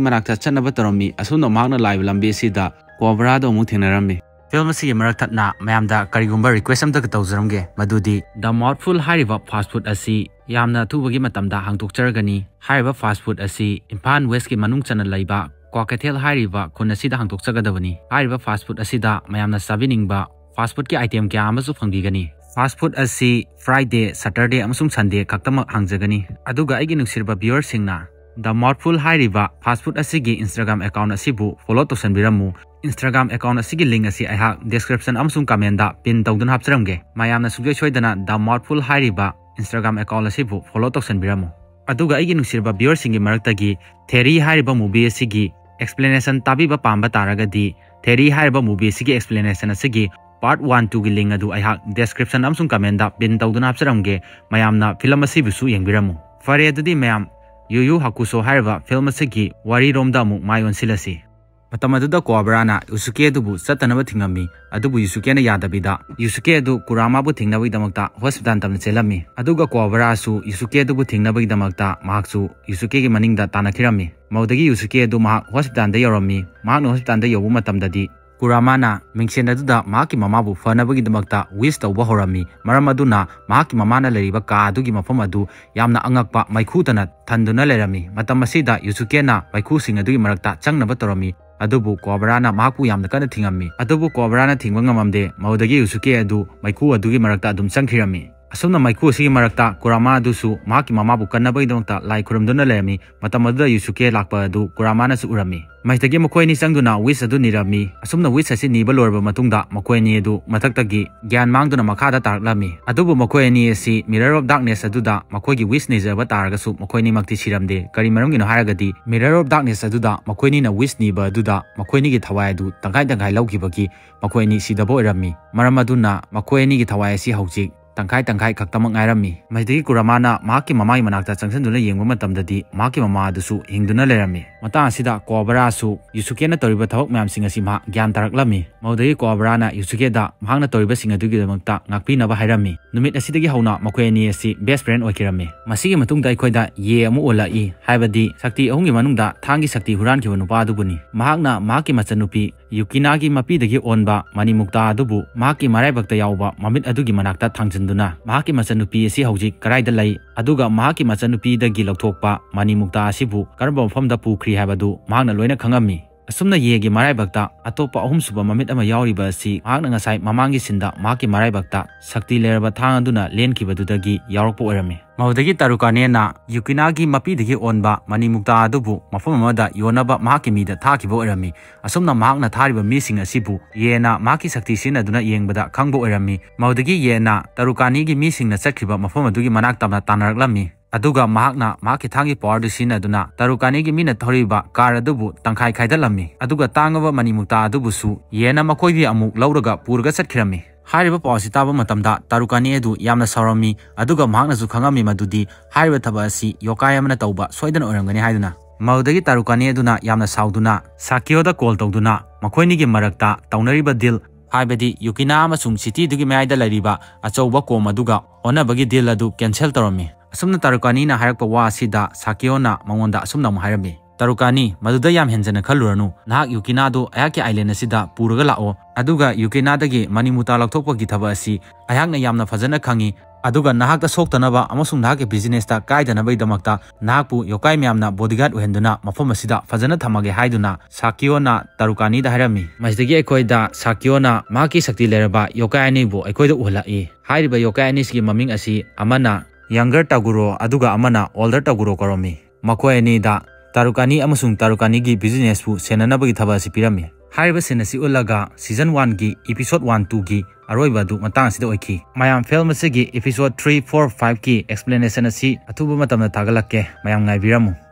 ꯃꯅꯥꯛꯇ ꯆꯠꯅꯕ ꯇꯧꯔꯝꯃꯤ꯫ ꯑꯁꯨꯝꯅ ꯃꯍꯥꯛꯅ ꯂꯥꯛꯏꯕ ꯂꯝꯕꯤ ꯑꯁꯤꯗ ꯀꯣꯕ꯭ꯔꯥꯗꯣ ꯑꯃꯨꯛ ꯊꯦꯡꯅꯔꯝꯃꯤ꯫ ꯐꯤꯂꯝ ꯑꯁꯤꯒꯤ ꯃꯔꯛ ꯊꯠꯅ ꯃꯌꯥꯝꯗ ꯀꯔꯤꯒꯨꯝꯕ ꯔꯤꯀ꯭ꯋꯦꯁ ꯑꯝꯇꯒ ꯇꯧꯖꯔꯝꯒꯦ, ꯃꯗꯨꯗꯤ The Mouthful ꯍꯥꯏꯔꯤꯕ ꯐꯥꯁ ꯐꯨꯗ ꯑꯁꯤ ꯌꯥꯝꯅ ꯑꯊꯨꯕꯒꯤ ꯃꯇꯝꯗ ꯍꯥꯡꯗꯣꯛꯆꯔꯒꯅꯤ꯫ ꯍꯥꯏꯔꯤꯕ ꯐꯥꯁ ꯐꯨꯗ ꯑꯁꯤ ꯏꯝꯐꯥꯜ ꯋꯦꯁꯀꯤ ꯃꯅꯨꯡ ꯆꯟꯅ ꯂꯩꯕ ꯀ꯭ꯋꯥꯀꯩꯊꯦꯜ ꯍꯥꯏꯔꯤꯕ ꯈꯨꯟ ꯑꯁꯤꯗ ꯍꯥꯡꯗꯣꯛꯆꯒꯗꯕꯅꯤ꯫ ꯍꯥꯏꯔꯤꯕ ꯐꯥꯁ ꯐꯨꯗ ꯑꯁꯤꯗ ꯃꯌꯥꯝꯅ ꯆꯥꯕꯤꯅꯤꯡꯕ ꯐꯥꯁ ꯐꯨꯗꯀꯤ ꯑꯥꯏꯇꯦꯝ ꯀꯌꯥ ꯑꯃꯁꯨ ꯐꯪꯕꯤꯒꯅꯤ꯫ ꯐꯥꯁ ꯐꯨꯗ ꯑꯁꯤ ꯐ꯭ꯔꯥꯏꯗꯦ, ꯁꯇꯔꯗꯦ ꯑꯃꯁꯨꯡ ꯁꯟꯗꯦ ꯈꯛꯇꯃꯛ ꯍꯥꯡꯖꯒꯅꯤ꯫ ꯑꯗꯨꯒ ꯑꯩꯒꯤ ꯅꯨꯡꯁꯤꯔꯕ ꯚꯤꯌꯨꯋꯔꯁꯤꯡꯅ The Mouthful ꯍꯥꯏꯔꯤꯕ ꯐꯥꯁ ꯐꯨꯗ ꯑꯁꯤꯒꯤ Instagram ꯑꯦꯀꯥꯎꯟ ꯑꯁꯤꯕꯨ ꯐꯣꯂꯣ ꯇꯧꯁꯟꯕꯤꯔꯝꯃꯨ꯫ Instagram ꯑꯦꯀꯥꯎꯟ ꯑꯁꯤꯒꯤ ꯂꯤꯡ ꯑꯁꯤ ꯑꯩꯍꯥꯛ ꯗꯤꯁꯀ꯭ꯔꯤꯞꯁꯟ ꯑꯃꯁꯨꯡ ꯀꯃꯦꯟꯗ ꯄꯤꯟ ꯇꯧꯗꯨꯅ ꯍꯥꯞꯆꯔꯝꯒꯦ꯫ ꯃꯌꯥꯝꯅ ꯁꯨꯡꯁꯣꯏ ꯁꯣꯏꯗꯅ The Mouthful ꯍꯥꯏꯔꯤꯕ Instagram ꯑꯦꯀꯥꯎꯟ ꯑꯁꯤꯕꯨ ꯐꯣꯂꯣ ꯇꯧꯁꯟꯕꯤꯔꯝꯃꯨ꯫ ꯑꯗꯨꯒ ꯑꯩꯒꯤ ꯅꯨꯡꯁꯤꯔꯕ ꯚꯤꯌꯨꯋꯔꯁꯤꯡꯒꯤ ꯃꯔꯛꯇꯒꯤ ꯊꯦꯔꯤ ꯍꯥꯏꯔꯤꯕ ꯃꯨꯚꯤ ꯑꯁꯤꯒꯤ explanation ꯇꯥꯕꯤꯕ ꯄꯥꯝꯕ ꯇꯥꯔꯒꯗꯤ, Theory ꯍꯥꯏꯔꯤꯕ movie ꯑꯁꯤꯒꯤ explanation ꯑꯁꯤꯒꯤ part one, two ꯒꯤ link ꯑꯗꯨ ꯑꯩꯍꯥꯛ description ꯑꯃꯁꯨꯡ comment ꯗ pin ꯇꯧꯗꯨꯅ ꯍꯥꯞꯆꯔꯝꯒꯦ꯫ ꯃꯌꯥꯝꯅ film ꯑꯁꯤꯕꯨꯁꯨ ꯌꯦꯡꯕꯤꯔꯝꯃꯨ꯫ ꯐꯔꯦ, ꯑꯗꯨꯗꯤ ꯃꯌꯥꯝ, Yu Yu Hakusho ꯍꯥꯏꯔꯤꯕ film ꯑꯁꯤꯒꯤ ꯋꯥꯔꯤꯔꯣꯝꯗ ꯑꯃꯨꯛ ꯃꯥꯏ ꯑꯣꯟꯁꯤꯜꯂꯁꯤ꯫ ꯃꯇꯝ ꯑꯗꯨꯗ ꯀꯣꯕ꯭ꯔꯥꯅ ꯌꯨꯁꯨꯀꯦ ꯑꯗꯨꯕꯨ ꯆꯠꯇꯅꯕ ꯊꯤꯡꯉꯝꯃꯤ, ꯑꯗꯨꯕꯨ ꯌꯨꯁꯨꯀꯦꯅ ꯌꯥꯗꯕꯤꯗ ꯌꯨꯁꯨꯀꯦ ꯑꯗꯨ ꯀꯨꯔꯥꯃꯥꯕꯨ ꯊꯤꯡꯅꯕꯒꯤꯗꯃꯛꯇ hospital ꯇꯝꯅ ꯆꯦꯜꯂꯝꯃꯤ꯫ ꯑꯗꯨꯒ ꯀꯣꯕ꯭ꯔꯥꯁꯨ ꯌꯨꯁꯨꯀꯦ ꯑꯗꯨꯕꯨ ꯊꯤꯡꯅꯕꯒꯤꯗꯃꯛꯇ ꯃꯍꯥꯛꯁꯨ ꯌꯨꯁꯨꯀꯦꯒꯤ ꯃꯅꯤꯡꯗ ꯇꯥꯟꯅꯈꯤꯔꯝꯃꯤ꯫ ꯃꯗꯨꯗꯒꯤ ꯌꯨꯁꯨꯀꯦ ꯑꯗꯨ ꯃꯍꯥꯛ hospital ꯗ ꯌꯧꯔꯝꯃꯤ꯫ ꯃꯍꯥꯛꯅ hospital ꯗ ꯌꯧꯕ ꯃꯇꯝꯗꯗꯤ ꯀꯨꯔꯥꯃꯥꯅ ꯃꯤꯡꯁꯦꯟ ꯑꯗꯨꯗ ꯃꯍꯥꯛꯀꯤ ꯃꯃꯥꯕꯨ ꯐꯅꯕꯒꯤꯗꯃꯛꯇ wish ꯇꯧꯕ ꯍꯧꯔꯝꯃꯤ꯫ ꯃꯔꯝ ꯑꯗꯨꯅ ꯃꯍꯥꯛꯀꯤ ꯃꯃꯥꯅ ꯂꯩꯔꯤꯕ ꯀꯥ ꯑꯗꯨꯒꯤ ꯃꯐꯝ ꯑꯗꯨ ꯌꯥꯝꯅ ꯑꯉꯛꯄ ꯃꯩꯈꯨꯇꯅ ꯊꯟꯗꯨꯅ ꯂꯩꯔꯝꯃꯤ꯫ ꯃꯇꯝ ꯑꯁꯤꯗ ꯌꯨꯁꯨꯀꯦꯅ ꯃꯩꯈꯨꯁꯤꯡ ꯑꯗꯨꯒꯤ ꯃꯔꯛꯇ ꯆꯪꯅꯕ ꯇꯧꯔꯝꯃꯤ, ꯑꯗꯨꯕꯨ ꯀꯣꯕ꯭ꯔꯥꯅ ꯃꯍꯥꯛꯄꯨ ꯌꯥꯝꯅ ꯀꯟꯅ ꯊꯤꯡꯉꯝꯃꯤ꯫ ꯑꯗꯨꯕꯨ ꯀꯣꯕ꯭ꯔꯥꯅ ꯊꯤꯡꯕ ꯉꯝꯃꯝꯗꯦ꯫ ꯃꯗꯨꯗꯒꯤ ꯌꯨꯁꯨꯀꯦ ꯑꯗꯨ ꯃꯩꯈꯨ ꯑꯗꯨꯒꯤ ꯃꯔꯛꯇ ꯑꯗꯨꯝ ꯆꯪꯈꯤꯔꯝꯃꯤ꯫ ꯑꯁꯨꯝꯅ ꯃꯩꯈꯨ ꯑꯁꯤꯒꯤ ꯃꯔꯛꯇ ꯀꯨꯔꯥꯃꯥ ꯑꯗꯨꯁꯨ ꯃꯍꯥꯛꯀꯤ ꯃꯃꯥꯕꯨ ꯀꯟꯅꯕꯒꯤꯗꯃꯛꯇ ꯂꯥꯏ ꯈꯨꯔꯨꯝꯗꯨꯅ ꯂꯩꯔꯝꯃꯤ꯫ ꯃꯇꯝ ꯑꯗꯨꯗ ꯌꯨꯁꯨꯀꯦ ꯂꯥꯛꯄ ꯑꯗꯨ ꯀꯨꯔꯥꯃꯥꯅꯁꯨ ꯎꯔꯝꯃꯤ꯫ ꯃꯁꯤꯗꯒꯤ ꯃꯈꯣꯏ ꯑꯅꯤ ꯆꯪꯗꯨꯅ wish ꯑꯗꯨ ꯅꯤꯔꯝꯃꯤ꯫ ꯑꯁꯨꯝꯅ wish ꯑꯁꯤ ꯅꯤꯕ ꯂꯣꯏꯔꯕ ꯃꯇꯨꯡꯗ ꯃꯈꯣꯏ ꯑꯅꯤ ꯑꯗꯨ ꯃꯊꯛꯇꯒꯤ ꯒ꯭ꯌꯥꯟ ꯃꯥꯡꯗꯨꯅ ꯃꯈꯥꯗ ꯇꯥꯔꯛꯂꯝꯃꯤ꯫ ꯑꯗꯨꯕꯨ ꯃꯈꯣꯏ ꯑꯅꯤ ꯑꯁꯤ Mirror of Darkness ꯑꯗꯨꯗ ꯃꯈꯣꯏꯒꯤ wish ꯅꯤꯖꯕ ꯇꯥꯔꯒꯁꯨ ꯃꯈꯣꯏ ꯑꯅꯤꯃꯛꯇꯤ ꯁꯤꯔꯝꯗꯦ꯫ ꯀꯔꯤ ꯃꯔꯝꯒꯤꯅꯣ ꯍꯥꯏꯔꯒꯗꯤ Mirror of Darkness ꯑꯗꯨꯗ ꯃꯈꯣꯏ ꯑꯅꯤꯅ wish ꯅꯤꯕ ꯑꯗꯨꯗ ꯃꯈꯣꯏ ꯑꯅꯤꯒꯤ ꯊꯋꯥꯏ ꯑꯗꯨ ꯇꯪꯈꯥꯏ ꯇꯪꯈꯥꯏ ꯂꯧꯈꯤꯕꯒꯤ ꯃꯈꯣꯏ ꯑꯅꯤ ꯁꯤꯗꯕ ꯑꯣꯏꯔꯝꯃꯤ꯫ ꯃꯔꯝ ꯑꯗꯨꯅ ꯃꯈꯣꯏ ꯑꯅꯤꯒꯤ ꯊꯋꯥꯏ ꯑꯁꯤ ꯍꯧꯖꯤꯛ ꯇꯪꯈꯥꯏ ꯇꯪꯈꯥꯏ ꯈꯛꯇꯃꯛ ꯉꯥꯏꯔꯝꯃꯤ꯫ ꯃꯁꯤꯗꯒꯤ ꯀꯨꯔꯥꯃꯥꯅ ꯃꯍꯥꯛꯀꯤ ꯃꯃꯥꯒꯤ ꯃꯅꯥꯛꯇ ꯆꯪꯁꯤꯟꯗꯨꯅ ꯌꯦꯡꯕ ꯃꯇꯝꯗꯗꯤ ꯃꯍꯥꯛꯀꯤ ꯃꯃꯥ ꯑꯗꯨꯁꯨ ꯍꯤꯡꯗꯨꯅ ꯂꯩꯔꯝꯃꯤ꯫ ꯃꯇꯥꯡ ꯑꯁꯤꯗ ꯀꯣꯕ꯭ꯔꯥꯁꯨ ꯌꯨꯁꯨꯀꯦꯅ ꯇꯧꯔꯤꯕ ꯊꯕꯛ ꯃꯌꯥꯝꯁꯤꯡ ꯑꯁꯤ ꯃꯍꯥꯛ ꯒ꯭ꯌꯥꯟ ꯇꯥꯔꯛꯂꯝꯃꯤ꯫ ꯃꯗꯨꯗꯒꯤ ꯀꯣꯕ꯭ꯔꯥꯅ ꯌꯨꯁꯨꯀꯦꯗ ꯃꯍꯥꯛꯅ ꯇꯧꯔꯤꯕꯁꯤꯡ ꯑꯗꯨꯒꯤꯗꯃꯛꯇ ꯉꯥꯛꯄꯤꯅꯕ ꯍꯥꯏꯔꯝꯃꯤ꯫ ꯅꯨꯃꯤꯠ ꯑꯁꯤꯗꯒꯤ ꯍꯧꯅ ꯃꯈꯣꯏ ꯑꯅꯤ ꯑꯁꯤ best friend ꯑꯣꯏꯈꯤꯔꯝꯃꯤ꯫ ꯃꯁꯤꯒꯤ ꯃꯇꯨꯡꯗ ꯑꯩꯈꯣꯏꯗ ꯌꯦ ꯑꯃꯨꯛ ꯑꯣꯜꯂꯛꯏ, ꯍꯥꯏꯕꯗꯤ ꯁꯛꯇꯤ ꯑꯍꯨꯝꯒꯤ ꯃꯅꯨꯡꯗ ꯊꯥꯡꯒꯤ ꯁꯛꯇꯤ ꯍꯨꯔꯥꯟꯈꯤꯕ ꯅꯨꯄꯥ ꯑꯗꯨꯕꯨꯅꯤ꯫ ꯃꯍꯥꯛꯅ ꯃꯍꯥꯛꯀꯤ ꯃꯆꯟꯅꯨꯄꯤ ꯌꯨꯀꯤꯅꯥꯒꯤ ꯃꯄꯤꯗꯒꯤ ꯑꯣꯟꯕ ꯃꯅꯤꯃꯨꯛꯇꯥ ꯑꯗꯨꯕꯨ ꯃꯍꯥꯛꯀꯤ ꯃꯔꯥꯏꯕꯛꯇ ꯌꯥꯎꯕ ꯃꯃꯤꯠ ꯑꯗꯨꯒꯤ ꯃꯅꯥꯛꯇ ꯊꯥꯡꯖꯤꯟꯗꯨꯅ, ꯃꯍꯥꯛꯀꯤ ꯃꯆꯟꯅꯨꯄꯤ ꯑꯁꯤ ꯍꯧꯖꯤꯛ ꯀꯗꯥꯏꯗ ꯂꯩ, ꯑꯗꯨꯒ ꯃꯍꯥꯛꯀꯤ ꯃꯆꯟꯅꯨꯄꯤꯗꯒꯤ ꯂꯧꯊꯣꯛꯄ ꯃꯅꯤꯃꯨꯛꯇꯥ ꯑꯁꯤꯕꯨ ꯀꯔꯝꯕ ꯃꯐꯝꯗ ꯄꯨꯈ꯭ꯔꯤ ꯍꯥꯏꯕꯗꯨ ꯃꯍꯥꯛꯅ ꯂꯣꯏꯅ ꯈꯪꯉꯝꯃꯤ꯫ ꯑꯁꯨꯝꯅ ꯌꯦꯒꯤ ꯃꯔꯥꯏꯕꯛꯇ ꯑꯇꯣꯞꯄ ꯑꯍꯨꯝꯁꯨꯕ ꯃꯃꯤꯠ ꯑꯃ ꯌꯥꯎꯔꯤꯕ ꯑꯁꯤ ꯃꯍꯥꯛꯅ ꯉꯁꯥꯏ ꯃꯃꯥꯡꯒꯤ ꯁꯤꯟꯗ ꯃꯍꯥꯛꯀꯤ ꯃꯔꯥꯏꯕꯛꯇ ꯁꯛꯇꯤ ꯂꯩꯔꯕ ꯊꯥꯡ ꯑꯗꯨꯅ ꯂꯦꯟꯈꯤꯕꯗꯨꯗꯒꯤ ꯌꯥꯎꯔꯛꯄ ꯑꯣꯏꯔꯝꯃꯤ꯫ ꯃꯗꯨꯗꯒꯤ ꯇꯔꯨꯀꯥꯅꯦꯅ ꯌꯨꯀꯤꯅꯥꯒꯤ ꯃꯄꯤꯗꯒꯤ ꯑꯣꯟꯕ ꯃꯅꯤꯃꯨꯛꯇꯥ ꯑꯗꯨꯕꯨ ꯃꯐꯝ ꯑꯃꯗ ꯌꯣꯟꯅꯕ ꯃꯍꯥꯛꯀꯤ ꯃꯤꯗ ꯊꯥꯈꯤꯕ ꯑꯣꯏꯔꯝꯃꯤ꯫ ꯑꯁꯨꯝꯅ ꯃꯍꯥꯛꯅ ꯊꯥꯔꯤꯕ ꯃꯤꯁꯤꯡ ꯑꯁꯤꯕꯨ ꯌꯦꯅ ꯃꯍꯥꯛꯀꯤ ꯁꯛꯇꯤ ꯁꯤꯖꯤꯟꯅꯗꯨꯅ ꯌꯦꯡꯕꯗ ꯈꯪꯕ ꯑꯣꯏꯔꯝꯃꯤ꯫ ꯃꯗꯨꯗꯒꯤ ꯌꯦꯅ ꯇꯔꯨꯀꯥꯅꯤꯒꯤ ꯃꯤꯁꯤꯡꯅ ꯆꯠꯈꯤꯕ ꯃꯐꯝ ꯑꯗꯨꯒꯤ ꯃꯅꯥꯛ ꯇꯝꯅ ꯇꯥꯟꯅꯔꯛꯂꯝꯃꯤ꯫ ꯑꯗꯨꯒ ꯃꯍꯥꯛꯅ ꯃꯍꯥꯛꯀꯤ ꯊꯥꯡꯒꯤ powerꯗꯨ ꯁꯤꯖꯤꯟꯅꯗꯨꯅ ꯇꯥꯔꯨꯀꯥꯅꯤꯒꯤ ꯃꯤꯅ ꯊꯧꯔꯤꯕ car ꯑꯗꯨꯕꯨ ꯇꯪꯈꯥꯏ ꯈꯥꯏꯗꯠꯂꯝꯃꯤ꯫ ꯑꯗꯨꯒ ꯇꯥꯡꯉꯕ ꯃꯅꯤꯃꯨꯛꯇꯥ ꯑꯗꯨꯕꯨꯁꯨ ꯌꯦꯟꯅ ꯃꯈꯣꯏꯒꯤ ꯑꯃꯨꯛ ꯂꯧꯔꯒ ꯄꯨꯔꯒ ꯆꯠꯈꯤꯔꯝꯃꯤ꯫ ꯍꯥꯏꯔꯤꯕ ꯄꯥꯎ ꯑꯁꯤ ꯇꯥꯕ ꯃꯇꯝꯗ ꯇꯥꯔꯨꯀꯥꯅꯤ ꯑꯗꯨ ꯌꯥꯝꯅ ꯁꯥꯎꯔꯝꯃꯤ, ꯑꯗꯨꯒ ꯃꯍꯥꯛꯅꯁꯨ ꯈꯪꯉꯝꯃꯤ ꯃꯗꯨꯗꯤ ꯍꯥꯏꯔꯤꯕ ꯊꯕꯛ ꯑꯁꯤ ꯌꯣꯀꯥꯏ ꯑꯃꯅ ꯇꯧꯕ ꯁꯣꯏꯗꯅ ꯑꯣꯏꯔꯝꯒꯅꯤ ꯍꯥꯏꯗꯨꯅ꯫ ꯃꯗꯨꯗꯒꯤ ꯇꯥꯔꯨꯀꯥꯅꯤ ꯑꯗꯨꯅ ꯌꯥꯝꯅ ꯁꯥꯎꯗꯨꯅ ꯁꯥꯀꯤꯌꯣꯗ call ꯇꯧꯗꯨꯅ ꯃꯈꯣꯏꯅꯤꯒꯤ ꯃꯔꯛꯇ ꯇꯧꯅꯔꯤꯕ deal, ꯍꯥꯏꯕꯗꯤ ꯌꯨꯀꯤꯅꯥ ꯑꯃꯁꯨꯡ cityꯗꯨꯒꯤ ꯃꯌꯥꯏꯗ ꯂꯩꯔꯤꯕ ꯑꯆꯧꯕ ꯀꯣꯝ ꯑꯗꯨꯒ ꯑꯣꯟꯅꯕꯒꯤ deal ꯑꯗꯨ cancel ꯇꯧꯔꯝꯃꯤ꯫ ꯑꯁꯨꯝꯅ ꯇꯥꯔꯨꯀꯥꯅꯤꯅ ꯍꯥꯏꯔꯛꯄ ꯋꯥ ꯑꯁꯤꯗ ꯁꯥꯀꯤꯌꯣꯅ ꯃꯉꯣꯟꯗ ꯑꯁꯨꯝꯅ ꯑꯃꯨꯛ ꯍꯥꯏꯔꯝꯃꯤ, "ꯇꯥꯔꯨꯀꯥꯅꯤ, ꯃꯗꯨꯗ ꯌꯥꯝ ꯍꯦꯟꯖꯟꯅ ꯈꯜꯂꯨꯔꯅꯨ꯫ ꯅꯍꯥꯛ ꯌꯨꯀꯤꯅꯥꯗꯨ ꯑꯩꯍꯥꯛꯀꯤ island ꯑꯁꯤꯗ ꯄꯨꯔꯒ ꯂꯥꯛꯑꯣ, ꯑꯗꯨꯒ ꯌꯨꯀꯤꯅꯥꯗꯒꯤ ꯃꯅꯤꯃꯨꯇꯥ ꯂꯧꯊꯣꯛꯄꯒꯤ ꯊꯕꯛ ꯑꯁꯤ ꯑꯩꯍꯥꯛꯅ ꯌꯥꯝꯅ ꯐꯖꯅ ꯈꯪꯉꯤ꯫ ꯑꯗꯨꯒ ꯅꯍꯥꯛꯇ ꯁꯣꯛꯇꯅꯕ ꯑꯃꯁꯨꯡ ꯅꯍꯥꯛꯀꯤ businessꯇ ꯀꯥꯏꯗꯅꯕꯒꯤꯗꯃꯛꯇ ꯅꯍꯥꯛꯄꯨ ꯌꯣꯀꯥꯏ ꯃꯌꯥꯝꯅ bodyguard ꯑꯣꯏꯍꯟꯗꯨꯅ ꯃꯐꯝ ꯑꯁꯤꯗ ꯐꯖꯅ ꯊꯝꯃꯒꯦ" ꯍꯥꯏꯗꯨꯅ ꯁꯥꯀꯤꯌꯣꯅ ꯇꯥꯔꯨꯀꯥꯅꯤꯗ ꯍꯥꯏꯔꯝꯃꯤ꯫ ꯃꯁꯤꯗꯒꯤ ꯑꯩꯈꯣꯏꯗ ꯁꯥꯀꯤꯌꯣꯅ ꯃꯍꯥꯛꯀꯤ ꯁꯛꯇꯤ ꯂꯩꯔꯕ ꯌꯣꯀꯥꯏ ꯑꯅꯤꯕꯨ ꯑꯩꯈꯣꯏꯗ ꯎꯍꯜꯂꯛꯏ꯫ ꯍꯥꯏꯔꯤꯕ ꯌꯣꯀꯥꯏ ꯑꯅꯤꯁꯤꯒꯤ ꯃꯃꯤꯡ ꯑꯁꯤ ꯑꯃꯅ younger ꯇꯥꯒꯨꯔꯣ ꯑꯗꯨꯒ ꯑꯃꯅ older ꯇꯥꯒꯨꯔꯣ ꯀꯧꯔꯝꯃꯤ꯫ ꯃꯈꯣꯏ ꯑꯅꯤꯗ ꯇꯥꯔꯨꯀꯥꯅꯤ ꯑꯃꯁꯨꯡ ꯇꯥꯔꯨꯀꯥꯅꯤꯒꯤ businessꯄꯨ ꯁꯦꯟꯅꯅꯕꯒꯤ ꯊꯕꯛ ꯑꯁꯤ ꯄꯤꯔꯝꯃꯤ꯫ ꯍꯥꯏꯔꯤꯕ scene ꯑꯁꯤ ꯎꯠꯂꯒ season oneꯒꯤ episode one twoꯒꯤ ꯑꯔꯣꯏꯕ ꯑꯗꯨ ꯃꯇꯥꯡ ꯑꯁꯤꯗ ꯑꯣꯏꯈꯤ꯫ ꯃꯌꯥꯝ, film ꯑꯁꯤꯒꯤ episode three, four, fiveꯀꯤ explanation ꯑꯁꯤ ꯑꯊꯨꯕ ꯃꯇꯝꯗ ꯊꯥꯒꯠꯂꯛꯀꯦ꯫ ꯃꯌꯥꯝ ꯉꯥꯏꯕꯤꯔꯝꯃꯨ꯫